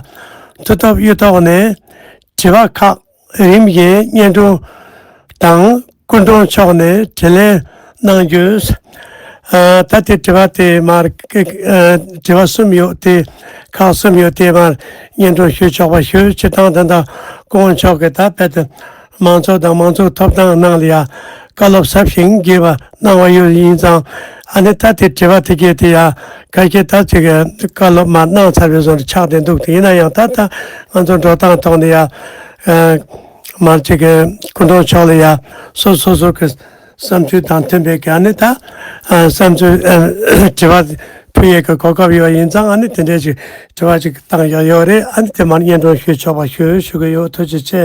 མཐུ་སྟོབས་གཡུ་ཐོག་ནས་དྲི་བ་ཁག་རིམ་བཞིན་སྙན་སྒྲོན་དང་སྐུ་མགྲོན་མཆོག་ནས་དྲིས་ལན་གནང་རྒྱུ། ཨ་ད་དེ་དྲི་བ་དེ་མར་ཨ་དྲི་བ་གསུམ་ཡོད་དེ། ཁག་གསུམ་ཡོད་དེ་མར་སྙན་སྒྲོན་ཞུ་ཆོག་པ་ཞུ། སྤྱིར་བཏང་ད་ལྟ་སྐུ་ངོ་མཆོག་གིས་ད་དཔེ་དེ་མང་གཙོ་དང་མང་གཙོའི་ཐོབ་ཐང་ནང་ལ་ཡ་བཀའ་སློབ་ཟབ་ཞིང་རྒྱས་པ་གནང་བ་ཡོད། ཡིན་ཙང་ཨ་ནི་ད་དེ་དྲི་བ་དེ་གས་དེ་ཡ་ག་གེ་ད་ཅིག་བཀའ་སློབ་མར་གནང་ཚར་བའི་བཟོ་འདྲ་ཆགས་བསྡད་འདུག་དེ་ཡིན་ན་ཡང་ད་ད་ང་ཚོ་འགྲོ་སྟངས་ཐོག་ནས་ཡ་ཨ་མར་ཅིག་སྐུ་མགྲོན་མཆོག་ལ་ཡ་སོ་སོ་སོ་གི་བསམ་ཚུལ་དང་མཐུན་པའི་གི་ཨ་ནི་ད་ཨ་བསམ་ཚུལ་ཨ་དྲི་བ་ཕུལ་ཡས་ཀྱི་གོ་སྐབས་ཡོད། ཡིན་ཙང་ཨ་ནི་དེ་འདྲའི་ཅིག་དྲི་བ་ཅིག་བཏང་ཡག་ཡོད་རེད། ཨ་ནི་དེ་མར་སྙན་སྒྲོན་ཞུ་ཆོག་པ་ཞུ་ཞུ་གི་ཡོད། ཐུགས་རྗེ་ཆེ།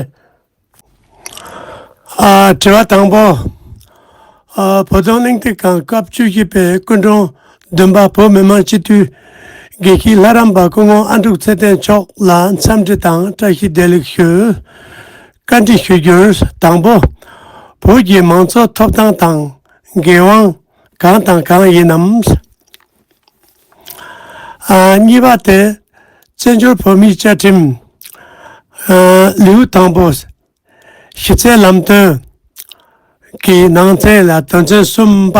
ཨ་དྲི་བ་དང་པོ། ཨ་བོད་དོན་གླེང་སྟེགས་ཁང་སྐབས་བཅུ་བཞི་པའི་སྐུ་མགྲོན་བདུན་པ་བོད་མི་མང་སྤྱི་འཐུས་དགེ་བཤེས་ལྷ་རམས་པ་སྐུ་ངོ་ཨ་འབྲུག་ཚེ་བརྟན་མཆོག་ལ་འཚམས་འདྲི་དང་བཀྲ་ཤིས་བདེ་ལེགས་ཞུ། བཀའ་འདྲི་ཞུ་རྒྱུར། དང་པོ། བོད་ཀྱི་མང་གཙོ་ཐོབ་ཐང་དང་འགན་དབང་གང་དང་གང་ཡིན་ནམ། ཨ་གཉིས་པ་དེ། བཙན་བྱོལ་བོད་མིའི་བཅའ་ཁྲིམས་ཨ་ལེའུ་དང་པོ་གཞི་རྩའི་ལམ་སྟོན་གྱི་ནང་ཚན་ལ་དོན་ཚན་གསུམ་པ་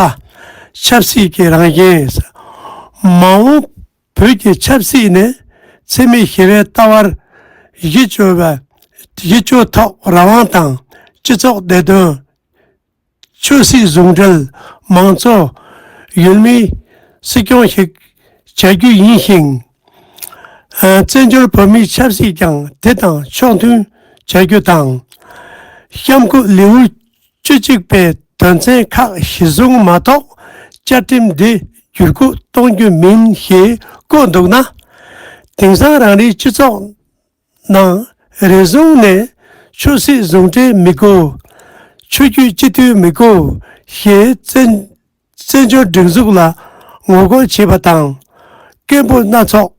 ཆབ་སྲིད་ཀྱི་རང་བཞིན། མ་འོངས་བོད་ཀྱི་ཆབ་སྲིད་ནི་འཚེ་མེད་ཞི་བའི་ལྟ་བར་གཞི་བཅོལ་བ། གཞི་བཅོལ་ཐོག་རང་དབང་དང་སྤྱི་ཚོགས་བདེ་དོན། ཆོས་སྲིད་ཟུང་འབྲེལ། མང་གཙོ་ཡུལ་མིའི་སྲིད་སྐྱོང་ཞིག་བྱ་རྒྱུ་ཡིན་ཞིང་། ཨ་བཙན་བྱོལ་བོད་མིའི་ཆབ་སྲིད་ཀྱང་དེ་དང་ཕྱོགས་མཐུན་བྱ་རྒྱུ་དང་། གཤམ་འཁོད་ལེའུ་བཅུ་གཅིག་པའི་དོན་ཚན་ཁག་གཞི་བཟུང་མ་གཏོགས་བཅའ་ཁྲིམས་འདི་བསྒྱུར་བཀོད་གཏོང་རྒྱུ་མིན་ཞེས་བཀོད་འདུག་ན། དེང་སང་རང་རེའི་སྤྱི་ཚོགས་ནང་རེ་ཟུང་ནས་ཆོས་སྲིད་ཟུང་འབྲེལ་མི་དགོས། ཆོས་བརྒྱུད་སྤྱི་མཐུན་མི་དགོས་ཞེས་བཙན་བཙན་བྱོལ་སྒྲིག་འཛུགས་ལ་ངོ་རྒོལ་བྱེད་པ་དང་། སྐད་འབོད་སྣ་ཚོགས་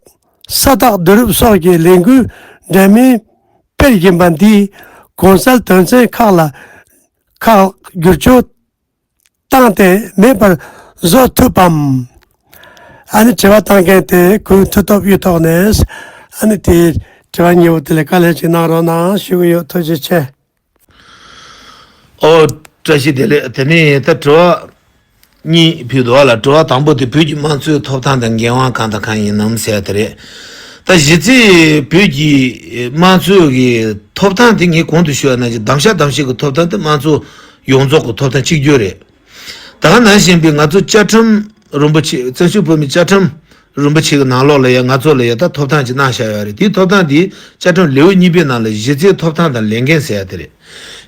ས་རྟགས་བསྡུ་རུབ་སོགས་ཀྱི་ལས་འགུལ་འདྲ་མིན་སྤེལ་བཞིན་པ་འདིས་གོང་གསལ་དོན་ཚན་ཁག་ལ་ཁག་བསྒྱུར་བཅོས་བཏང་སྟེ་མེད་པར་བཟོ་ཐུབ་བམ། ཨ་ནི་དྲི་བ་བཏང་མཁན་དེ་གུས་མཐུ་སྟོབས་གཡུ་ཐོག་ནས། ཨ་ནི་དེའི་དྲི་བ་གཉིས་པོ་དེ་ལ་བཀའ་ལན་ཅིག་གནང་རོགས་གནང་ཞུ་གི་ཡོད། ཐུགས་རྗེ་ཆེ། ཨོ། བཀྲ་ཤིས་བདེ་ལེགས། དེ་ནས་ད་དྲི་བ་གཉིས་ཕུལ་འདུག་ལ། དྲི་བ་དང་པོ་དེ་བོད་ཀྱི་དམངས་གཙོའི་ཐོབ་ཐང་དང་འགན་དབང་གང་དང་གང་ཡིན་ནམ་ཟེར་དེ་རེད། ད་གཞི་རྩའི་བོད་ཀྱི་དམངས་གཙོའི་གི་ཐོབ་ཐང་དེ་ངས་གོང་དུ་ཞུས་པ་ནང་བཞིན་གདམ་གཤགས་གདམ་བཤད་ཀྱི་ཐོབ་ཐང་དེ་དམངས་གཙོ་ཡོངས་རྫོགས་ཀྱི་ཐོབ་ཐང་གཅིག་གྱུར་རེད། ད་ག་ནང་བཞིན་པའི་ང་ཚོ་བཅའ་ཁྲིམས་རིན་པོ་ཆེ། བཙན་བྱོལ་བོད་མིའི་བཅའ་ཁྲིམས་རིན་པོ་ཆེ་གི་ནང་ལོགས་ལ་ཡང་ང་ཚོ་ལ་ཡང་ད་ཐོབ་ཐང་ཅིག་གནང་བཞག་ཡོད་རེད། དེའི་ཐོབ་ཐང་དེ་བཅའ་ཁྲིམས་ལེའུ་གཉིས་པའི་ནང་ལ་གཞི་རྩའི་ཐོབ་ཐང་དང་ལས་འགན་ཟེར་ཡ་དེ་རེད།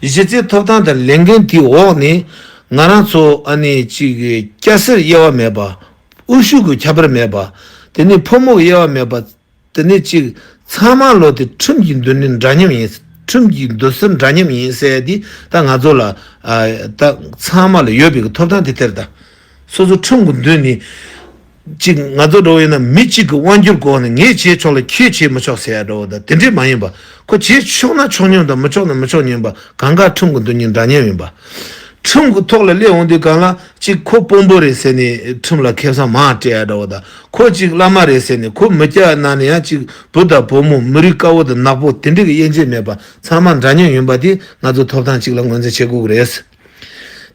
གཞི་རྩའི་ཐོབ་ཐང་དང་ལས་འགན་དེའི་འོག་ནས་ང་རང་ཚོ་ཨ་ནི་གཅིག་གི་སྐྱ་སེར་དབྱེ་བ་མེད་པ། དབུ་བཞུགས་ཀྱི་ཁྱད་པར་མེད་པ། དེ་ནས་ཕོ་མོ་དབྱེ་བ་མེད་པ། དེ་ནས་གཅིག་ཚང་མ་ལོ་དེ་ཁྲིམས་ཀྱི་མདུན་ནས་འདྲ་མཉམ་ཡིན། ཁྲིམས་ཀྱི་མདུན་སར་འདྲ་མཉམ་ཡིན་ཟེར་ཡ་དེ་ད་ང་ཚོ་ལ་ཨ་ད་ཚང་མ་ལ་ཡོད་པའི་གི་ཐོབ་ཐང་དེ་དེར་ད་སོ་སོ་ཁྲིམས་ཀྱི་མདུན་ནས་གཅིག་ང་ཚོ་འགྲོ་བ་ཡིན་ན་མི་གཅིག་གི་དབང་སྒྱུར་སྒོ་ནས་ངས་བྱས་ཆོག་ལ་ཁྱེད་བྱས་མི་ཆོག་ཟེར་ཡ་འགྲོ་བ་ད་དེ་འདྲས་མ་ཡིན་པ། ཁོ་བྱས་ཆོག་ན་ཆོག་མཉམ་དང་མི་ཆོག་ན་མི་ཆོག་མཉམ་པ། གང་ག་ཁྲིམས་ཀྱི་མདུན་ནས་འདྲ་མཉམ་ཡིན་པ། ཁྲིམས་ཀྱི་ཐོག་ལ་སླེབས་འོང་དུས་གང་ལ་གཅིག་ཁོ་དཔོན་པོ་རེད་ཟེར་ནས་ཁྲིམས་ལ་ཁེ་བཟང་མང་སྤྲད་ཡ་འདྲ་བོ་དང་། ཁོ་གཅིག་བླ་མ་རེད་ཟེར་ནས་ཁོ་མི་སྐྱ་ནང་ནས་ཡང་གཅིག་བུ་དང་བུ་མོ་མི་རིགས་དཀར་པོ་དང་ནག་པོ་དེ་འདྲ་གི་དབྱེ་འབྱེད་མེད་པ་ཚང་མ་འདྲ་མཉམ་ཡིན་པ་དེ་ང་ཚོ་ཐོབ་ཐང་གཅིག་ལ་ངོས་འཛིན་བྱེད་དགོས་ཀྱི་རེད།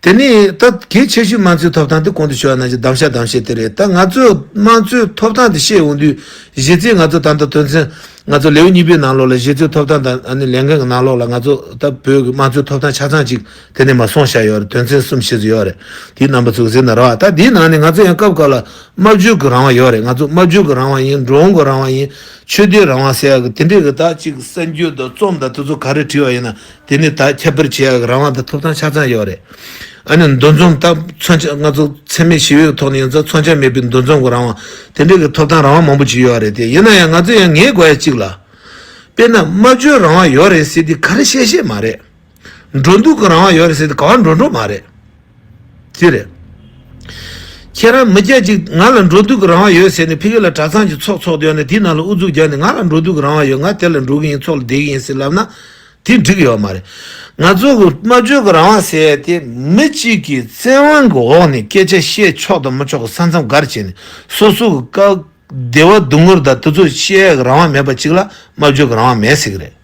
དེ་ནས་ད་གལ་ཆེ་ཤོས་དམངས་གཙོའི་ཐོབ་ཐང་དེ་གོང་དུ་ཞུས་པ་ནང་བཞིན་གདམ་གཤེད་གདམ་གཤེད་དེ་རེད། ད་ང་ཚོས་དམངས་གཙོའི་ཐོབ་ཐང་དེ་བཤད་འོང་དུས་གཞི་རྩའི་ང་ཚོ་ད་ལྟ་དོན་ཚན་ང་ཚོ་ལེའུ་གཉིས་པའི་ནང་ལོགས་ལ་གཞི་རྩའི་ཐོབ་ཐང་དང་ཨ་ནི་ལས་འགན་གྱི་ནང་ལོགས་ལ་ང་ཚོ་ད་བོད་ཀྱི་དམངས་གཙོའི་ཐོབ་ཐང་ཆ་ཚང་ཅིག་དེ་ནས་མར་སོང་བཞག་ཡོད་རེད། དོན་ཚན་གསུམ་བཞི་ཙམ་ཡོད་རེད། དེའི་རྣམ་པ་ཚོས་གཟིགས་ན་རེད་བ། ད་དེའི་ནང་ནས་ང་ཚོ་ཡང་སྐབས་སྐབས་ལ་སྨྲ་བརྗོད་ཀྱི་རང་དབང་ཡོད་རེད། ང་ཚོ་སྨྲ་བརྗོད་ཀྱི་རང་དབང་ཡིན། འགྲོ་འོང་གི་རང་དབང་ཡིན། ཆོས་དད་རང་དབང་ཟེར་ཡག་གི་དེ་འདྲས་ཀྱི་ད་ཅིག་གསར་འགྱུར་དང་རྩོམ་དང་དེ་ཚོ་ག་རེ་བྲིས་པ་ཡིན་ན་དེ་ནི་ད་ཁྱབ་སྤེལ་བྱེད་ཡག་གི་རང་དབང་དང་ཐོབ་ཐང་ཆ་ཚང་ཡོད་རེད། ཨ་ནི་འདུ་འཛོམས་ད་མཚོན་ཆ་ང་ཚོ་འཚེ་མེད་ཞི་བའི་ཐོག་ནས་ཡིན་ཙང་མཚོན་ཆ་མེད་པའི་འདུ་འཛོམས་ཀྱི་རང་དབང་དེ་འདྲས་ཀྱི་ཐོབ་ཐང་རང་དབང་མང་པོ་ཅིག་ཡོད་རེད། དེ་ཡིན་ན་ཡང་ང་ཚོ་ཡང་ངེས་དགོས་ཡ་གཅིག་ལ། དཔེར་ན་སྨྲ་བརྗོད་རང་དབང་ཡོད་རེད་ཟེར་དེ་ག་རེ་བཤད་བཤད་མ་རེད། འགྲོ་འདུག་གི་རང་དབང་ཡོད་རེད་ཟེར་དེ་ག་བ་འགྲོ་འགྲོ་མ་རེད། དེ་རེད། ཁྱེད་རང་མི་སྐྱ་ཅིག་ང་ལ་འགྲོ་འདུག་གི་རང་དབང་ཡོད་ཟེར་ནས་ཕ་གི་ལ་གྲྭ་ཚང་གི་ཚོགས་ཚོགས་བསྡད་ནས་དེའི་ནང་ལ་ཨུ་ཚུགས་རྒྱག་ནས་ང་ལ་འགྲོ་འདུག་གི་རང་དབང་ཡོད། ང་དེ་ལ་འགྲོ་གི་ཡིན། ཚོགས་ལ་བསྡད་ཀྱི་ཡིན་ཟེར་ལབ་ན་དེ་འགྲིག་གི་ཡོད་མ་རེད། ང་ཚོ་གི་སྨྲ་བརྗོད་ཀྱི་རང་དབང་ཟེར་ཡ་དེ་མི་གཅིག་གིས་བཙན་དབང་གི་འོག་ནས་སྐད་ཆ་བཤད་ཆོག་དང་མི་ཆོག་གི་ས་མཚམས་བགར་བྱས་ནས་སོ་སོ་གི་བཀའ་བདེ་བ་སྡུག་བསྔལ་དང་དེ་ཚོ་བཤད་ཡ་གི་རང་དབང་མེད་པ་གཅིག་ལ་སྨྲ་བརྗོད་ཀྱི་རང་དབང་མེད་ཟེར་གི་རེད།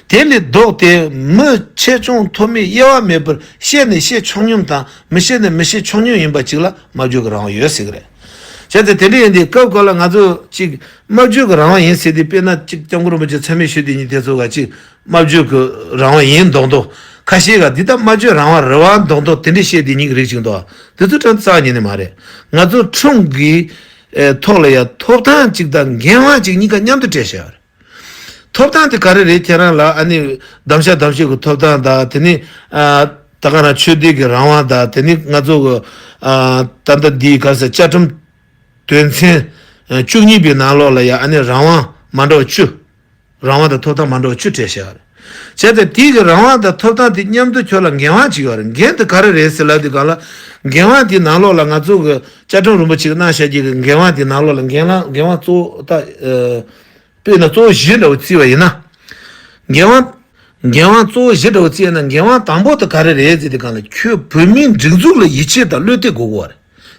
དེ་ལས་ལྡོག་སྟེ་མི་ཆེ་ཆུང་མཐོ་དམན་དབྱེ་བ་མེད་པར་བཤད་ནས་བཤད་ཆོག་སྙོམས་དང་མི་བཤད་ནས་མི་བཤད་ཆོག་སྙོམས་ཡིན་པ་གཅིག་ལ་སྨྲ་བརྗོད་ཀྱི་རང་དབང་ཡོད་ཟེར་གི་རེད། བྱས་ཙང་དེ་འདྲ་ཡིན་དུས་སྐབས་འགའ་ལ་ང་ཚོ་གཅིག་སྨྲ་བརྗོད་ཀྱི་རང་དབང་ཡིན་ཟེར་དུས་དཔེར་ན་གཅིག་སྐྱབས་མགོན་རིན་པོ་ཆེ་མཚན་སྨད་ཞུས་དེ་ཉིད་དེ་ཚོ་ག་གཅིག་སྨྲ་བརྗོད་ཀྱི་རང་དབང་ཡིན་མདོག་མདོག་ཁ་ཤས་ག་འདི་ལྟར་སྨྲ་བརྗོད་རང་དབང་རེད་བ་མདོག་མདོག་དེ་འདྲ་བཤད་དེ་ཉིད་ཀྱི་རིགས་ཅིག་འདུག་དེ་ཚོ་ཀྲང་རྩ་ཉིད་ནས་མ་རེད། ང་ཚོ་ཁྲིམས་ཀྱི་ཨེ་ཐོག་ལ་ཡ་ཐོབ་ཐང་གཅིག་དང་འགན་དབང་གཅིག་གཉིས་ཀ་མཉམ་དུ་སྤྲད་བཞག་ཡོད་རེད། ཐོབ་ཐང་དེ་ག་རེ་རེད། ཁྱེད་རང་ལ་ཨ་ནི་གདམ་ཤ་གདམ་ཤོས་ཀྱི་ཐོབ་ཐང་དང་དེ་ནི་ཨ་ད་ག་རང་ཆོས་དད་ཀྱི་རང་དབང་དང་དེ་ནི་ང་ཚོ་གི་ཨ་ད་ལྟ་འདིའི་ག་ས་བཅའ་ཁྲིམས་དོན་ཚན་བཅུ་གཉིས་པའི་ནང་ལོགས་ལ་ཡ་ཨ་ནི་རང་དབང་མ་འདྲ་བ་བཅུ། རང་དབང་དང་ཐོབ་ཐང་མ་འདྲ་བ་བཅུ་སྤྲད་བཞག་ཡོད་རེད། བྱས་ཙང་དེའི་གི་རང་དབང་དང་ཐོབ་ཐང་དེ་མཉམ་དུ་ཁྱོད་ལ་འགན་དབང་ཅིག་ཡོད་རེད། འགན་དེ་ག་རེ་རེད་ཟེར་ལབ་དུས་གང་ལ་འགན་དབང་དེའི་ནང་ལོགས་ལ་ང་ཚོ་གི་བཅའ་ཁྲིམས་རིན་པོ་ཆེ་གི་གནང་བཞག་རྒྱུ་གི་འགན་དབང་དེའི་ནང་ལོགས་ལ་འགན་ལ་འགན་དབང་གཙོ་བོ་ད་ཨ་དཔེར་ན་གཙོ་བོ་བཞི་འདྲ་བོ་བརྩིས་པ་ཡིན་ན། འགན་དབང་འགན་དབང་གཙོ་བོ་བཞི་འདྲ་བོ་བརྩིས་ན་འགན་དབང་དང་པོ་དེ་ག་རེ་རེད་ཟེར་དུས་གང་ལ་ཁྱོད་བོད་མིའི་སྒྲིག་འཛུགས་ལ་ཡིད་ཆེས་དང་བློ་གཏད་དགོས་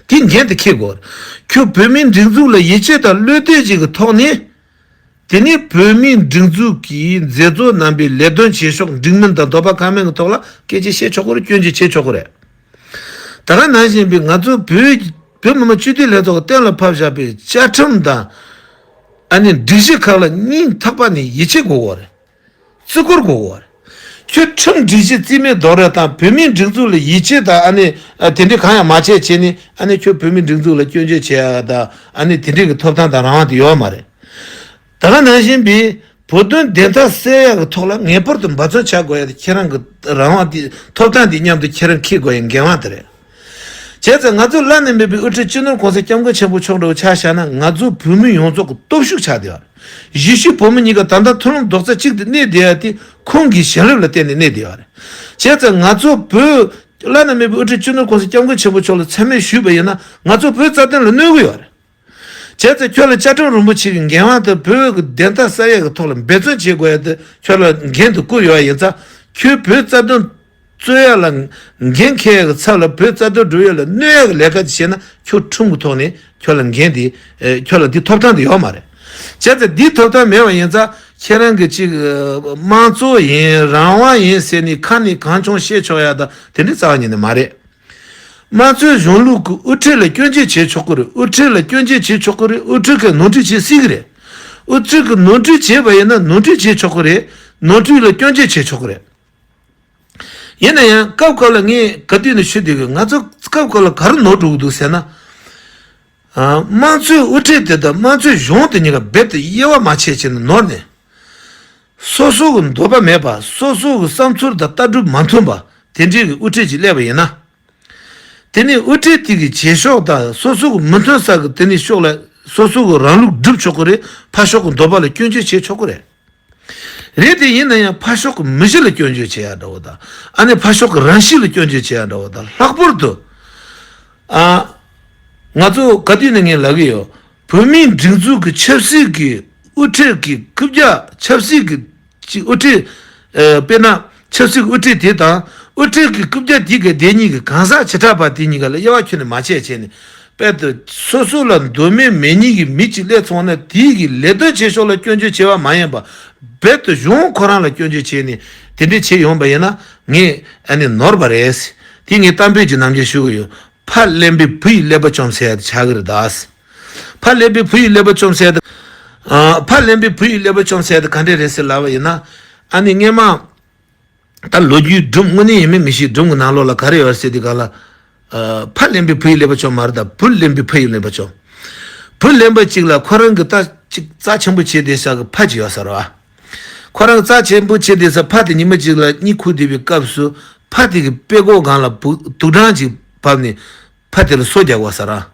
ཀྱི་ཡོད་རེད། དེ་འགན་དེ་འཁྱེར་དགོས་རེད། ཁྱོད་བོད་མིའི་སྒྲིག་འཛུགས་ལ་ཡིད་ཆེས་དང་བློ་གཏད་ཅིག་གི་ཐོག་ནས། དེ་ནས་བོད་མིའི་སྒྲིག་འཛུགས་ཀྱི་མཛད་གཙོ་རྣམ་པས་ལས་དོན་བྱེད་ཕྱོགས་འགྲིག་མིན་དང་འདོད་པ་ཁེངས་མིན་གྱི་ཐོག་ལ་སྐད་ཆ་བཤད་ཆོག་གི་རེད། སྐྱོན་བརྗོད་བྱེད་ཆོག་གི་རེད། ད་ག་ནང་བཞིན་པའི་ང་ཚོ་བོད་བོད་མི་མང་སྤྱི་འཐུས་ལྷན་ཚོགས་ཀྱིས་གཏན་ལ་ཕབ་བཞག་པའི་བཅའ་ཁྲིམས་དང་། ཨ་ནི་སྒྲིག་གཞི་ཁག་ལ་སྙིང་ཐག་པ་ནས་ཡིད་ཆེས་དགོས་ཀྱི་རེད། བརྩི་བཀུར་དགོས་ཀྱི་རེད། ཁྱོད་ཁྲིམས་སྒྲིག་གཞི་རྩིས་མེད་རྡོག་རོལ་དང་བོད་མིའི་སྒྲིག་འཛུགས་ལ་ཡིད་ཆེས་དང་ཨ་ནི་དེ་འདྲའི་གང་ཡང་མ་བྱས་བྱས་ནས་ཨ་ནི་ཁྱོད་བོད་མིའི་སྒྲིག་འཛུགས་ལ་སྐྱོན་བརྗོད་བྱེད་ཡ་དང་ཨ་ནི་དེ་འདྲའི་གི་ཐོབ་ཐང་དང་རང་དབང་དེ་ཡོད་མ་རེད། ད་ག་ནང་བཞིན་པའི་བོད་དོན་བདེན་མཐའ་གསལ་ཡག་གི་ཐོག་ལ་ངེས་པར་དུ་འབད་བརྩོན་བྱ་དགོས་ཡ་དེ་ཁྱེད་རང་གི་རང་དབང་དེ་ཐོབ་ཐང་དེ་མཉམ་དུ་ཁྱེད་རང་འཁྱེར་དགོས་ཡ་འགན་དབང་དེ་རེད། བྱས་ཙང་ང་ཚོ་བླ་ན་མེད་པའི་དབུ་ཁྲིད་སྤྱི་ནོར་༸གོང་ས་༸སྐྱབས་མགོན་ཆེན་པོ་མཆོག་འདྲ་བོ་ཆ་བཞག་ན་ང་ཚོ་བོད་མི་ཡོངས་རྫོགས་ཀྱི་སྟོབས་ཤུགས་ཆགས་བསྡད་ཡོད་རེད། གཞིས་བྱེས་བོད་མི་གཉིས་ཀ་ད་ལྟ་མཐུན་ལམ་རྡོག་རྩ་གཅིག་ཏུ་གནས་བསྡད་ཡ་དེ་ཁོང་གི་བྱིན་རླབས་ལ་བརྟེན་ནས་གནས་བསྡད་ཡོད་རེད། བྱས་ཙང་ང་ཚོ་བོད་བླ་ན་མེད་པའི་དབུ་ཁྲིད་སྤྱི་ནོར་༸གོང་ས་༸སྐྱབས་མགོན་ཆེན་པོ་མཆོག་ལ་མཚན་སྨད་ཞུས་པ་ཡིན་ན་ང་ཚོ་བོད་རྩ་དོན་ལ་གནོད་ཀྱི་ཡོད་རེད། བྱས་ཙང་ཁྱོད་ལ་བཅའ་ཁྲིམས་རིན་པོ་ཆེ་གི་འགན་དབང་དང་བོད་ཀྱི་བདེན་མཐའ་གསལ་ཡག་གི་ཐོག་ལ་འབད་བརྩོན་བྱེད་དགོས་ཡ་དེ་ཁྱོད་ལ་འགན་དུ་བསྐུར་ཡོད་ཡིན་ཙང་ཁྱོད་བོད་རྩ་དོན་རྩོད་ཡ་ལ་འགན་འཁྱེར་ཡ་གི་ཚབ་ལ་བོད་རྩ་དོན་སྒྲུབ་ཡ་ལ་གནོད་ཡ་གི་ལས་ཀ་དེ་བྱས་ན་ཁྱོད་ཁྲིམས་ཀྱི་ཐོག་ནས་ཁྱོད་ལ་འགན་དེ་ཨེ་ཁྱོད་ལ་འདི་ཐོབ་ཐང་དེ་ཡོད་མ་རེད། བྱས་ཙང་འདི་ཐོབ་ཐང་མེད་པ་ཡིན་ཙང་ཁྱེད་རང་གི་ཅིག་ཨ་དམངས་གཙོ་ཡིན་རང་དབང་ཡིན་ཟེར་ནས་ཁ་ནས་གང་བྱུང་བཤད་ཆོག་ཡ་དང་དེ་འདྲའི་རྩ་བ་ཉིད་ནས་མ་རེད། དམངས་གཙོའི་གཞུང་ལུགས་ཀྱི་དབུ་ཁྲིད་ལ་སྐྱོན་བརྗོད་བྱེད་ཆོག་གི་རེད། དབུ་ཁྲིད་ལ་སྐྱོན་བརྗོད་བྱེད་ཆོག་གི་རེད། དབུ་ཁྲིད་ཀྱིས་ནོར་འཁྲུལ་བྱེད་སྲིད་ཀྱི་རེད། དབུ་ཁྲིད་ཀྱིས་ནོར་འཁྲུལ་བྱས་པ་ཡིན་ན་ནོར་འཁྲུལ་བྱེད་ཆོག་གི་རེད། ནོར་འཁྲུལ་ལ་སྐྱོན་བརྗོད་བྱེད་ཆོག་གི་རེད། ཡིན་ན་ཡང་སྐབས་སྐབས་ལ་ངས་ག་དུས་ནས་ཞུ་བསྡད་ཀྱི་ང་ཚོ་སྐབས་སྐབས་ལ་ག་རེ་ནོར་འགྲོ་གི་འདུག་ཟེར་ན། ཨ་དམངས་གཙོའི་དབུ་ཁྲིད་དེ་དང་དམངས་གཙོའི་གཞུང་དེ་གཉིས་ཀ་རྦད་དེ་དབྱེ་བ་མ་ཕྱེ་བྱས་ནས་ནོར་ནས། སོ་སོ་གི་འདོད་པ་མེད་པ་སོ་སོ་གི་བསམ་ཚུལ་དང་ལྟ་གྲུབ་མ་མཐུན་པ་དེ་འདྲའི་གི་དབུ་ཁྲིད་ཅིག་སླེབས་པ་ཡིན་ན། དེ་ནས་དབུ་ཁྲིད་དེ་གི་བྱེད་ཕྱོགས་དང་སོ་སོ་གི་མི་མཐུན་ས་གི་དེ་ནས་ཕྱོགས་ལ་ སོ་སོ་གི་རང་ལུགས་སྒྲུབ་ཆོག་གི་རེད། ཕར་ཕྱོགས་ཀྱི་འདོད་པ་ལ་སྐྱོན་བརྗོད་བྱེད་ཆོག་གི་རེད། རེད་དེ་ཡིན་ན་ཡང་ཕར་ཕྱོགས་ཀྱི་མི་གཞི་ལ་སྐྱོན་བརྗོད་བྱེད་ཡ་འདྲ་བོ་དང་། ཨ་ནི་ཕར་ཕྱོགས་ཀྱི་རང་གཤིས་ལ་སྐྱོན་བརྗོད་བྱེད་ཡ་འདྲ་བོ་དང་། ལྷག་པར་དུ། ཨ། ང་ཚོ་ག་དུས་ནས་ངས་ལབ་ཀྱི་ཡོད། བོད་མིའི་སྒྲིག་འཛུགས་ཀྱི་ཆབ་སྲིད་ཀྱི་དབུ་ཁྲིད་ཀྱི་རྐུབ་བཀྱག་ཆབ་སྲིད་ཀྱི་ཅིག་དབུ་ཁྲིད། ཨ། དཔེར་ན་ཆབ་སྲིད་ཀྱི་དབུ་ཁྲིད་དེ་དང་དབུ་ཁྲིད་ཀྱི་རྐུབ་བཀྱག་དེ་གི་སྡེ་གཉིས་ཀྱི་གང་ཟག་བྱེ་བྲག་པ་དེ་གཉིས་ཀ་ལ་དབྱེ་བ་ཁྱོན་ནས་མ་ཕྱེ་བྱས་ནས། དཔལ་དུ་སོ་སོ་ལ་འདོད་མོས་མེད་མཁན་གྱི་མི་གཅིག་སླེབས་སོང་ན། དེའི་གི་ལས་དོན་བྱེད་ཕྱོགས་ལ་སྐྱོན་བརྗོད་བྱས་པ་མ་ཡིན་པ། རྦད་དེ་གཞུང་ཁོ་རང་ལ་སྐྱོན་བརྗོད་བྱས་ནས་དེ་འདྲས་བྱས་ཡོང་པ་ཡིན་ན། ངས་ཨ་ནི་ནོར་བ་རེད། དེ་ངས་གཏམ་དཔེ་ཅིག་ནམ་རྒྱུན་ཞུ་གི་ཡོད། ཕ་གླེན་པའི་བུ་ཡི་ཀླད་པ་བཅོམ་ཟེར་ཡ་དེ་ཆགས་ཀྱི་རེད་ད། ཕ་གླེན་པའི་བུ་ཡི་ཀླད་པ་བཅོམ་ཟེར་ཡ་དེ། ཨ། ཕ་གླེན་པའི་བུ་ཡི་ཀླད་པ་བཅོམ་ཟེར་ཡ་དེ་ག་འདྲས་རེད་ཟེར་ལབ་པ་ཡིན་ན། ཨ་ནི་སྔས་མ། ད་ལོ་རྒྱུས་སྒྲུང་དངོས་གནས་ཡིན་མིན་མི་ཤེས། སྒྲུང་གི་ནང་ལོགས་ལ་ག་རེ་ཡོད་ཟེར་དུས་ག་ལ། ཨ། ཕ་གླེན་པའི་བུ་ཡི་ཀླད་པ་བཅོམ་མ་རེད་ད། བུ་གླེན་པའི་ཕ་ཡི་ཀླད་པ་བཅོམ། བུ་གླེན་པ་གཅིག་ལ་ཁོ་རང་གི་ད་ཅིག་རྩ་ཆེན་པོ་བྱེད་བསྡད་ས་གི་ཕ་ཅིག་ཡོད་ས་རེད་བ། ཁོ་རང་རྩ་ཆེན་པོ་བྱེད་བསྡད་ས་ཕ་དེ་ཉི་མ་གཅིག་ལ་གཉིད་ཁུག་བསྡད་པའི་སྐབས་སུ། ཕ་དེ་གི་དཔྲལ་ཀོ་སྒང་ལ་བུ་དུག་སྦྲང་ཅིག་བབས་ནས། ཕ་དེ་ལ་སོ་རྒྱག་དགོས་ས་རེད།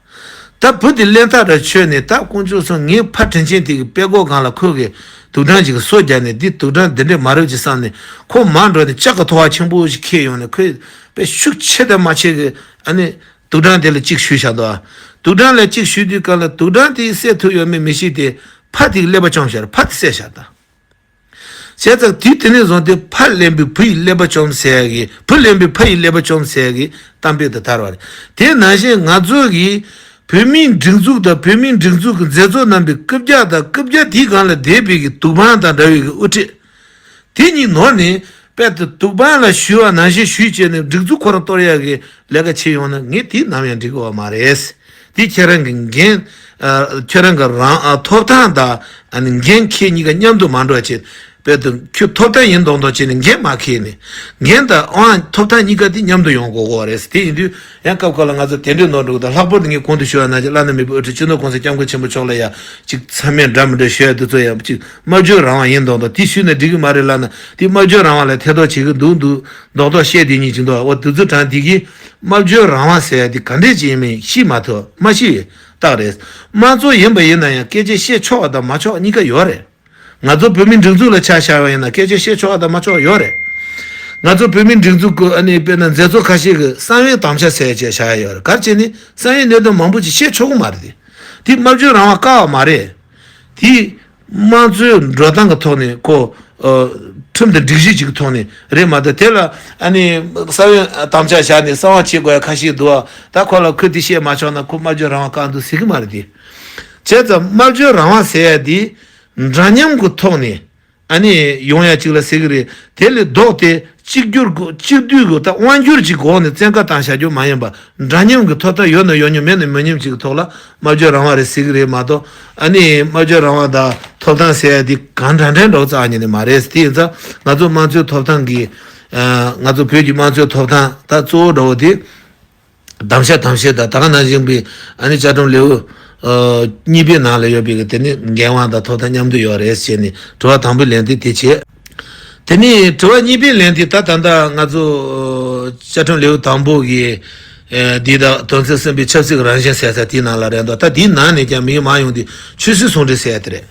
ད་བུ་དེ་གླེན་རྟགས་འདྲ་ཆོད་ནས། ད་དཀོན་མཆོག་གསུམ། ངའི་ཕ་དྲིན་ཆེན་དེ་གི་དཔྲལ་ཀོ་སྒང་ལ་ཁོ་གིས་དུག་སྦྲང་ཅིག་གིས་སོ་རྒྱག་ནས། འདི་དུག་སྦྲང་འདི་འདྲས་མ་རེད་ཅིག་བསམ་ནས། ཁོ་མར་འགྲོ་ནས་ལྕགས་ཀྱི་ཐོ་བ་ཆེན་པོ་ཞིག་ཁྱེར་ཡོང་ནས། ཁོས་དཔེ་ཤུགས་ཆེ་དང་མ་ཆེ་གི། ཨ་ནི་དུག་སྦྲང་དེ་ལ་གཅིག་གཞུས་བཞག་འདུག། ཨ། དུག་སྦྲང་ལ་གཅིག་གཞུས་དུས་སྒང་ལ་དུག་སྦྲང་དེ་བསད་ཐུབ་ཡོད་མེད་མི་ཤེས་ཏེ། ཕ་དེ་གི་ཀླད་པ་བཅོམ་བཞག། ཕ་དེ་བསད་བཞག་ད། བྱས་ཙང་དུས་དེ་ནས་བཟུང་སྟེ་ཕ་གླེན་པའི་བུ་ཡི་ཀླད་པ་བཅོམ་ཟེར་ཡ་གི། བུ་གླེན་པའི་ཕ་ཡི་ཀླད་པ་བཅོམ་ཟེར་ཡ་གི་གཏམ་དཔེ་དེ་དར་བ་རེད། དེ་ནང་བཞིན་ང་ཚོ་གི་བོད་མིའི་སྒྲིག་འཛུགས་དང་བོད་མིའི་སྒྲིག་འཛུགས་ཀྱི་མཛད་གཙོ་རྣམ་པའི་རྐུབ་བཀྱག་དང་། རྐུབ་བཀྱག་དེའི་སྒང་ལ་བསྡད་པའི་གི་དུག་སྦྲང་དང་འདྲ་བའི་གི་དབུ་ཁྲིད། དེ་གཉིས་ནོར་ནས། དཔལ་དུ་དུག་སྦྲང་ལ་གཞུས་པ་ནང་བཞིན་གཞུས་བྱས་ནས་སྒྲིག་འཛུགས་ཁོ་རང་གཏོར་ཡག་གི་ལས་ཀ་བྱེད་ཡོང་ན། ངས་དེ་ནམ་ཡང་འགྲིག་གི་ཡོད་མ་རེད། དེ་ཁྱེད་རང་གི་འགན། ཨ། ཁྱེད་རང་གི་རང་། ཨ། ཐོབ་ཐང་དང་། ཨ་ནི་འགན་འཁྱེར་གཉིས་ཀ་མཉམ་དུ་མ་འགྲོ་བྱེད། དཔལ་དུ་ཁྱོད་ཐོབ་ཐང་ཡིན་མདོག་མདོག་བྱས་ནས་འགན་མ་འཁྱེར་ནས། འགན་དང་དབང་། ཐོབ་ཐང་གཉིས་ཀ་དེ་མཉམ་དུ་ཡོང་དགོས་ཀྱི་རེད། དེ་ཡིན་དུས། ཡང་སྐབས་ཁག་ལ་ང་ཚོ་དེ་འདྲའི་ནོར་འགྲོ་གི་འདུག། ལྷག་པར་དུ་ངས་གོང་དུ་ཞུས་པ་ནང་བཞིན། བླ་ན་མེད་པའི་དབུ་ཁྲིད་སྤྱི་ནོར་༸གོང་ས་༸སྐྱབས་མགོན་ཆེན་པོ་མཆོག་ལ་ཡ་ཅིག་མཚམས་མེད་འདྲ་མི་འདྲ་ཞུ་ཡ་དེ་ཚོ་ཡང་ཅིག་སྨྲ་བརྗོད་རང་དབང་ཡིན་མདོག་མདོག། དེ་ཞུས་ན་འགྲིག་གི་མ་རེད་ལབ་ན། དེ་སྨྲ་བརྗོད་རང་དབང་ལ་ཐེ་གཏོགས་བྱེད་ཀྱི་འདུག་འདུག་མདོག་མདོག་བཤད་དེ་ཉིད་ཅིག་འདུག། འོ། དུས་ཚོད་གྲངས་དེ་གིས་སྨྲ་བརྗོད་རང་དབང་ཟེར་ཡ་དེ་ག་འདྲས་ཅིག་ཡིན་མིན་ཤེས་མ་ཐུབ། མ་ཤེས་པའི་རྟགས་རེད། དམངས་གཙོ་ཡིན་པ་ཡིན་ན་ཡང་སྐད་ཆ་བཤད་ཆོག་པ་དང་མ་ཆོག་པ་གཉིས་ཀ་ཡོད་རེད། ང་ཚོ་བོད་མིའི་སྒྲིག་འཛུགས་ལ་ཆ་བཞག་པ་ཡིན་ན། སྐད་ཆ་བཤད་ཆོག་པ་དང་མ་ཆོག་པ་ཡོད་རེད། ང་ཚོ་བོད་མིའི་སྒྲིག་འཛུགས་ཀྱི། ཨ་ནི་དཔེར་ན་མཛད་གཙོ་ཁ་ཤས་ཀྱིས་གསང་བའི་དམ་བཅའ་ཟེར་བྱས་བཞག་ཡ་ཡོད་རེད། ག་རེ་བྱས་ནས་གསང་བའི་གནད་དོན་མང་པོ་ཅིག་བཤད་ཆོག་གི་མ་རེད་དེ། དེ་སྨྲ་བརྗོད་རང་དབང་བཀག་པ་མ་རེད། དེ་དམངས་གཙོའི་འགྲོ་སྟངས་ཀྱི་ཐོག་ནས་ཁོ། ཨ། ཁྲིམས་དང་སྒྲིག་གཞི་ཅིག་གི་ཐོག་ནས་རེད་མ་གཏོགས། དེ་ལ་ཨ་ནི་གསང་བའི་དམ་བཅའ་བཞག་ནས་གསང་བ་བྱེད་དགོས་ཡ་ཁ་ཤས་འདུག། ཨ། ད་ཁོ་ལ་ཁོས་དེ་བཤད་མ་ཆོག་ན་ཁོ་སྨྲ་བརྗོད་རང་དབང་བཀག་འདུག་ཟེར་གི་མ་རེད་དེ། བྱས་ཙང་སྨྲ་བརྗོད་རང་དབང་ཟེར་ཡ་དེ་འདྲ་མཉམ་གྱི་ཐོག་ནས། ཨ་ནི་ཡོང་ཡ་ཅིག་ལ་ཟེར་གི་རེད། དེ་ལས་ལྡོག་སྟེ་གཅིག་གྱུར་གྱི། གཅིག་བསྡུས་ཀྱི། ད་དབང་སྒྱུར་ཅིག་འོག་ནས་བཙན་བཀའ་བཏང་བཞག་རྒྱུ་མ་ཡིན་པ། འདྲ་མཉམ་གྱི་ཐོབ་ཐང་ཡོད་ན་ཡོད་མཉམ། མེད་ན་མེད་མཉམ་ཅིག་གི་ཐོག་ལ་སྨྲ་བརྗོད་རང་དབང་རེད་ཟེར་གི་རེད་མ་གཏོགས། ཨ་ནི་སྨྲ་བརྗོད་རང་དབང་དང་ཐོབ་ཐང་ཟེར་ཡ་དེ་གང་འདྲ་འདྲ་འདྲ་བོ་རྩ་བ་ཉིད་ནས་མ་རེད། དེ་ཡིན་ཙང་ང་ཚོ་དམངས་གཙོའི་ཐོབ་ཐང་གི། ཨ། ང་ཚོ་བོད་ཀྱི་དམངས་གཙོའི་ཐོབ་ཐང་ད་གཙོ་བོ་འདྲ་བོ་དེ། གདམ་གསེས་གདམ་གསེས་དང་། ད་ག་ནང་བཞིན་པའི། ཨ་ནི་བཅའ་ཁྲིམས་ལེའུ། ཨ། གཉིས་པའི་ནང་ལ་ཡོད་པའི་གི་དེ་ནི་འགན་དབང་དང་ཐོབ་ཐང་མཉམ་དུ་ཡོད་རེད་ཟེར་ནས་དྲི་བ་དང་པོའི་ལན་དེ་དེ་བྱས། དེ་ནས་དྲི་བ་གཉིས་པའི་ལན་དེ། ད་ད་ལྟ་ང་ཚོ་བཅའ་ཁྲིམས་ལེའུ་དང་པོ་གི། ཨ། འདི་ད་དོན་ཚན་གསུམ་པའི་ཆབ་སྲིད་ཀྱི་རང་བཞིན་ཟེར་ས་དེའི་ནང་ལ་རེད་འདུག། ད་དེའི་ནང་ནས་ཀྱང་མིང་མང་ཡོང་དུས་ཆོས་སྲིད་ཟུང་འབྲེལ་ཟེར་ཡ་དེ་རེད།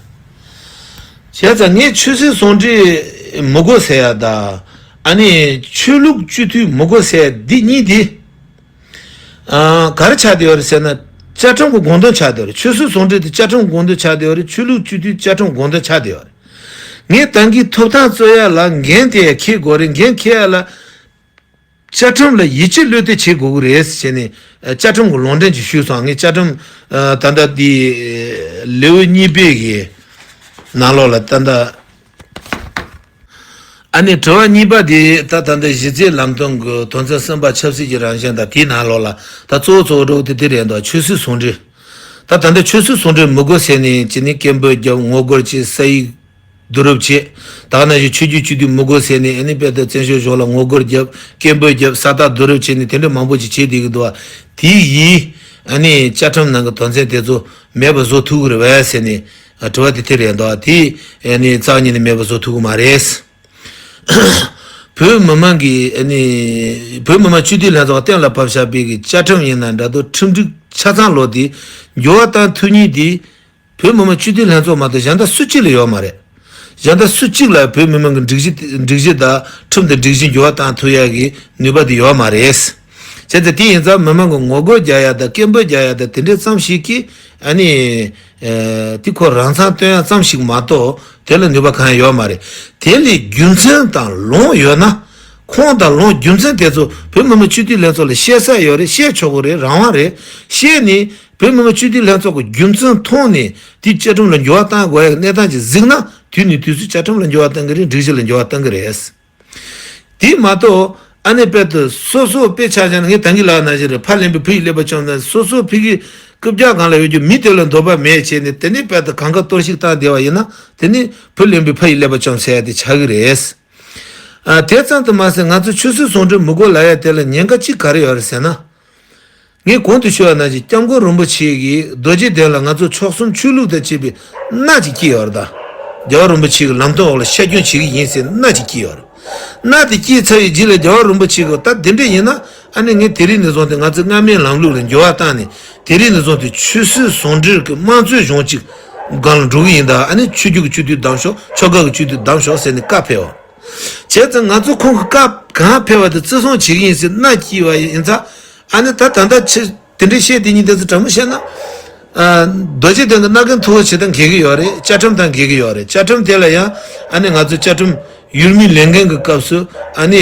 བྱས་ཙང་ངས་ཆོས་སྲིད་ཟུང་འབྲེལ་མི་དགོས་ཟེར་ཡ་དང་། ཨ་ནི་ཆོས་ལུགས་སྤྱི་འཐུས་མི་དགོས་ཟེར་ཡ་འདི་གཉིས་དེ། ཨ། ག་རེ་ཆགས་བསྡད་ཡོད་རེད་ཟེར་ན། བཅའ་ཁྲིམས་ཀྱི་དགོངས་དོན་ཆགས་བསྡད་ཡོད་རེད། ཆོས་སྲིད་ཟུང་འབྲེལ་དེ་བཅའ་ཁྲིམས་དགོངས་དོན་ཆགས་བསྡད་ཡོད་རེད། ཆོས་ལུགས་སྤྱི་འཐུས་བཅའ་ཁྲིམས་དགོངས་དོན་ཆགས་བསྡད་ཡོད་རེད། ངས་ད་གིན་ཐོབ་ཐང་རྩོད་ཡ་ལ་འགན་དེ་འཁྱེར་དགོས་རེད། འགན་འཁྱེར་ཡ་ལ་བཅའ་ཁྲིམས་ལ་ཡིད་ཆེས་བློས་གཏོང་བྱེད་དགོས་ཀྱི་རེད་ཟེར་ནས། ཨ། བཅའ་ཁྲིམས་ཀྱི་ལུང་འདྲེན་ཅིག་ཞུས་སོང་། ངས་བཅའ་ཁྲིམས། ཨ། ད་ལྟ་འདི་ལེའུ་གཉིས་པའི་གི་ནང་ལོགས་ལ་ད་ལྟ། ཨ་ནི་དྲི་བ་གཉིས་པ་དེ། ད་ད་ལྟ་གཞི་རྩའི་ལམ་སྟོན་གྱི་དོན་ཚན་གསུམ་པ་ཆབ་སྲིད་ཀྱི་རང་བཞིན་དང་། དེའི་ནང་ལོགས་ལ་ད་གཙོ་བོ་གཙོ་བོ་འདྲ་བོ་དེ་དེ་རེད་འདུག། ཆོས་སྲིད་ཟུང་འབྲེལ། ད་ད་ལྟ་ཆོས་སྲིད་ཟུང་འབྲེལ་མི་དགོས་ཟེར་ནས་ཅི་ནས་སྐད་འབོད་རྒྱབ། ངོ་རྒོལ་བྱས། ས་ཡིག་བསྡུ་རུབ་བྱས། ད་ག་ནང་བཞིན་ཆོས་བརྒྱུད་སྤྱི་འཐུས་མི་དགོས་ཟེར་ནས། ཨ་ནི་དཔལ་དུ་བཙན་བྱོལ་གཞུང་ལ་ངོ་རྒོལ་རྒྱབ། སྐད་འབོད་རྒྱབ། ས་རྟགས་བསྡུ་རུབ་བྱས་ནས་དེ་འདྲ་མང་པོ་ཅིག་བྱས་བསྡད་ཀྱི་འདུག། ཨ། དེ་ཡིས་ཨ་ནི་བཅའ་ཁྲིམས་ནང་གི་དོན་ཚན་དེ་ཚོ་མེད་པ་བཟོ་ཐུབ་ཀྱི་རེད་པས་ཟེར་ནས། ཨ། དྲི་བ་དེ་དེ་རེད་འདུག། དེ་ཨ་ནི་རྩ་བ་ཉིད་ནས་མེད་པ་བཟོ་ཐུབ་ཀྱི་མ་རེད། བོད་མི་མང་གི་ཨ་ནི་བོད་མི་མང་སྤྱི་འཐུས་ལྷན་ཚོགས་གཏན་ལ་ཕབ་བཞག་པའི་གི་བཅའ་ཁྲིམས་ཡིན་ན་འདྲ་འདུག་ཁྲིམས་སྒྲིག་ཆ་ཚང་ལོ་དེ་འགྱུར་བ་བཏང་ཐུབ་མཁན་དེ། བོད་མི་མང་སྤྱི་འཐུས་ལྷན་ཚོགས་མ་གཏོགས་གཞན་དག་སུ་གཅིག་ལ་ཡོད་མ་རེད། གཞན་དག་སུ་གཅིག་ལ་བོད་མི་མང་གི་སྒྲིག་གཞི་སྒྲིག་གཞི་དང་ཁྲིམས་དང་སྒྲིག་གཞི་འགྱུར་བ་བཏང་ཐུབ་ཡག་གི་ནུས་པ་དེ་ཡོད་མ་རེད། བྱས་ཙང་དེ་ཡིན་ཙང་མི་མང་གི་ངོ་རྒོལ་རྒྱག་ཡག་དང་སྐད་འབོད་རྒྱག་ཡག་དང་དེ་འདྲ་ཙམ་ཞིག་གིས་ཨ་ནི་ཨེ་དེ་ཁོ་རང་མཚང་སྟོན་ཡག་ཙམ་ཞིག་མ་གཏོགས་དེ་ལ་ནུས་པ་གང་ཡང་ཡོད་མ་རེད། དེ་ལས་རྒྱུ་མཚན་དང་ལོང་ཡོད་ན། ཁུངས་དང་ལོང་རྒྱུ་མཚན་དེ་ཚོ་བོད་མི་མང་སྤྱི་འཐུས་ལྷན་ཚོགས་ལ་བཤད་ས་ཡོད་རེད། བཤད་ཆོག་གི་རེད། རང་དབང་རེད། བཤད་ནས་བོད་མི་མང་སྤྱི་འཐུས་ལྷན་ཚོགས་ཀྱི་རྒྱུ་མཚན་མཐོང་ནས་དེ་བཅའ་ཁྲིམས་ལ་འགྱུར་བ་གཏང་དགོས་ཡག་གནས་སྟངས་ཅིག་གཟིགས་ན། དུས་ནས་དུས་སུ་བཅའ་ཁྲིམས་ལ་འགྱུར་བ་གཏང་གི་རེད། སྒྲིག་གཞི་ལ་འགྱུར་བ་གཏང་གི་རེད། དེ་མ་གཏོགས་ཨ་ནི་དཔེར་དུ་སོ་སོ་དཔེ་ཆ་བཞག་ན། ངས་ད་གིན་ལབ་ནང་བཞིན་རེད། ཕ་གླིང་པའི་ཕ་ཡི་ཀླད་པ་བཅོམ་ན། སོ་སོ་ཕ་གི་རྐུབ་བཀྱག་སྒང་ལ་ཡོད་རྒྱུ་མི་དེ་ལ་འདོད་པ་མེད་བྱས་ནས་དེ་ནས་དཔེར་དུ་གང་ག་གཏོར་བཤིག་བཏང་བསྡད་པ་ཡིན་ན། དེ་ནི་ཕ་གླིང་པའི་ཕ་ཡི་ཀླད་པ་བཅོམ་ཟེར་ཡ་དེ་ཆགས་ཀྱི་རེད། ཨ་དེ་ཙམ་དུ་མ་ཟད་ང་ཚོ་ཆོས་སྲིད་ཟུང་འབྲེལ་མི་དགོས་ལབ་ཡ་དེ་ལ་ཉེན་ཁ་གཅིག་ག་རེ་ཡོད་རེད་ཟེར་ན། ངས་གོང་དུ་ཞུས་པ་ནང་བཞིན་སྐྱབས་མགོན་རིན་པོ་ཆེ་གིས་རྡོ་རྗེ་གདན་ལ་ང་ཚོ་མཆོག་གསུམ་ཆོས་ལུགས་དང་བཅས་པའི་མནའ་ཅིག་བསྐྱལ་ཡོད་རེད་ད། རྒྱལ་བ་རིན་པོ་ཆེ་གི་ལམ་སྟོན་འོག་ལ་ཤར་སྐྱོད་བྱེད་ཀྱི་ཡིན་ཟེར་མནའ་ཅིག་བསྐྱལ་ཡོད་རེད། མནའ་དེ་བསྐྱལ་ཚར་བའི་རྗེས་ལ་རྒྱལ་བ་རིན་པོ་ཆེ་གིས་ད་དེ་འདྲ་ཡིན་ན་ཨ་ནི་ངས་དེ་རིང་ནས་བཟུང་སྟེ་ང་ཚོའི་སྔ་མའི་ལམ་ལུགས་ལ་འགྱུར་བ་བཏང་ནས་དེ་རིང་ནས་བཟུང་སྟེ་ཆོས་སྲིད་ཟུང་འབྲེལ་གྱི་དམངས་གཙོའི་གཞུང་གཅིག་སྒང་ལ་འགྲོ་གི་ཡིན་ད། ཨ་ནི་ཆོས་བརྒྱུད་ཀྱི་སྤྱི་འཐུས་བདམས་ཤོག་ཆོལ་ཁ་གི་སྤྱི་འཐུས་བདམས་ཤོག་ཟེར་ནས་བཀའ་ཕེབས་པ། བྱས་ཙང་ང་ཚོ་ཁོང་གི་བཀའ་གང་ཕེབས་པ་དེ་བརྩི་སྲུང་བྱེད་ཀྱི་ཡིན་ཟེར་མནའ་བསྐྱལ་བ་ཡིན་ཙང་། ཨ་ནི་ད་ད་ལྟ་ཆེ་དེ་འདྲའི་བཤད་དེ་ཉིད་དེ་ཚོ་དྲང་མོ་བཤད་ན། ཨ་རྡོ་རྗེ་གདན་གྱི་མནའ་གན་མཐུ་བོ་ཇི་ལྟར་འགེལ་གྱི་ཡོད་རེད། བཅའ་ཁྲིམས་དང་འགལ་གྱི་ཡོད་རེད། བཅའ་ཁྲིམས་དེ་ལ་ཡང་ཨ་ནི་ང་ཚོ་བཅའ་ཁྲིམས་ཡུལ་མིའི་ལས་འགན་གྱི་སྐབས་སུ་ཨ་ནི་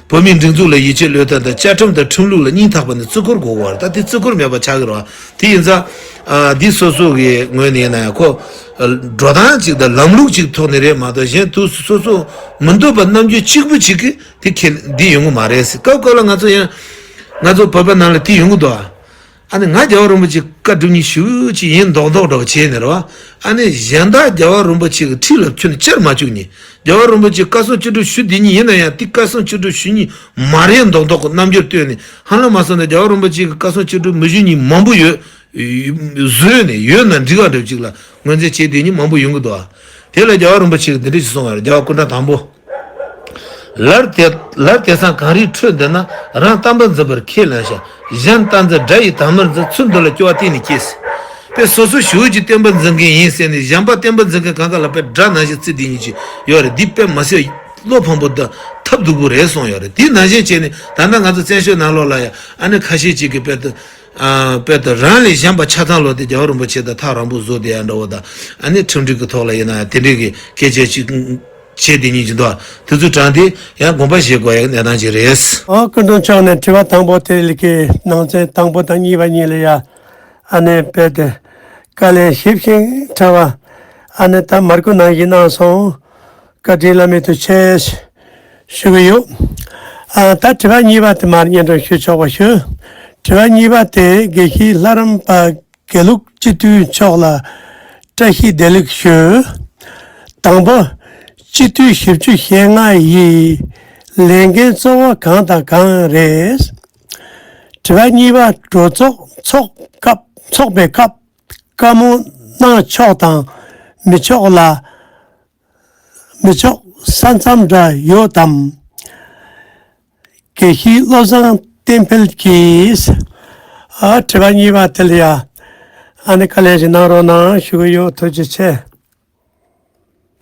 བོད་མིའི་སྒྲིག་འཛུགས་ལ་ཡིད་ཆེས་བློས་བཏང་དང་བཅའ་ཁྲིམས་དང་ཁྲིམས་ལུགས་ལ་སྙིང་ཐག་པ་ནས་བརྩི་བཀུར་དགོས་པ་རེད། ད་དེ་བརྩི་བཀུར་མེད་པ་ཆགས་ཀྱི་རེད་བ། དེ་ཡིན་ཙང་། ཨ་འདི་སོ་སོ་གི་ངོས་ནས་ཡིན་ན་ཡང་ཁོ་འགྲོ་སྟངས་གཅིག་དང་ལམ་ལུགས་གཅིག་ཐོག་ནས་རེད་མ་གཏོགས། གཞན་དུས་སུ་སོ་སོ་མི་འདོད་པ་རྣམ་འགྱུར་གཅིག་པུ་གཅིག་གིས་དེ་ཁེ་འདི་ཡོང་གི་མ་རེད་ཟེར། སྐབས་སྐབས་ལ་ང་ཚོ་ཡང་ང་ཚོ་བོད་པ་ནང་ལ་དེ་ཡོང་གི་འདུག་ཨ་ནི་ང་རྒྱལ་བ་རིན་པོ་ཆེ་བཀའ་སྒྲུབ་མཁན་ཞེ་པོ་ཅིག་ཡིན་མདོག་མདོག་འདྲ་བོ་བྱས་ནས་རེད་བ། ཨ་ནི་གཞན་དག་རྒྱལ་བ་རིན་པོ་ཆེ་གི་འཁྲིས་ལ་ཁྱོན་ནས་ཅིར་མ་བཅུག་མཁན། རྒྱལ་བ་རིན་པོ་ཆེ་བཀའ་གསུང་སྤྱི་སྒྲུབ་ཞུ་བསྡད་མཁན་ཡིན་ན་ཡང་། དེ་བཀའ་གསུང་སྤྱི་སྒྲུབ་ཞུ་མཁན་མ་རེད་མདོག་མདོག་གི་རྣམ་འགྱུར་སྟོན་ནས། ཧ་ལམ་མ་སོང་ན་རྒྱལ་བ་རིན་པོ་ཆེ་གི་བཀའ་གསུང་སྤྱི་སྒྲུབ་མི་ཞུ་མཁན་མང་པོ་ཡོད། བཟོས་ནས་ཡོད་ན་འགྲིག་ག་འདྲ་ཅིག་ལ་ངོས་འཛིན་བྱས་བསྡད་མཁན་མང་པོ་ཡོང་གི་འདུག་ཨ། དེ་ལ་རྒྱལ་བ་རིན་པོ་ཆེ་གིས་འདི་འདྲ་ཞིག་གསུངས་པ་རེད། རྒྱལ་བ་སྐུ་ཕྲེང་དང་པོ། ལར་དེ་ལར་དེང་སང་གངས་རིའི་ཁྲོད་འདི་ན། རང་བསྟན་པ་འཛིན་པར་ཁས་ལེན་བྱ། གཞན་བསྟན་འཛིན་དགྲ་ཡི་དམ་མིར་འཛིན། ཚུལ་འདི་ལ་སྐྱོ་བ་གཏིང་ནས་སྐྱེས། དཔེ་སོ་སོ་ཞེ་པོ་ཅིག་བསྟན་པ་འཛིན་མཁན་ཡིན་ཟེར་ནས་གཞན་པ་བསྟན་པ་འཛིན་མཁན་གང་ག་ལ་དཔེ་དགྲ་ནང་བཞིན་བརྩི་བསྡད་མཁན་ཅིག་ཡོད་རེད། འདི་དཔེ་མ་སྲིད་བློ་ཕམ་པོ་དང་ཐབས་སྡུག་པོ་རེད་གསུངས་ཡོད་རེད། དེ་ནང་བཞིན་བྱས་ནས་ད་ལྟ་ང་ཚོ་བཙན་བྱོལ་ནང་ལོགས་ལ་ཡང་ཨ་ནི་ཁ་ཤས་ཅིག་གིས་དཔེ་དེ་ཨ་དཔེ་དེ་རང་ལས་གཞན་པ་ཆ་ཚང་ལོག་སྟེ་རྒྱལ་བ་རིན་པོ་ཆེ་དང་ཐག་རིང་པོ་བཟོ་བསྡད་ཡ་འདྲ་བོ་དང་། ཨ་ནི་ཁྲིམས་སྒྲིག་གི་ཐོག་ལ་ཡིན་ན་ཡང་དེ་འདྲའི་གི་སྐད་ཆ་ཅིག་བྱས་བསྡད་མཁན་ཅིག་འདུག་དེ་ཚོ་དྲངས་ཏེ་ཡང་དགོངས་པ་བཞེས་དགོས་ཡ་གི་གནས་སྟངས་ཅིག་རེད། ཨོ་སྐུ་མགྲོན་མཆོག་ནས་དྲི་བ་དང་པོ་དེ་ལ་གི་ནང་ཚན་དང་པོ་དང་གཉིས་པ་གཉིས་ལ་ཡ་ཨ་ནི་དཔེ་དེ་བཀའ་ལན་ཞིབ་ཅིང་ཕྲ་བ། ཨ་ནི་ད་མར་ཁུ་ནང་བཞིན་གནང་སོང་། བཀའ་དྲིན་བླ་མེད་ཐུགས་ཆེ་ཞུ་གི་ཡོད། ཨ་ད་དྲི་བ་གཉིས་པ་དེ་མར་སྙན་སྒྲོན་ཞུ་ཆོག་པ་ཞུ། དྲི་བ་གཉིས་པ་དེ་དགེ་བཤེས་ལྷ་རམས་པ་དགེ་ལུགས་སྤྱི་འཐུས་མཆོག་ལ་བཀྲ་ཤིས་བདེ་ལེགས་ཞུ། དང་པོ། སྤྱི་འཐུས་བཞི་བཅུ་ཞེ་ལྔ་ཡི་ལས་འགན་གཙོ་བོ་གང་དང་གང་རེད། དྲི་བ་གཉིས་པ། གྲོས་ཚོགས་འཚོགས་སྐབས་འཚོགས་པའི་སྐབས་བཀའ་མོལ་གནང་ཕྱོགས་དང་མི་ཕྱོགས་ལ་མི་ཕྱོགས་ས་མཚམས་འདྲ་ཡོད་དམ། དགེ་བཤེས་བློ་བཟང་བསྟན་འཕེལ་གྱིས། ཨ་དྲི་བ་གཉིས་པ་དེ་ལ་ཡ་ཨ་ནི་བཀའ་ལན་ཞིག་གནང་རོགས་གནང་ཞུ་གི་ཡོད། ཐུགས་རྗེ་ཆེ།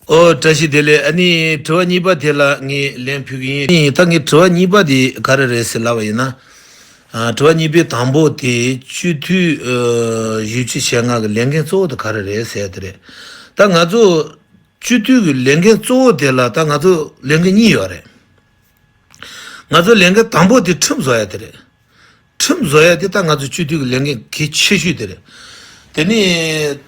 ཨོ་བཀྲ་ཤིས་བདེ་ལེགས། ཨ་ནི་དྲི་བ་གཉིས་པ་དེ་ལ་ངས་ལན་ཕུལ་གི་ཡིན། ད་ངས་དྲི་བ་གཉིས་པ་དེ་ག་རེ་རེད་ཟེར་ལབ་པ་ཡིན་ན། ཨ་དྲི་བ་གཉིས་པའི་དང་པོ་དེ་སྤྱི་འཐུས་ཨ་བཞི་བཅུ་ཞེ་ལྔ་གི་ལས་འགན་གཙོ་བོ་དེ་ག་རེ་རེད་ཟེར་དེ་རེད། ད་ང་ཚོ་སྤྱི་འཐུས་ཀྱི་ལས་འགན་གཙོ་བོ་དེ་ལ་ད་ང་ཚོ་ལས་འགན་གཉིས་ཡོད་རེད། ང་ཚོ་ལས་འགན་དང་པོ་དེ་ཁྲིམས་བཟོ་ཡ་དེ་རེད། ཁྲིམས་བཟོ་ཡ་དེ་ད་ང་ཚོ་སྤྱི་འཐུས་ཀྱི་ལས་འགན་གལ་ཆེ་ཤོས་དེ་རེད། དེ་ནས་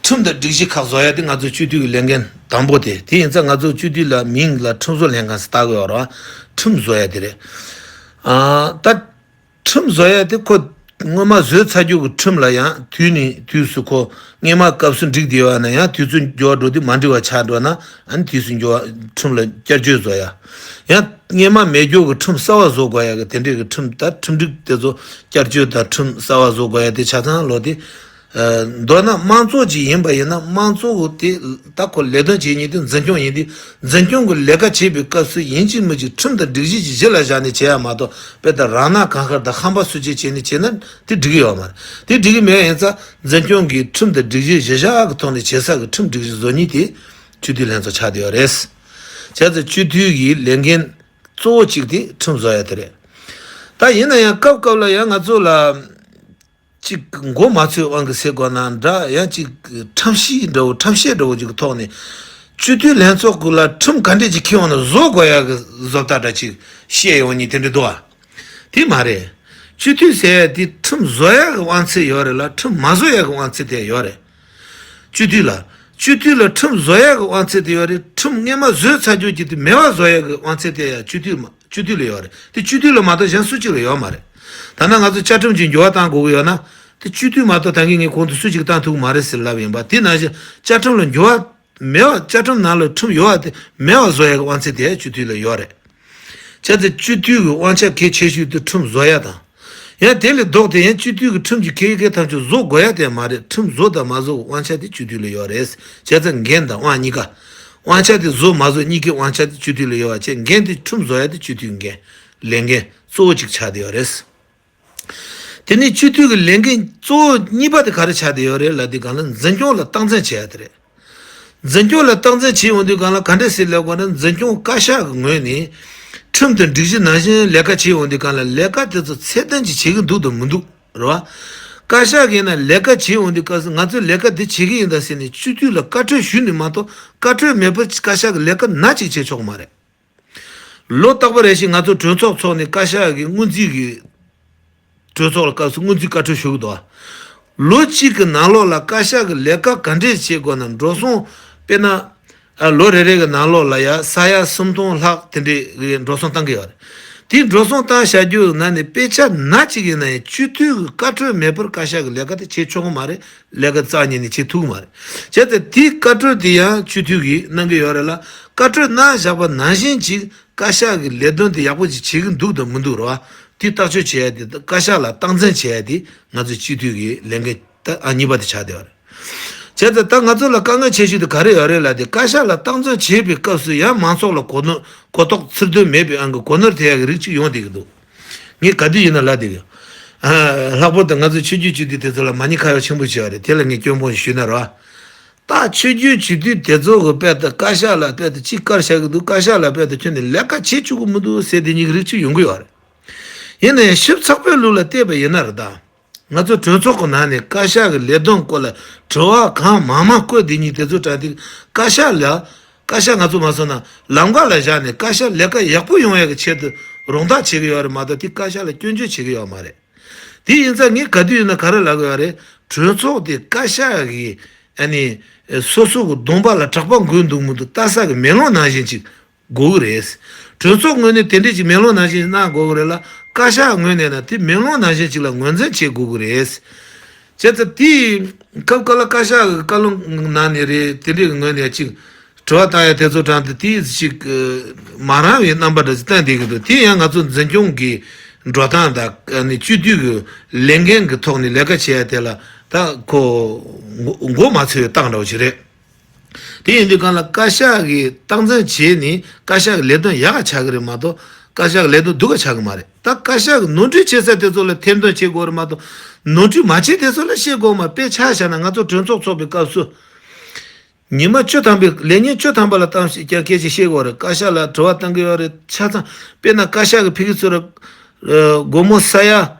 ཁྲིམས་དང་སྒྲིག་གཞི་ཁག་བཟོ་ཡ་དེ་ང་ཚོ་སྤྱི་འཐུས་ཀྱི་ལས་འགན་དང་པོ་དེ། དེ་ཡིན་ཙང་ང་ཚོ་སྤྱི་འཐུས་ལ་མིང་ལ་ཁྲིམས་བཟོ་ལྷན་ཁང་ཟེར་བཏགས་ཀྱི་ཡོད་རེད་བ། ཁྲིམས་བཟོ་ཡ་དེ་རེད། ཨ་ད་ཁྲིམས་བཟོ་ཡ་དེ་ཁོ་སྔོན་མ་བཟོས་ཚར་རྒྱུ་གི་ཁྲིམས་ལ་ཡང་དུས་ནས་དུས་སུ་ཁོ་སྔོན་མ་སྐབས་སུ་འགྲིག་བསྡད་པ་ན་ཡང་དུས་ཚོད་འགྱུར་བ་འགྲོ་དུས་མ་འགྲིག་པ་ཆགས་འགྲོ་ན། ཨ་ནི་དུས་སུ་འགྱུར་བ་ཁྲིམས་ལ་བསྐྱར་བཅོས་བཟོ་ཡ། ཡང་སྔོན་མ་མེད་རྒྱུ་གི་ཁྲིམས་གསར་བ་བཟོ་དགོས་ཡ་གི་དེ་འདྲས་གི་ཁྲིམས། ད་ཁྲིམས་སྒྲིག་དེ་ཚོ་བསྐྱར་བཅོས་དང་ཁྲིམས་གསར་བ་བཟོ་དགོས་ཡ་དེ་ཆ་ཚང་ལོ་དེ་ མདོར་ན་དམངས་གཙོ་ཅིག་ཡིན་པ་ཡིན་ན། དམངས་གཙོ་དེ་ད་ཁོ་ལས་དོན་བྱེད་མཁན་དེ་འཛིན་སྐྱོང་ཡིན་དུས། འཛིན་སྐྱོང་གི་ལས་ཀ་བྱེད་པའི་སྐབས་སུ་ཡིན་གཅིག་མིན་གཅིག་ཁྲིམས་དང་སྒྲིག་གཞི་ཅིག་གཞི་ལ་བཞག་ནས་བྱེད་ཡ་མ་གཏོགས། དཔེ་ལྟར་རང་སྣང་གང་ཤར་དང་ཧམ་པ་སུ་ཅིག་བྱས་ནས་བྱས་ན་དེ་འགྲིག་གི་ཡོད་མ་རེད། དེ་འགྲིག་གི་མེད་ཡིན་ཙང་། འཛིན་སྐྱོང་གི་ཁྲིམས་དང་སྒྲིག་གཞི་གཞི་བཞག་གི་ཐོག་ནས་བྱེད་ས་གི་ཁྲིམས་སྒྲིག་གཞི་བཟོ་མཁན་དེ་སྤྱི་འཐུས་ལྷན་ཚོགས་ཆགས་བསྡད་ཡོད་རེད། བྱས་ཙང་སྤྱི་འཐུས་ཀྱི་ལས་འགན་གཙོ་བོ་གཅིག་དེ་ཁྲིམས་བཟོ་ཡ་དེ་རེད། ད་ཡིན་ན་ཡང་སྐབས་སྐབས་ལ་ཡང་ང་ཚོ་ལ་གཅིག་མགོ་མ་ཚོས་དབང་གིས་ཟེར་དགོས་ན་འདྲ། ཡང་གཅིག་ཁྲམ་གཤིས་འདྲ་བོ། ཁྲམ་གཤིས་འདྲ་བོ་ཅིག་གི་ཐོག་ནས་སྤྱི་འཐུས་ལྷན་ཚོགས་ཀྱི་ལ་ཁྲིམས་ག་འདྲས་ཅིག་འཁྱེར་འོང་ན་བཟོ་དགོས་ཡ་གི་བཟོ་ལྟ་འདྲ་ཅིག་བཤད་ཡོང་མཁན་དེ་འདྲ་འདུག་ཨ། དེ་མ་རེད། སྤྱི་འཐུས་ཟེར་ཡ་དེ་ཁྲིམས་བཟོ་ཡ་གི་དབང་ཚད་ཡོད་རེད་ལ། ཁྲིམས་མ་བཟོ་ཡ་གི་དབང་ཚད་དེ་ཡོད་རེད། སྤྱི་འཐུས་ལ། སྤྱི་འཐུས་ལ་ཁྲིམས་བཟོ་ཡ་གི་དབང་ཚད་དེ་ཡོད་རེད། ཁྲིམས་སྔོན་མ་བཟོས་ཚར་རྒྱུ་ཅིག་དེ་མེད་པ་བཟོ་ཡ་གི་དབང་ཚད་དེ་ཡང་སྤྱི་འཐུས་མ་སྤྱི་འཐུས་ལ་ཡོད་རེད། དེ་སྤྱི་འཐུས་ལ་མ་གཏོགས་གཞན་སུ་གཅིག་ལ་ཡོད་མ་རེད། ད་ནང་ང་ཚོ་བཅའ་ཁྲིམས་ཀྱི་འགྱུར་བ་གཏང་དགོས་ཀྱི་ཡོད་ན། དེ་སྤྱི་འཐུས་མ་གཏོགས་ད་གིན་ངས་གོང་དུ་སུ་གཅིག་གཏང་ཐུབ་ཀྱི་མ་རེད་ཟེར་ལབ་ཡིན་པ། དེ་ནང་བཞིན་བཅའ་ཁྲིམས་ལ་འགྱུར་བ་མེད་པ། བཅའ་ཁྲིམས་ནང་ལ་ཁྲིམས་ཡོད་པ་དེ་མེད་པ་བཟོ་ཡ་གི་དབང་ཚད་དེ་སྤྱི་འཐུས་ལ་ཡོད་རེད། བྱས་ཙང་སྤྱི་འཐུས་ཀྱི་དབང་ཆ་གལ་ཆེ་ཤོས་དེ་ཁྲིམས་བཟོ་ཡ་དང་། ཡང་དེ་ལས་ལྡོག་སྟེ་ཡང་སྤྱི་འཐུས་ཀྱི་ཁྲིམས་ཀྱི་གལ་གལ་ཐམས་ཅད་བཟོ་དགོས་ཡ་དེ་མ་རེད། ཁྲིམས་བཟོ་དང་མ་བཟོ་གི་དབང་ཆ་དེ་སྤྱི་འཐུས་ལ་ཡོད་རེད། བྱས་ཙང་འགན་དང་དབང་གཉིས་ཀ། དབང་ཆ་དེ་བཟོ་མ་བཟོ་གཉིས་ཀའི་དབང་ཆ་དེ་སྤྱི་འཐུས་ལ་ཡོད་པ་བྱས། འགན་དེ་ཁྲིམས་བཟོ་ཡ་དེ་སྤྱི་འཐུས་འགན། ལས་འགན་གཙོ་བོ་གཅིག་ཆགས་བསྡད་ཡོད་རེད། དེ་ནས་སྤྱི་འཐུས་ཀྱི་ལས་འགན་གཙོ་བོ་གཉིས་པ་དེ་ག་རེ་ཆགས་བསྡད་ཡོད་རེད་ལབ་དུས་སྒང་ལ། འཛིན་སྐྱོང་ལ་སྟངས་འཛིན་བྱེད་ཡ་དེ་རེད། འཛིན་སྐྱོང་ལ་སྟངས་འཛིན་བྱེད་ཡོང་དུས་སྒང་ལ་ག་འདྲ་ཟེར་ལབ་དགོས་ན། འཛིན་སྐྱོང་བཀའ་ཤག་གི་ངོས་ནས་ཁྲིམས་དང་སྒྲིག་གཞི་ནང་བཞིན་ལས་ཀ་བྱེད་ཡོང་དུས་སྒང་ལ། ལས་ཀ་དེ་ཚོ་ཚད་ལྡན་ཅིག་བྱེད་ཀྱི་འདུག་དང་མི་འདུག་རེད་བ། བཀའ་ཤག་གིས་ན་ལས་ཀ་བྱེད་ཡོང་དུས་སྐབས་སུ། ང་ཚོས་ལས་ཀ་འདི་བྱེད་ཀྱི་ཡིན་ད་ཟེར་ནས་སྤྱི་འཐུས་ལ་བཀའ་འཁྲོལ་ཞུས་ནས་མ་གཏོགས། བཀའ་འཁྲོལ་མེད་པར་བཀའ་ཤག་གིས་ལས་ཀ་ནག་ཅིག་བྱེད་ཆོག་གི་མ་རེད། ལོ་རྟག་པར་རེ་བཞིན་ང་ཚོ་གྲོས་ཚོགས་འཚོགས་ནས་བཀའ་ཤག་གི་སྔོན་རྩིས་ཀྱི། གྲོས་ཚོགས་ལ་སྐབས་སུ་སྔོན་རྩིས་བཀའ་འཁྲོལ་ཞུ་གི་འདུག་བ། ལོ་གཅིག་གི་ནང་ལོགས་ལ་བཀའ་ཤག་གི་ལས་ཀ་ག་འདྲས་བྱེད་དགོས་ན། འགྲོ་སོང་། དཔེར་ན། ཨ། ལོ་རེ་རེ་གི་ནང་ལོགས་ལ་ཡ་ས་ཡ་སུམ་སྟོང་ལྷག་དེ་འདྲས་གི་འགྲོ་སོང་བཏང་གི་ཡོད་རེད། དེ་འགྲོ་སོང་བཏང་བཞག་རྒྱུ་ནང་ནས་དཔེ་ཆ་ནག་ཅིག་ཡིན་ན་ཡང་སྤྱི་འཐུས་ཀྱི་བཀའ་འཁྲོལ་མེད་པར་བཀའ་ཤག་གི་ལས་ཀ་དེ་བྱེད་ཆོག་གི་མ་རེད། ལས་ཀ་རྩ་ཉིད་ནས་བྱེད་ཐུབ་ཀྱི་མ་རེད། བྱས་ཙང་དེའི་བཀའ་འཁྲོལ་དེ་ཡང་སྤྱི་འཐུས་ཀྱིས་གནང་གི་ཡོད་རེད་ལ། བཀའ་འཁྲོལ་གནང་བཞག་པ་ནང་བཞིན་ཅིག་བཀའ་ཤག་གི་ལས་དོན་དེ་ཡག་པོ་ཅིག་བྱེད་ཀྱི་འདུག་དང་མི་འདུག་རེད་བ། དེ་ཐག་གཅོད་བྱེད་ཡ་དེ། བཀའ་ཤག་ལ་སྟངས་འཛིན་བྱེད་ཡ་དེ་ང་ཚོ་སྤྱི་འཐུས་ཀྱི་ལས་འགན་ད་ཨ་གཉིས་པ་དེ་ཆགས་བསྡད་ཡོད་རེད། བྱས་ཙང་ད་ང་ཚོ་ལ་དཀའ་ངལ་ཆེ་ཤོས་དེ་ག་རེ་ཡོད་རེད་ལབ་དུས། བཀའ་ཤག་ལ་སྟངས་འཛིན་བྱེད་པའི་སྐབས་སུ་ཡང་མང་ཚོགས་ལ་གོ་ནོར་གོ་རྟོགས་ཚུར་འདོན་མེད་པའི་དབང་གིས་གོ་ནོར་ཐེབས་ཡ་གི་རིགས་ཅིག་ཡོང་བསྡད་ཀྱི་འདུག་ངས་ག་དུས་ཡིན་ན་ལབ་བསྡད་ཀྱི་ཡོད། ཨ། ལྷག་པར་དུ་ང་ཚོ་ཆོས་བརྒྱུད་སྤྱི་འཐུས་དེ་ཚོ་ལ་མ་ཉེས་ཁ་གཡོག་ཆེན་པོ་བྱས་པ་རེད། དེ་ལ་ངས་སྐྱོན་སྤོང་ཞིག་ཞུས་ན་རེད་བ། ད་ཆོས་བརྒྱུད་སྤྱི་འཐུས་དེ་ཚོ་གི་དཔེ་ལྟ་བཀའ་ཤག་ལ་དཔེ་ལྟ་ཅིག་བཀར་བཞག་གི་འདུག་བཀའ་ཤག་ལ་དཔེ་ལྟ་ཁྱོན་ནས་ལས་ཀ་བྱེད་བཅུག་གི་མི་འདུག་ཟེར་དེ་གཉིས་ཀྱི་རིགས་ཅིག་ཡོང་གི་ཡོད་རེད། ཡིན་ན་ཡང་ཞིབ་ཚགས་པོའི་ལུགས་ལ་བལྟས་པ་ཡིན་ན་རེད་ད། ང་ཚོ་གྲོས་ཚོགས་ཀྱི་ནང་ནས་བཀའ་ཤག་གི་ལས་དོན་སྐོར་ལ་དྲི་བ་གང་མང་མང་བཀོད། དེ་གཉིས་དེ་ཚོ་དྲངས་ཏེ་བཀའ་ཤག་ལ། བཀའ་ཤག་ང་ཚོ་མ་སོང་ན་ལམ་ཁ་ལ་བཞག་ནས་བཀའ་ཤག་ལས་ཀ་ཡག་པོ་ཡོང་ཡག་གི་ཆེད་དུ་རོགས་ཐག་བྱེད་ཀྱི་ཡོད་རེད་མ་གཏོགས། དེ་བཀའ་ཤག་ལ་སྐྱོན་བརྗོད་བྱེད་ཀྱི་ཡོད་མ་རེད། དེ་ཡིན་ཙང་ངས་ག་དུས་ཡིན་ན་ག་རེ་ལབ་ཀྱི་ཡོད་རེད། གྲོས་ཚོགས་དེ་བཀའ་ཤག་གིས་ཨ་ནི་སོ་སོ་གི་གདོང་པ་ལ་དྲེག་པ་འགོས་འདུག་མི་འདུག་ལྟ་ས་གི་མེ་ལོང་ནང་བཞིན་ཅིག་དགོས་ཀྱི་རེད། གྲོས་ཚོགས་ངོས་ནས་དེ་འདྲས་ཅིག་མེ་ལོང་ནང་བཞིན་གནང་དགོས་ཀྱི་རེད་ལ། བཀའ་ཤག་ངོས་ནས་ན་དེ་མེ་ལོང་ནང་བཞིན་ཅིག་ལ་ངོས་འཛིན་བྱེད་དགོས་ཀྱི་རེད། བྱས་ཙང་དེ་སྐབས་སྐབས་ལ་བཀའ་ཤག་གི་བཀའ་བློན་ནང་ནས་རེད། དེ་འདྲས་ཀྱི་ངོས་ནས་ཅིག་དྲི་བ་བཏང་ཡ་དེ་ཚོ་དྲངས་ཏེ་དེ་ཅིག་མ་རང་བའི་རྣམ་པ་འདྲ་ཅིག་བསྟན་བསྡད་ཀྱི་འདུག་དེ་ཡང་ང་ཚོ་འཛིན་སྐྱོང་གི་འགྲོ་སྟངས་དང་། ཨ་ནི་སྤྱི་འཐུས་ཀྱི་ལས་འགན་གྱི་ཐོག་ནས་ལས་ཀ་བྱེད་ཡ་དེ་ལ་ད་ཁོ་མགོ་མགོ་མ་ཚོས་སྟངས་འདྲ་བོ་ཞིག་རེད། དེ་ཡིན་དུས་སྒང་ལ་བཀའ་ཤག་གིས་སྟངས་འཛིན་བྱས་ནས་བཀའ་ཤག་གི་ལས་དོན་ཡག་ག་ཆགས་ཀྱི་རེད་མ་གཏོགས། བཀའ་ཤག་གི་ལས་དོན་སྡུག་ག་ཆགས་ཀྱི་མ་རེད། ད་བཀའ་ཤག་གིས་ནོར་འཁྲུལ་བྱེད་ས་དེ་ཚོ་ལ་ཐེར་འདོན་བྱེད་དགོས་རེད་མ་གཏོགས། ནོར་འཁྲུལ་མ་བྱེད་དེ་ཚོ་ལ་བཤད་དགོས་མ། དཔེ་ཆ་བཞག་ན་ང་ཚོ་གྲོས་ཚོགས་ཚོགས་པའི་སྐབས་སུ། ཉི་མ་བཅུ་ཐམ་པའི་ལས་ཉིན་བཅུ་ཐམ་པ་ལ་བཏང་ཞིག་ཀྱང་སྐད་ཆ་བཤད་དགོས་རེད། བཀའ་ཤག་ལ་དྲི་བ་བཏང་གི་ཡོད་རེད། ཆ་ཚང་། དཔེར་ན་བཀའ་ཤག་གི་ཕ་གི་ཚུར་སྒོར་མོ་ས་ཡ་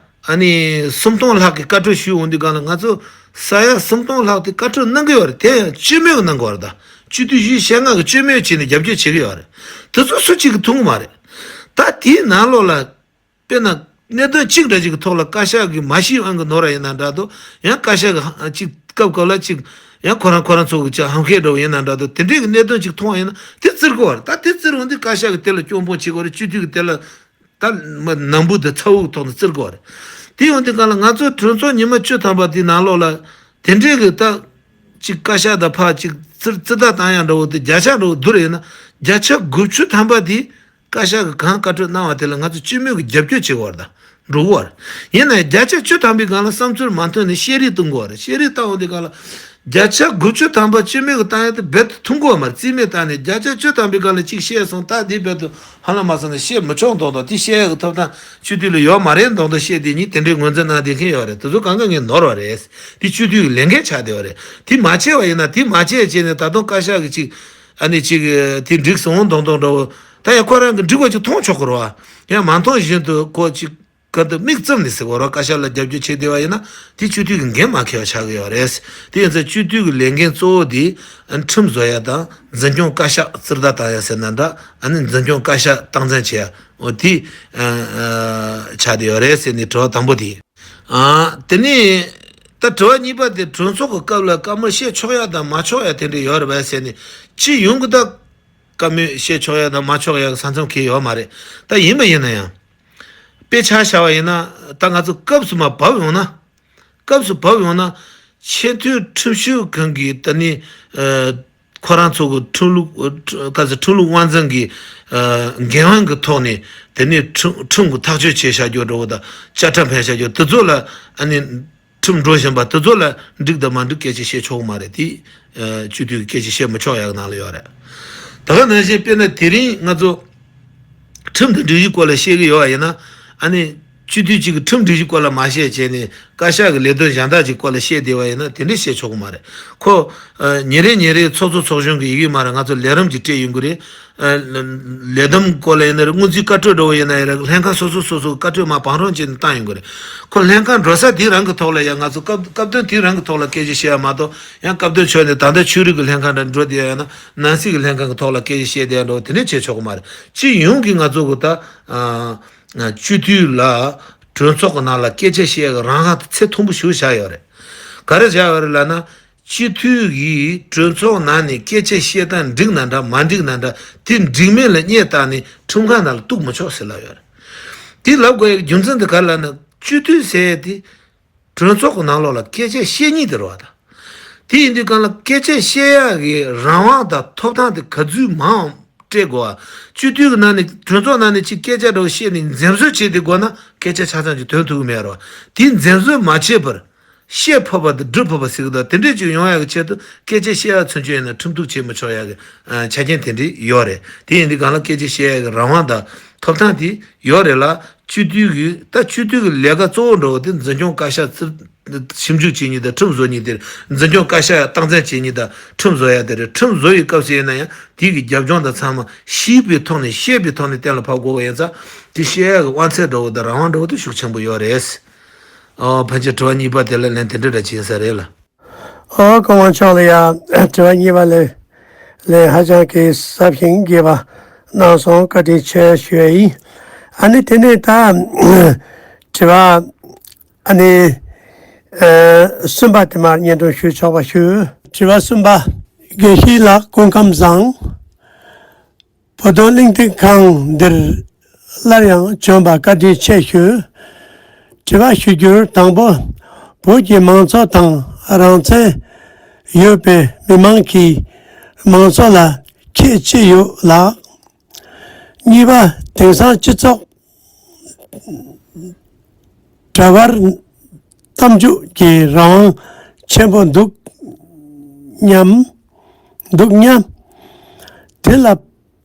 ཨ་ནི་སུམ་སྟོང་ལྷག་གི་བཀའ་འཁྲོལ་ཞུས་འོང་དུས་སྒང་ལ། ང་ཚོ་ས་ཡ་སུམ་སྟོང་ལྷག་དེ་བཀའ་འཁྲོལ་གནང་གི་ཡོད་རེད། དེ་ཡང་སྤྱི་མོས་གནང་དགོས་རེད། ད་སྤྱི་འཐུས་བཞི་བཅུ་ཞེ་ལྔ་གི་སྤྱི་མོས་བྱས་ནས་རྒྱབ་སྐྱོར་བྱེད་ཀྱི་ཡོད་རེད། དེ་ཚོ་སུ་གཅིག་གིས་མཐོང་གི་མ་རེད། ད་དེའི་ནང་ལོགས་ལ། དཔེར་ན། གནད་དོན་གཅིག་འདྲ་གཅིག་གི་ཐོག་ལ་བཀའ་ཤག་གིས་མ་ཤེས་དབང་གིས་ནོར་བ་ཡིན་ན་འདྲ་འདུག་ཡང་བཀའ་ཤག་གིས་ཧ་ཅིག་སྐབས་སྐབས་ལ་ཅིག་ཡང་ཁོ་རང་ཁོ་རང་ཚོ་གི་ཅིག་ཧམ་ཤེད་འདྲ་བོ་ཡིན་ན་འདྲ་འདུག་དེ་འདྲའི་གི་གནད་དོན་ཅིག་མཐོང་བ་ཡིན་ན་དེ་བཙིར་དགོས་པ་རེད། ད་དེ་བཙིར་འོང་དུས་བཀའ་ཤག་གིས་དེ་ལ་སྐྱོན་སྤོང་བྱེད་དགོས་རེད། སྤྱི་འཐུས་ཀྱིས་དེ་ལ་ད་ནང་འབུ་དང་ཚ་བོ་གི་ཐོག་ནས་བཙིར་དགོས་པ་རེད། དེ་ཡོང་དུས་སྒང་ལ་ང་ཚོ་གྲོས་ཚོགས་ཉི་མ་བཅུ་ཐམ་པ་དེའི་ནང་ལོགས་ལ་དེ་འདྲའི་གི་ད་ཅིག་བཀའ་ཤག་དང་ཕར་ཅིག་བཙིར་བཙིར་ད་བཏང་ཡ་འདྲ་བོ་དེ་བརྒྱ་ཆ་འདྲ་བོ་བསྡུར་ཡིན་ན། བརྒྱ་ཆ་དགུ་བཅུ་ཐམ་པ་དེ། བཀའ་ཤག་གིས་གང་བཀའ་འཁྲོལ་གནང་བ་དེ་ལ་ང་ཚོ་སྤྱི་མོས་ཀྱིས་རྒྱབ་སྐྱོར་བྱེད་དགོས་པ་རེད། ད་ འགྲོ་གི་ཡོད་རེད། ཡིན་ནའི་བརྒྱ་ཆ་བཅུ་ཐམ་པའི་སྒང་ལ་བསམ་ཚུལ་མ་མཐུན་ནས་བཤད་རེས་གཏོང་གི་ཡོད་རེད། བཤད་རེས་བཏང་འོང་དུས་སྒང་ལ། བརྒྱ་ཆ་དགུ་བཅུ་ཐམ་པ་སྤྱི་མོས་ཀྱི་བཏང་ཡག་དེ་རྦད་དེ་མཐུན་གྱི་ཡོད་མ་རེད། རྩིས་མེད་བཏང་ནས་བརྒྱ་ཆ་བཅུ་ཐམ་པའི་སྒང་ལ་གཅིག་བཤད་སོང་། ད་འདི་རྦད་དེ་ཧ་ལམ་མ་སོང་ནས་བཤད་མི་ཆོག་མདོག་མདོག། དེ་བཤད་ཡག་གི་ཐོབ་ཐང་སྤྱི་འཐུས་ལ་ཡོད་མ་རེད་མདོག་མདོག་བཤད་དེ་ཉིད་དེ་འདྲའི་ངོས་འཛིན་གནང་བསྡད་མཁན་ཡོད་རེད། དེ་ཚོ་གང་ག་ངས་ནོར་བ་རེད། དེ་སྤྱི་འཐུས་ཀྱི་ལས་འགན་ཆགས་བསྡད་པ་རེད། དེ་མ་བྱས་པ་ཡིན་ན། དེ་མ་བྱས་བྱས་ནས་ད་དུང་བཀའ་ཤག་གིས་ཅིག་ཨ་ནི་ཅིག་དེ་འགྲིག་སོང་མདོག་མདོག་འདྲ་བོ། ད་ཡང་ཁོ་རང་གིས་འགྲིག་པ་ཅིག་མཐོང་ཆོག་གི་རེད་བ། ཡང་མ་མཐོང་བཞིན་དུ་ཁོ་ཅིག་ག་འདི་མིག་བཙུམ་ནས་ཟེར་བ་རེད། བཀའ་ཤག་ལ་རྒྱབ་སྐྱོར་བྱེད་བསྡད་པ་ཡིན་ན། དེ་སྤྱི་འཐུས་ཀྱི་འགན་མ་འཁྱེར་བ་ཆགས་ཀྱི་ཡོད་རེད། དེ་ཡིན་ཙང་སྤྱི་འཐུས་ཀྱི་ལས་འགན་གཙོ་བོ་དེ་ཁྲིམས་བཟོ་ཡ་དང་། འཛིན་སྐྱོང་བཀའ་ཤག་རྩིས་བདའ་བཏང་ཡ་ཟེར་ན་འདྲ། ཨ་ནི་འཛིན་སྐྱོང་བཀའ་ཤག་སྟངས་འཛིན་བྱེད་ཡ། འོ་དེ་ཨ་ཨ་ཆགས་བསྡད་ཡོད་རེད་ཟེར་ནས་དྲི་བ་དང་པོ་དེ། ཨ་དེ་ནས་ད་དྲི་བ་གཉིས་པ་དེ། གྲོས་ཚོགས་ཀྱི་སྐབས་ལ་བཀའ་མོལ་བཤད་ཆོག་ཡ་དང་མ་ཆོག་ཡ་དེ་འདྲ་ཡོད་རེད་པས་ཟེར་ནས། སྤྱི་ཡོངས་ཀྱི་ད་བཀའ་མོལ་བཤད་ཆོག་ཡ་དང་མ་ཆོག་ཡ་གི་ས་མཚམས་འཁེལ་ཡོད་མ་རེད། ད་ཡིན་པ་ཡིན་ན་ཡང་། དཔེ་ཆ་བཞག་པ་ཡིན་ན། ད་ང་ཚོ་སྐབས་སུ་མ་བབས་ཡོང་ན། སྐབས་སུ་བབས་ཡོང་ན། ཆེས་མཐོའི་ཁྲིམས་ཞིབ་ཁང་གིས་ད་ནི་ཨ་ཁོ་རང་ཚོ་གི་ཁྲིམས་ལུགས་ཨ་ག་ཚོད། ཁྲིམས་ལུགས་དབང་འཛིན་གྱི་ཨ་འགན་དབང་གི་ཐོག་ནས། དེ་ནས་ཁྲིམས་ཁྲིམས་ཀྱི་ཐག་གཅོད་བྱས་བཞག་རྒྱུ་འདྲ་བོ་དང་། བཅའ་ཁྲིམས་ཕན་བཞག་རྒྱུ་དེ་ཚོ་ལ། ཨ་ནི་ཁྲིམས་འགྲོ་བཞིན་པ་དེ་ཚོ་ལ་འགྲིག་དང་མ་འགྲིག་སྐད་ཆ་བཤད་ཆོག་གི་མ་རེད། དེ་ཨ་སྤྱི་འཐུས་ཀྱི་སྐད་ཆ་བཤད་མི་ཆོག་ཡག་ནང་ལ་ཡོད་རེད། ད་ག་ནང་བཞིན་དཔེར་ན་དེ་རིང་ང་ཚོ་ཁྲིམས་དང་སྒྲིག་གཞིའི་སྐོར་ལ་བཤད་ཀྱི་ཡོད་པ་ཡིན་ན། ཨ་ནི་སྤྱི་འཐུས་གཅིག་གིས་ཁྲིམས་སྒྲིག་གཞིའི་སྐོར་ལ་མ་བཤད་བྱས་ནས། བཀའ་ཤག་གི་ལས་དོན་གཞན་དག་ཅིག་སྐོར་ལ་བཤད་བསྡད་པ་ཡིན་ན། དེ་འདྲ་བཤད་ཆོག་གི་མ་རེད། ཁོ་ཨ་ཉིན་རེ་ཉིན་རེ་ཚོགས་གཙོ་ཚོགས་གཞོན་གྱི་ཡི་གེ་མ་རེད། ང་ཚོ་ལས་རིམ་གྱི་སྤྲད་ཡོང་གི་རེད། ཨ་ལས་བསྡོམས་སྐོར་ལ་ཡིན་ན་རེད། སྔོན་རྩིས་བཀའ་འཁྲོལ་འདྲ་བོ་ཡིན་ན་ཡང་རེད། ལྷན་ཁང་སོ་སོ་སོ་སོ་བཀའ་འཁྲོལ་མར་བང་རིམ་བྱས་ནས་བཏང་ཡོང་གི་རེད། ཁོ་ལྷན་ཁང་འགྲོ་ས་དེ་རང་གི་ཐོག་ལ། ཡང་ང་ཚོ་སྐབས་སྐབས་དོན་དེ་རང་གི་ཐོག་ལ་སྐད་ཆ་བཤད་ཡ་མ་གཏོགས། ཡང་སྐབས་དོན་ཆོས་ནས་ད་ལྟ་ཆོས་རིག་གི་ལྷན་ཁང་འདྲ་འགྲོ་བསྡད་ཡ་ཡིན་ན། ནང་སྲིད་ཀྱི་ལྷན་ཁང་གི་ཐོག་ལ་སྐད་ཆ་བཤད་བསྡད་ཡ་འདྲ་བོ་དེ་འདྲ་བྱེད་ཆོག་གི་མ་རེད། སྤྱི་ཡོངས་ཀྱི་ང་ཚོ་གི་ད་ཨ་སྤྱི་འཐུས་ལ་གྲོས་ཚོགས་ཀྱི་ནང་ལ་སྐད་ཆ་བཤད་ཡ་གི་རང་དབང་དེ་ཚད་མཐོན་པོ་ཞིག་བཞག་ཡོད་རེད། ག་རེ་བཞག་ཡོད་རེད་ལབ་ན། སྤྱི་འཐུས་ཀྱིས་གྲོས་ཚོགས་ནང་ནས་སྐད་ཆ་བཤད་སྟངས་འགྲིག་ན་འདྲ་མ་འགྲིག་ན་འདྲ། དེ་འགྲིག་མིན་ལ་བསྙད་བཏང་ནས་ཁྲིམས་ཁང་ནང་ལ་གཏུག་མི་ཆོག་ཟེར་ལབ་ཡོད་རེད། དེ་ལབ་དགོས་ཡག་རྒྱུ་མཚན་དེ་ག་རེ་ལབ་ན། སྤྱི་འཐུས་ཟེར་ཡག་དེ་གྲོས་ཚོགས་ཀྱི་ནང་ལོགས་ལ་སྐད་ཆ་བཤད་མཁན་དེ་རེད་བ། ད་དེ་ཡིན་དུས་སྒང་ལ་སྐད་ཆ་བཤད་ཡག་གི་རང་དབང་དང་ཐོབ་ཐང་དེ་ག་ཚོད་མང་སྤྲད་དགོས་པ། སྤྱི་འཐུས་ཀྱི་ནང་ནས། གྲོས་ཚོགས་ནང་ནས་ཅིག་སྐད་ཆ་འདྲ་བོ་བཤད་ནས་འཛེམ་ཟོན་བྱེད་དེ་དགོས་ན། སྐད་ཆ་ཆ་ཚང་ཅིག་ཐོན་ཐུབ་ཀྱི་མེད་རེད་བ། དེ་འཛེམ་ཟོན་མ་བྱེད་པར། བཤད་ཕོད་པ་དང་སྒྲུབ་ཕོད་པ་ཟེར་གི་འདུག་དེ་འདྲས་ཅིག་ཡོང་ཡག་གི་ཆེད་དུ། སྐད་ཆ་བཤད་ཡག་ཚུན་ཆད་ཡིན་ན་ཁྲིམས་གཏུག་བྱེད་མི་ཆོག་ཡག་གི་ཨ་ཆ་རྐྱེན་དེ་འདྲས་ཡོད་རེད། དེ་ཡིན་དུས་སྒང་ལ་སྐད་ཆ་བཤད་ཡག་གི་རང་དབང་དང་ཐོབ་ཐང་དེ་ཡོད་རེད་ལ། སྤྱི་འཐུས་ཀྱི། ད་སྤྱི་འཐུས་ཀྱི་ལས་ཀ་གཙོ་བོ་འདྲ་བོ་དེ་འཛིན་སྐྱོང་བཀའ་ཤག་རྩིས་ཞིབ་འཇུག་བྱེད་མཁན་དང་ཁྲིམས་བཟོ་མཁན་དེ་རེད། འཛིན་སྐྱོང་བཀའ་ཤག་སྟངས་འཛིན་བྱེད་མཁན་དང་ཁྲིམས་བཟོ་ཡ་དེ་རེད། ཁྲིམས་བཟོ་ཡི་སྐབས་སུ་ཡིན་ན་ཡང་དེ་གི་རྒྱབ་ལྗོངས་དང་ཚང་མ་ཞིབ་པའི་ཐོག་ནས། ཤེས་པའི་ཐོག་ནས་གཏན་ལ་ཕབ་དགོས་པ་ཡིན་ཙང་། དེ་བཤད་ཡག་གི་དབང་ཚད་འདྲ་བོ་དང་རང་དབང་འདྲ་བོ་དེ་ཤུགས་ཆེན་པོ་ཡོད་རེད། ཨོ། ཕལ་ཆེར་དྲི་བ་གཉིས་པ་དེ་ལ་ལན་དེ་འདྲ་འདྲ་ཅིག་ཡིན་ས་རེད་ལ། ཨོ། སྐུ་ངོ་མཆོག་ལ་ཡ་དྲི་བ་གཉིས་པ་ལ་ལན་ཧ་ཅང་གི་ཟབ་ཞིང་རྒྱས་པ་གནང་སོང་། བཀའ་དྲིན་ཆེ་ཞུ་ཡ་ཡིན། ཨ་ནི་དེ་ནས་ད་དྲི་བ་ཨ་ནི་ཨ་གསུམ་པ་དེ་མར་སྙན་སྒྲོན་ཞུ་ཆོག་པ་ཞུ། དྲི་བ་གསུམ་པ། དགེ་བཤེས་ལགས་སྐུ་ཁམས་བཟང་། བོད་དོན་གླེང་སྟེགས་ཁང་འདིར་སླར་ཡང་བྱོན་པར་བཀའ་དྲིན་ཆེ་ཞུ། དྲི་བ་ཞུ་རྒྱུར། དང་པོ། བོད་ཀྱི་མང་གཙོ་དང་རང་བཙན་ཡོད་པའི་མི་མང་གིས་མང་གཙོ་ལ་ཁྱད་ཅི་ཡོད་ལགས། གཉིས་པ། དེང་སང་སྤྱི་ཚོགས་དྲ་བར་གཏམ་རྒྱུད་ཀྱི་རང་དབང་ཆེན་པོ་འདུག་སྙམ། འདུག་སྙམ། དེ་ལ་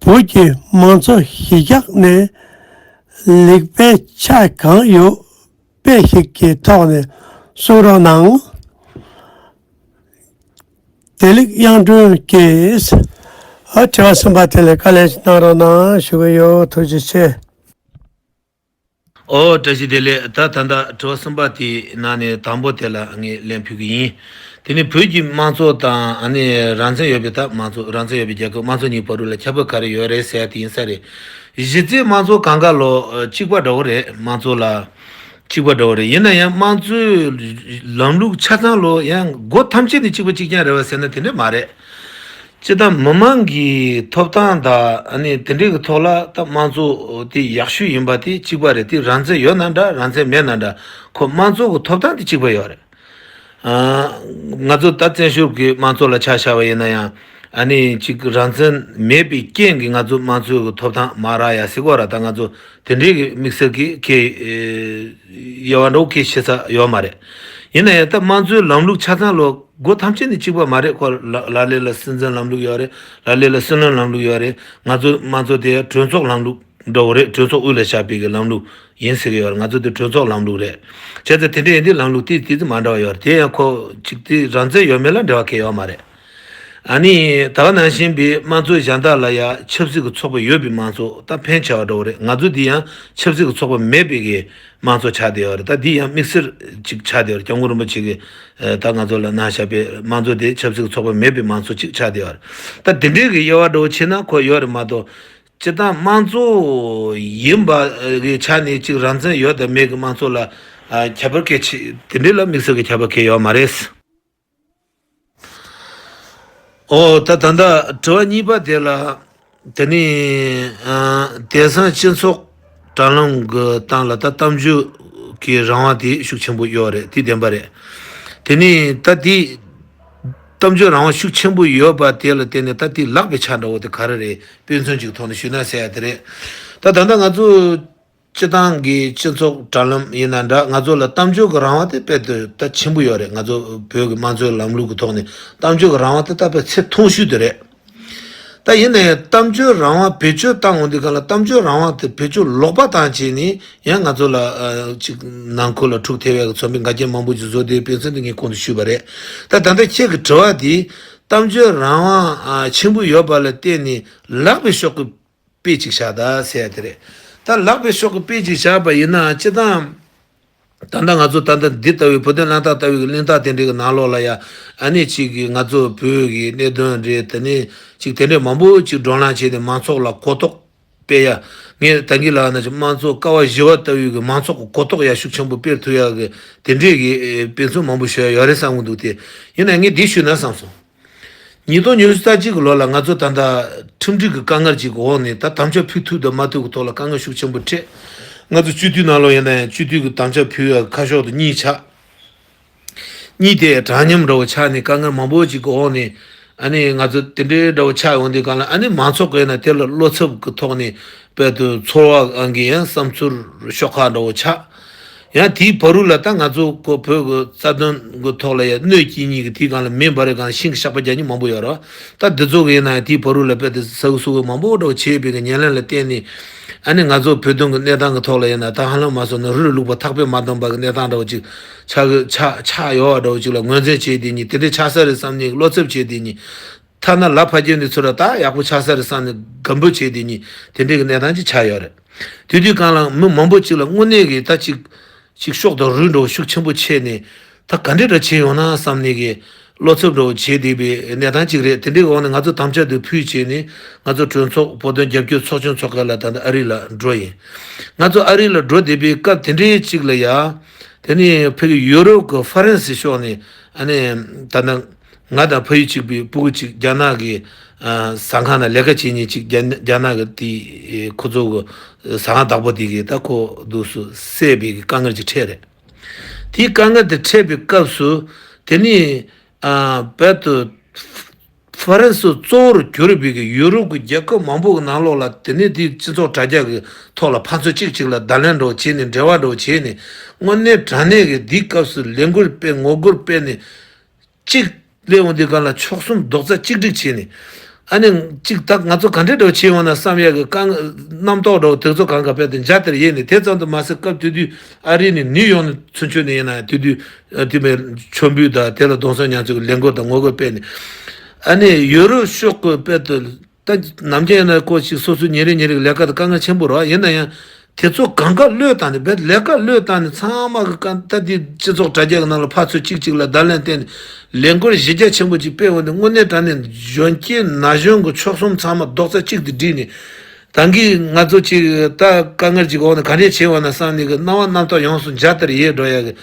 བོད་ཀྱི་མང་གཙོ་གཞི་རྒྱ་ནས་ལེགས་སྤེལ་ཆ་གང་ཡོད་དཔེ་ཞིག་གི་ཐོག་ནས་གསུང་རོགས་གནང་། བདེ་ལེགས་དབྱངས་སྒྲོན་གྱིས། ཨ། དྲི་བ་གསུམ་པ་དེ་ལ་བཀའ་ལན་གནང་རོགས་གནང་ཞུ་གི་ཡོད། ཐུགས་རྗེ་ཆེ། ཨོ། བཀྲ་ཤིས་བདེ་ལེགས། ད་ད་ལྟ་དྲི་བ་གསུམ་པ་དེའི་ནང་ནས་དང་པོ་དེ་ལ་ངས་ལན་ཕུལ་གི་ཡིན། དེ་ནི་བོད་ཀྱི་དམངས་གཙོ་དང་། ཨ་ནི་རང་བཙན་ཡོད་པའི་ད་དམངས་གཙོ། རང་བཙན་ཡོད་པའི་རྒྱལ་ཁབ། དམངས་གཙོ་གཉིས་བར་དུ་ལ་ཁྱད་པར་ག་རེ་ཡོད་རེད་ཟེར་ཡ་དེ་ཡིན་ས་རེད། གཞི་རྩའི་དམངས་གཙོ་གང་ག་ལོ་གཅིག་པ་འདྲ་བོ་རེད། དམངས་གཙོ་ལ། གཅིག་པ་འདྲ་བོ་རེད། ཡིན་ན་ཡང་དམངས་གཙོའི་ལམ་ལུགས་ཆ་ཚང་ལོ་ཡང་སྒོ་ཐམས་ཅད་ནས་གཅིག་པ་གཅིག་རྐྱང་རེད་བ་ཟེར་ན་དེ་འདྲ་མ་རེད། སྤྱིར་བཏང་མི་མང་གི་ཐོབ་ཐང་དང་། ཨ་ནི་དེ་འདྲའི་གི་ཐོག་ལ་ད་དམངས་གཙོ་དེ་ཡག་ཤོས་ཡིན་པ་དེ་གཅིག་པ་རེད། དེ་རང་བཙན་ཡོད་ན་འདྲ་རང་བཙན་མེད་ན་འདྲ། ཁོ་དམངས་གཙོ་གི་ཐོབ་ཐང་དེ་གཅིག་པ་ཡོད་རེད། ཨ། ང་ཚོ་ད་བཙན་བྱོལ་གྱི་དམངས་གཙོ་ལ་ཆ་བཞག་པ་ཡིན་ན་ཡང་། ཨ་ནི་ཅིག་རང་བཙན་མེད་པའི་རྐྱེན་གྱིས་ང་ཚོ་དམངས་གཙོའི་གི་ཐོབ་ཐང་མ་རག་ཡ་ཟེར་གོ་ར། ད་ང་ཚོ་དེ་འདྲའི་གི་དམིགས་བསལ་གྱི་གལ་ཨེ་དབྱེ་བ་འདྲ་བོ་གལ་ཆེ་ས་ཡོད་མ་རེད། ཡིན་ན་ཡང་ད་དམངས་གཙོའི་ལམ་ལུགས་ཆ་ཚང་ལོ་སྒོ་ཐམས་ཅད་ནས་གཅིག་པ་མ་རེད། ཁོ་ལ་ལ་ལས་ལ་སྲིད་འཛིན་ལམ་ལུགས་ཡོད་རེད། ལ་ལས་ལ་སྲིད་བློན་ལམ་ལུགས་ཡོད་རེད། ང་ཚོ་དམངས་གཙོ་དེ་གྲོས་ཚོགས་ལམ་ལུགས་འདྲ་བོ་རེད། གྲོས་ཚོགས་དབུས་ལ་བཞག་པའི་གི་ལམ་ལུགས་ཡིན་ཟེར་གི་ཡོད་རེད། ང་ཚོ་དེ་གྲོས་ཚོགས་ལམ་ལུགས་རེད། བྱས་ཙང་དེ་འདྲ་ཡིན་དུས་ལམ་ལུགས་དེ་དེ་ཚོ་མ་འདྲ་བ་ཡོད་རེད། དེ་ཡང་ཁོ་ཅིག་དེ་རང་བཙན་ཡོད་མེད་ལ་འབྲེལ་བ་གལ་ཡོད་མ་རེད། ཨ་ནི་ད་ག་ནང་བཞིན་པའི་དམངས་གཙོ་གཞན་དག་ལ་ཡང་ཆབ་སྲིད་ཀྱི་ཚོགས་པ་ཡོད་པའི་དམངས་གཙོ་ད་ཕན་ཆེ་བ་འདྲ་བོ་རེད། ང་ཚོ་འདི་ཡང་ཆབ་སྲིད་ཀྱི་ཚོགས་པ་མེད་པའི་གི་དམངས་གཙོ་ཆགས་བསྡད་ཡོད་རེད། ད་འདི་ཡང་དམིགས་བསལ་ཅིག་ཆགས་བསྡད་ཡོད་རེད། སྐྱབས་མགོན་རིན་པོ་ཆེ་གིས་ད་ང་ཚོ་ལ་གནང་བཞག་པའི་དམངས་གཙོ་དེ་ཆབ་སྲིད་ཀྱི་ཚོགས་པ་མེད་པའི་དམངས་གཙོ་ཅིག་ཆགས་བསྡད་ཡོད་རེད། ད་འདི་འདྲའི་གི་དབྱེ་བ་འདྲ་བོ་ཕྱེ་ན་ཁོ་ཡོད་རེད་མ་གཏོགས། སྤྱིར་བཏང་དམངས་གཙོ་ཡིན་པ་གི་ཆ་ནས་ཅིག་རང་བཙན་ཡོད་དང་མེད་ཀྱི་དམངས་གཙོ་ལ་ཨ་ཁྱད་པར་གལ་ཆེ། དེ་འདྲའི་ལ་དམིགས་བསལ་གྱི་ཁྱད་པར་གལ་ཡོད་མ་རེད། ཨོ་ད་ད་ལྟ་དྲི་བ་གཉིས་པ་དེ་ལ་དེ་ནི་ཨ་དེང་སང་སྤྱི་ཚོགས་དྲ་ལམ་གྱི་སྟེང་ལ་ད་གཏམ་བརྗོད་ཀྱི་རང་དབང་དེ་ཤུགས་ཆེན་པོ་ཡོད་རེད། དེ་བདེན་པ་རེད། དེ་ནི་ད་དེ་གཏམ་བརྗོད་རང་དབང་ཤུགས་ཆེན་པོ་ཡོད་པ་དེ་ལ་བརྟེན་ནས་ད་དེ་ལག་པའི་ཆ་འདྲ་བོ་དེ་ག་རེ་རེད། དཔེ་མཚོན་ཅིག་ཐོག་ནས་ཞུས་ན་ཟེར་ཡ་དེ་རེད། ད་ད་ལྟ་ང་ཚོ་སྤྱི་བཏང་གི་སྤྱི་ཚོགས་དྲ་ལམ་ཡིན་ན་འདྲ། ང་ཚོ་ལ་གཏམ་བརྗོད་ཀྱི་རང་དབང་དེ་དཔེ་དེ་ད་ཆེན་པོ་ཡོད་རེད། ང་ཚོ་བོད་ཀྱི་དམངས་གཙོའི་ལམ་ལུགས་ཀྱི་ཐོག་ནས་གཏམ་བརྗོད་ཀྱི་རང་དབང་དེ་ད་དཔེ་ཚད་མཐོང་ཤོས་དེ་རེད། ད་ཡིན་ནའི་གཏམ་བརྗོད་རང་དབང་བེད་སྤྱོད་བཏང་འོང་དུས་གང་ལ་གཏམ་བརྗོད་རང་དབང་དེ་བེད་སྤྱོད་ལོག་པ་བཏང་བྱས་ནས་ཡང་ང་ཚོ་ལ་ཨ་ཅིག་ནང་ཁུལ་ལ་འཁྲུག་ཐེབས་ཡག་གི་ཚོར་བའི་འགལ་རྐྱེན་མང་པོ་ཅིག་བཟོ་བསྡད་པའི་ཚུལ་འདི་ངས་གོང་དུ་ཞུས་པ་རེད། ད་ད་ལྟ་ཁྱེད་ཀྱི་དྲི་བ་འདི་གཏམ་བརྗོད་རང་དབང་ཨ་ཆེན་པོ་ཡོད་པ་ལ་བརྟེན་ནས་ལག་པའི་ཕྱོགས་ཀྱི་དཔེ་ཅིག་བཞག་ད་ཟེར་ཡ་དེ་རེད། ད་ལག་པའི་ཕྱོགས་ཀྱི་དཔེ་ཅིག་བཞག་པ་ཡིན་ན་སྤྱིར་བཏང་ད་ལྟ་ང་ཚོ་ད་ལྟ་འདི་ལྟ་བུའི་བོད་དོན་གླེང་སྟེགས་ལྟ་བུའི་གླེང་སྟེགས་དེ་འདྲའི་གི་ནང་ལོགས་ལ་ཡ་ཨ་ནི་གཅིག་གིས་ང་ཚོ་བོད་ཀྱི་གནད་དོན་རེད། དེ་ནས་གཅིག་དེ་འདྲའི་མང་པོ་གཅིག་བགྲོ་གླེང་བྱས་ཏེ་མང་ཚོགས་ལ་གོ་རྟོགས་སྤེལ་ཡ། ངས་ད་གིན་ལབ་ན་ཅིག་དམངས་གཙོ་ཀ་བ་བཞི་པ་ལྟ་བུའི་གི་མང་ཚོགས་ཀྱི་གོ་རྟོགས་ཡ་ཤུགས་ཆེན་པོ་སྤེལ་ཐུབ་ཡ་གི་དེ་འདྲའི་གི་དཔེ་མཚོན་མང་པོ་ཞུ་ཡ་ཡོད་རེད་བསམ་གི་འདུག་སྟེ། ཡིན་ནའི་ངས་འདི་ཞུས་ན་བསམ་སོང་། ཉིས་སྟོང་ཉི་ཤུ་རྩ་གཅིག་གི་ལོ་ལ་ང་ཚོ་ད་ལྟ་ཁྲིམས་སྒྲིག་གི་དཀའ་ངལ་ཅིག་གི་འོག་ནས་ད་དམ་བཅའ་ཕུལ་ཐུབ་དང་མ་ཐུབ་ཀྱི་ཐོག་ལ་དཀའ་ངལ་ཤུགས་ཆེན་པོ་འཕྲད། ང་ཚོ་སྤྱི་འཐུས་ནང་ལོགས་ཡིན་ན་ཡང་སྤྱི་འཐུས་ཀྱི་དམ་བཅའ་ཕུལ་བའི་ཁ་ཕྱོགས་དེ་གཉིས་ཆགས། གཉིས་དེ་དྲང་མཉམ་འདྲ་བོ་ཆགས་ནས་དཀའ་ངལ་མང་པོ་ཅིག་གི་འོག་ནས་ཨ་ནི་ང་ཚོ་དེ་འདྲའི་འདྲ་བོ་ཆགས་ཡོང་དུས་གང་ལ་ཨ་ནི་མང་ཚོགས་ཀྱིས་ན་དེ་ལ་བློ་འཚབ་ཀྱི་ཐོག་ནས་དཔལ་དུ་ཚོར་བ་ཨང་གི་ཡང་བསམ་ཚུལ་ཤོག་ཁག་འདྲ་བོ་ཆགས། ཡང་དེའི་བར་དུ་ལ་ད་ང་ཚོ་ཁོ་བོད་ཀྱི་རྩ་དོན་གྱི་ཐོག་ལ་ཡང་གནོད་སྐྱེལ་མཁན་གྱི་དེའི་སྒང་ལ་མེ་འབར་བའི་སྒང་ཤིང་གི་བཤགས་པ་རྒྱག་མཁན་མང་པོ་ཡོད་རེད། ད་འདི་ཚོ་གི་ཡིན་ན་ཡང་དེའི་བར་དུ་ལ་དཔེ་དེ་ཟ་གི་ཟུག་གི་མང་པོ་འདྲ་བོ་བྱས་པའི་གི་ཉེར་ལེན་ལ་བརྟེན་ནས་ཨ་ནི་ང་ཚོ་བོད་དོན་གྱི་གནས་སྟངས་ཀྱི་ཐོག་ལ་ཡིན་ན་ད་ཧ་ལམ་མ་སོང་ན་རི་ལ་ལུག་པ་ཐག་པས་མ་བསྡམས་པ་གི་གནས་སྟངས་འདྲ་བོ་ཅིག་ཆགས་གི་ཆགས་ཆགས་ཡོད་པ་འདྲ་བོ་ཅིག་ལ་ངོས་འཛིན་བྱས་དེ་ཉིད་དེ་འདྲའི་ཆགས་ས་རེད་བསམ་ནས་བློ་འཚབ་བྱས་དེ་ཉིད། ཐ་ན་ལ་ཕ་རྒྱལ་འདི་ཚོ་ལ་ད་ཡག་པོ་ཆགས་ས་རེད་བསམ་ནས་དགའ་འབོད་བྱས་དེ་ཉིད་དེ་འདྲའི་གི་གནས་སྟངས་ཅིག་ཆགས་ཡོད་རེད། དེ་དུས་གང་ལ་མི་མང་པོ་ཅིག་ལ་དངོས་གནས་ཀྱི་ད་ཅིག་ཅིག་ཤོག་དང་རུས་འདྲ་བོ་ཤུགས་ཆེན་པོ་ཆེ་ནས་ད་ག་འདྲས་འདྲ་བྱས་ཡོང་ན་བསམ་ནས་ཀྱི་བློ་འཚབ་འདྲ་བོ་བྱས་བསྡད་པའི་གནས་སྟངས་ཅིག་རེད། དེ་འདྲའི་འོག་ནས་ང་ཚོ་དམ་བཅའ་དེ་ཕུལ་བྱས་ནས་ང་ཚོ་གྲོས་ཚོགས་བོད་དོན་རྒྱབ་སྐྱོར་ཚོགས་ཆུང་ཚོགས་ཁག་ལ་ད་ལྟ་ཨ་རི་ལ་འགྲོ་ཡིན། ང་ཚོ་ཨ་རི་ལ་འགྲོ་བསྡད་པའི་སྐབས་དེ་འདྲའི་ཅིག་ལ་ཡ་དེ་ནས་ཕ་གི་ཡུ་རོབ་ཀྱི་ཧྥ་རན་སི་ཕྱོགས་ནས་ཨ་ནི་ད་ལྟ། ང་དང་ཕ་ཡུལ་གཅིག་པའི་སྤུ་གུ་གཅིག་རྒྱ་ནག་གི་ཨ་ཟ་ཁང་ནང་ལས་ཀ་བྱེད་མཁན་གཅིག་རྒྱ་རྒྱ་ནག་གི་དེ་ཁོ་ཚོ་གི་ཟ་ཁང་བདག་པོ་དེ་གིས་ད་ཁོ་འདུག་སེ་བསད་པའི་གི་དཀའ་ངལ་ཅིག་འཕྲད་རེད། དེའི་དཀའ་ངལ་དེ་འཕྲད་པའི་སྐབས་སུ་དེ་ནི་ཨ་བལ་དུ་ཧྥ་རན་སི་གཙོ་བོར་གྱུར་པའི་གི་ཡུ་རོབ་ཀྱི་རྒྱལ་ཁབ་མང་པོ་གི་ནང་ལོགས་ལ་དེ་ནི་དེའི་སྤྱི་ཚོགས་དྲ་རྒྱ་གི་ཐོག་ལ་ཕར་ཚུར་གཅིག་གཅིག་ལ་བརྡ་ལན་འདྲ་བོ་བྱས་ནས་འབྲེལ་བ་འདྲ་བོ་བྱས་ནས་དངོས་གནས་དྲང་གནས་ཀྱི་དེའི་སྐབས་སུ་ལས་འགུལ་སྤེལ་ངོ་རྒོལ་སྤེལ་ནས། གཅིག་སླེབས་འོང་དུས་གང་ལ་ཕྱོགས་གསུམ་རྡོག་རྩ་གཅིག་སྒྲིལ་བྱས་ནས། ཨ་ནི་གཅིག་ད་ང་ཚོ་ག་འདྲས་འདྲ་བོ་བྱས་ཡོང་ན་བསམ་ཡག་གི་དཀའ་ངལ་རྣམ་རྟོག་འདྲ་བོ་དེ་ཚོ་གང་ག་དཔེ་དེ་འཇའ་ལྟར་ཡལ་ནས། དེ་ཙམ་དུ་མ་ཟད་སྐབས་དེ་དུས་ཨ་རི་ནས་ནིའུ་ཡོག་ནས་ཚུན་ཆོད་ནས་ཡིན་ན་དེ་དུས་ཨ་དེ་མའི་མཆོད་འབུལ་དང་དེ་ལ་གདུང་སེམས་མཉམ་སྐྱེད་ཀྱི་ལས་འགུལ་དང་ངོ་རྒོལ་སྤེལ་ནས། ཨ་ནི་ཡུ་རོབ་ཕྱོགས་ཀྱི་དཔེ་དེ། ད་ནམ་རྒྱུན་ཡིན་ན་ཁོ་ཅིག་སོ་སོའི་ཉིན་རེ་ཉིན་རེ་གི་ལས་ཀ་དང་དཀའ་ངལ་ཆེན་པོ་རེད་བ། ཡིན་ན་ཡང་དེ་ཚོ་གང་ག་བློས་བཏང་ནས་བས་ལས་ཀ་བློས་བཏང་ནས་ཚང་མ་གི་གང་ད་དེ་སྤྱི་ཚོགས་དྲ་རྒྱ་གི་ནང་ལ་ཕར་ཚུར་གཅིག་གཅིག་ལ་བརྡ་ལན་བསྟན་ནས་ལས་འགུལ་གཞི་རྒྱ་ཆེན་པོ་ཅིག་སྤེལ་འོང་དུས་དངོས་གནས་དྲང་གནས་གཞོན་སྐྱེས་ན་གཞོན་གི་ཕྱོགས་གསུམ་ཚང་མ་རྡོག་རྩ་གཅིག་ཏུ་བསྒྲིལ་ནས་ད་གིན་ང་ཚོ་ཅིག་ད་དཀའ་ངལ་ཅིག་འོག་ནས་ག་འདྲས་བྱས་འོང་ན་བསམ་ནས་གི་སྣང་བ་རྣམ་རྟོག་ཡོངས་སུ་འཇའ་ལྟར་ཡལ་འགྲོ་ཡ་གི་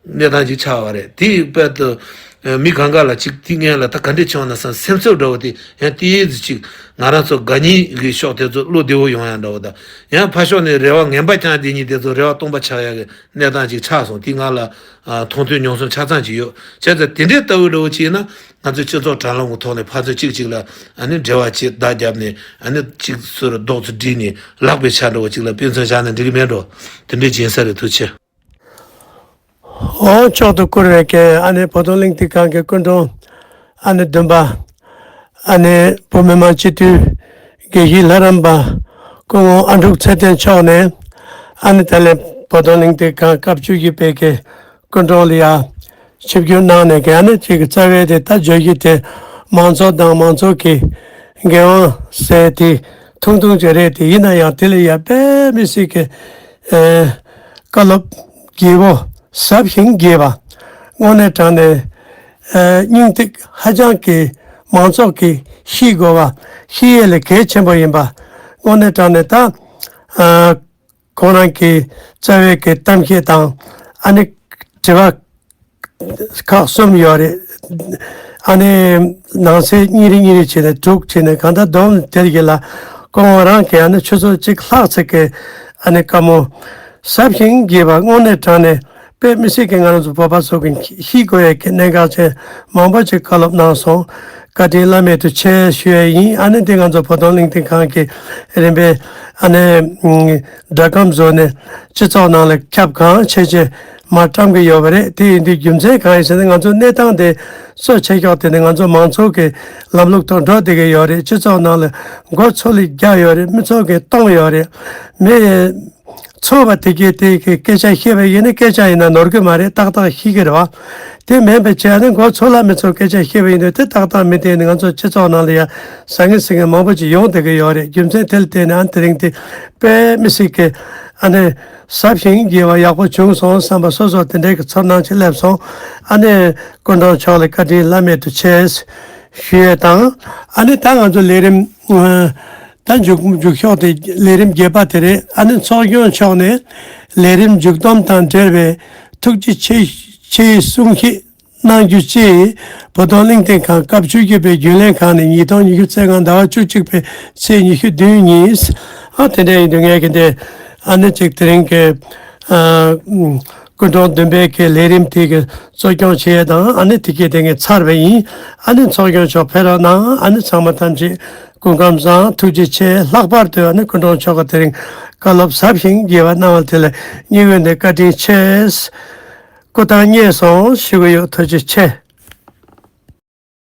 གནས་སྟངས་ཅིག་ཆགས་པ་རེད། དེའི་དཔེ་དུ་ མི་གང་ག་ལ་ཅིག་དེ་སྔོན་ལ་ད་ག་འདྲས་བྱུང་ན་བསམ་སེམས་འཚབ་འདྲ་བོ་དེ་ཡང་དེའི་ཟིག་ཅིག་ང་རང་ཚོ་དགའ་ཉེ་གི་ཕྱོགས་དེ་ཚོ་བློ་བདེ་བོ་ཡོང་ཡ་འདྲ་བོ་དང་། ཡང་ཕར་ཕྱོགས་ནས་རེ་བ་ངན་པ་རྐྱང་བསྡད་མཁན་དེ་ཚོ་རེ་བ་སྟོང་པ་ཆགས་ཡ་གི་གནས་སྟངས་ཅིག་ཆགས་སོང་། དེ་ང་ལ་ཨ་མཐོང་ཐོས་མྱོང་གསུམ་ཆ་ཚང་ཅིག་ཡོད། བྱས་ཙང་དེ་འདྲའི་ལྟ་བུ་འདྲ་བོ་ཅིག་ཡིན་ན། ང་ཚོས་སྤྱི་ཚོགས་དྲ་ལམ་གྱི་ཐོག་ནས་ཕར་ཚུར་གཅིག་གཅིག་ལ་ཨ་ནི་འབྲེལ་བ་བྱེད་བརྡ་བརྒྱབ་ནས། ཨ་ནི་གཅིག་སོར་རྡོག་ཚོ་བསྒྲིལ་ནས་ལག་པའི་ཆ་འདྲ་བོ་གཅིག་ལ་དཔེ་མཚོན་བཞག་ན་འགྲིག་གི་མེད་འགྲོ། དེ་འདྲའི་སྦྱིན་ས་རེད། ཐུགས་རྗེ་ཆེ། འོ། མཆོག་ཏུ་བཀུར་བའི་གི་ཨ་ནི་བོད་དོན་གླེང་སྟེགས་ཁང་གི་སྐུ་མགྲོན་ཨ་ནི་བདུན་པ། ཨ་ནི་བོད་མི་མང་སྤྱི་འཐུས་དགེ་བཤེས་ལྷ་རམས་པ་སྐུ་ངོ་ཨ་འབྲུག་ཚེ་བརྟན་མཆོག་ནས། ཨ་ནི་ད་ལན་བོད་དོན་གླེང་སྟེགས་ཁང་སྐབས་བཅུ་བཞི་པའི་གི་སྐུ་མགྲོན་ལ་ཡ་ཆིབས་བསྒྱུར་གནང་ནས་གི་ཨ་ནི་ཅིག་གི་རྩ་བའི་དེ་ད་བརྗོད་གཞི་དེ་མང་ཚོགས་དང་མང་ཚོགས་ཀྱི་འགན་དབང་ཟེར་དེ་ཐུང་ཐུང་ཅིག་རེད། དེ་ཡིན་ན་ཡང་དེ་ལ་ཡ་དཔེ་མི་སྲིད་གི་ཨེ་བཀའ་སློབ་རྒྱས་པོ་ཟབ་ཞིང་རྒྱས་པ། དངོས་གནས་དྲང་གནས་ཨེ་སྙིང་ཐིག་ཧ་ཅང་གི་མང་ཚོགས་ཀྱིས་ཤེས་དགོས་པ། ཤེས་ཡས་ལས་གལ་ཆེན་པོ་ཡིན་པ། དངོས་གནས་དྲང་གནས་ད་ཨ་ཁོང་རང་གི་རྩ་བའི་གི་གཏམ་བཤད་དང་ཨ་ནི་དྲི་བ་ཁག་གསུམ་ཡོད་རེད། ཨ་ནི་ནང་གསེས་གཉིས་རེ་གཉིས་རེ་བྱས་ནས་དྲུག་བྱས་ནས་གང་ལྟར་བསྡོམས་དེར་གྱི་ལ་ཁོང་རང་གི་ཨ་ནི་ཆུ་ཚོད་གཅིག་ལྷག་ཙམ་གི་ཨ་ནི་བཀའ་མོལ་ཟབ་ཞིང་རྒྱས་པ། དངོས་གནས་དྲང་གནས་དཔེ་མི་སྲིད་ཀྱི་ང་རང་ཚོ་བོད་པ་ཚོ་གི་ཤེས་དགོས་ཡས་ཀྱི་གནད་འགག་ཅན་མང་པོ་ཅིག་བཀའ་སློབ་གནང་སོང་། བཀའ་དྲིན་བླ་མེད་དུ་ཆེ་ཞུ་ཡས་ཡིན། ཨ་ནི་འདི་ང་ཚོ་བོད་དོན་གླེང་སྟེགས་ཁང་གི་རིམ་པས་ཨ་ནི་སྒྲ་སྒམ་བཟོས་ནས་སྤྱི་ཚོགས་ནང་ལ་ཁྱབ་གང་ཆེ་ཆེ་མར་བཀྲམ་གི་ཡོད་པ་རེད། དེ་ཡིན་དུས་རྒྱུ་མཚན་གང་ཡིན་ཟེར་ན་ང་ཚོ་གནས་སྟངས་དེ་གཙོ་ཆེ་ཤོས་དེ་ནི་ང་ཚོ་མང་ཚོགས་ཀྱི་ལམ་ལུགས་ཐོག་འགྲོ་བསྡད་ཀྱི་ཡོད་རེད། སྤྱི་ཚོགས་ནང་ལ་མགོ་ཚོས་ལ་རྒྱག་ཡོད་རེད། མི་ཚོགས་ཀྱིས་སྟོང་ཡོད་རེད། མི་ཚོས་པ་དེ་གས་དེ་གི་སྐད་ཆ་བཤད་པ་ཡིན་ན་སྐད་ཆ་ཡིན་ན་ནོར་གི་མ་རེད། ཏག་ཏག་ཤེས་ཀྱི་རེད་བ། དེ་མིན་པའི་ཆ་ནི་མགོ་ཚོས་ལ་མི་ཚོས་སྐད་ཆ་བཤད་པ་ཡིན་དུས་དེ་ཏག་ཏག་མི་བསྟན་ནས་ང་ཚོ་སྤྱི་ཚོགས་ནང་ལ་ཡ་ཟང་ངེ་ཟིང་ངེ་མང་པོ་ཅིག་ཡོང་བསྡད་ཀྱི་ཡོད་རེད། རྒྱུ་མཚན་དེ་ལ་བརྟེན་ནས་ཨ་ནི་དེ་རིང་དེ་དཔེ་མི་སྲིད་ཀྱི་ཨ་ནི་ཟབ་ཞིང་རྒྱས་པ་ཡག་པོ་བྱུང་སོང་བསམ་པ་སོ་སོ་དེ་འདྲའི་གི་ཚོར་སྣང་ཅིག་སླེབས་སོང་། ཨ་ནི་སྐུ་མགྲོན་མཆོག་ལ་བཀའ་དྲིན་བླ་མེད་དུ་ཆེ་ཞུ་ཡས་དང་། ཨ་ནི་ད་ང་ཚོ་ལས་རིམ་ཨ་ད་མཇུག་མཇུག་ཤོག་དེ་ལས་རིམ་བརྒྱད་པ་དེ་རེད། ཨ་ནི་ཚོགས་སྐྱོང་མཆོག་ནས་ལས་རིམ་མཇུག་སྡོམ་དང་འབྲེལ་བའི་ཐུགས་རྗེ་ཆེ་ཆེའི་གསུང་བཤད་གནང་རྒྱུ་བཅས། བོད་དོན་གླེང་སྟེགས་ཁང་སྐབས་བཅུ་བཞི་པའི་རྒྱུན་ལས་ཁང་ནས་ཉིས་སྟོང་ཉི་ཤུ་རྩ་ལྔ་ཟླ་བ་བཅུ་གཅིག་པའི་ཚེས་ཉི་ཤུ་བདུན་ཉིན། ཨ་དེ་འདྲ་ཡིན་དུས་ངས་གི་འདི་ཨ་ནི་ཅིག་དེ་རིང་གི་ཨ་སྐུ་མགྲོན་བདུན་པའི་གི་ལས་རིམ་དེ་གི་གཙོ་སྐྱོང་བྱེད་ཡས་དང་། ཨ་ནི་དེ་གི་དེ་ངས་ཚར་བ་ཡིན། ཨ་ནི་ཚོགས་སྐྱོང་མཆོག་ཕེབས་རོགས་གནང་། ཨ་ནི་ཚང་མ་ཐམས་ཅད་སྐུ་ཁམས་བཟང་། ཐུགས་རྗེ་ཆེ། ལྷག་པར་དུ་ཨ་ནི་སྐུ་མགྲོན་མཆོག་གི་དེ་རིང་བཀའ་སློབ་ཟབ་ཞིང་རྒྱས་པ་གནང་བ་དེ་ལ་སྙིང་དབུས་ནས་བཀའ་དྲིན་ཆེ། སྐུ་ཐང་མཉེས་སོང་ཞུ་གི་ཡོད། ཐུགས་རྗེ་ཆེ།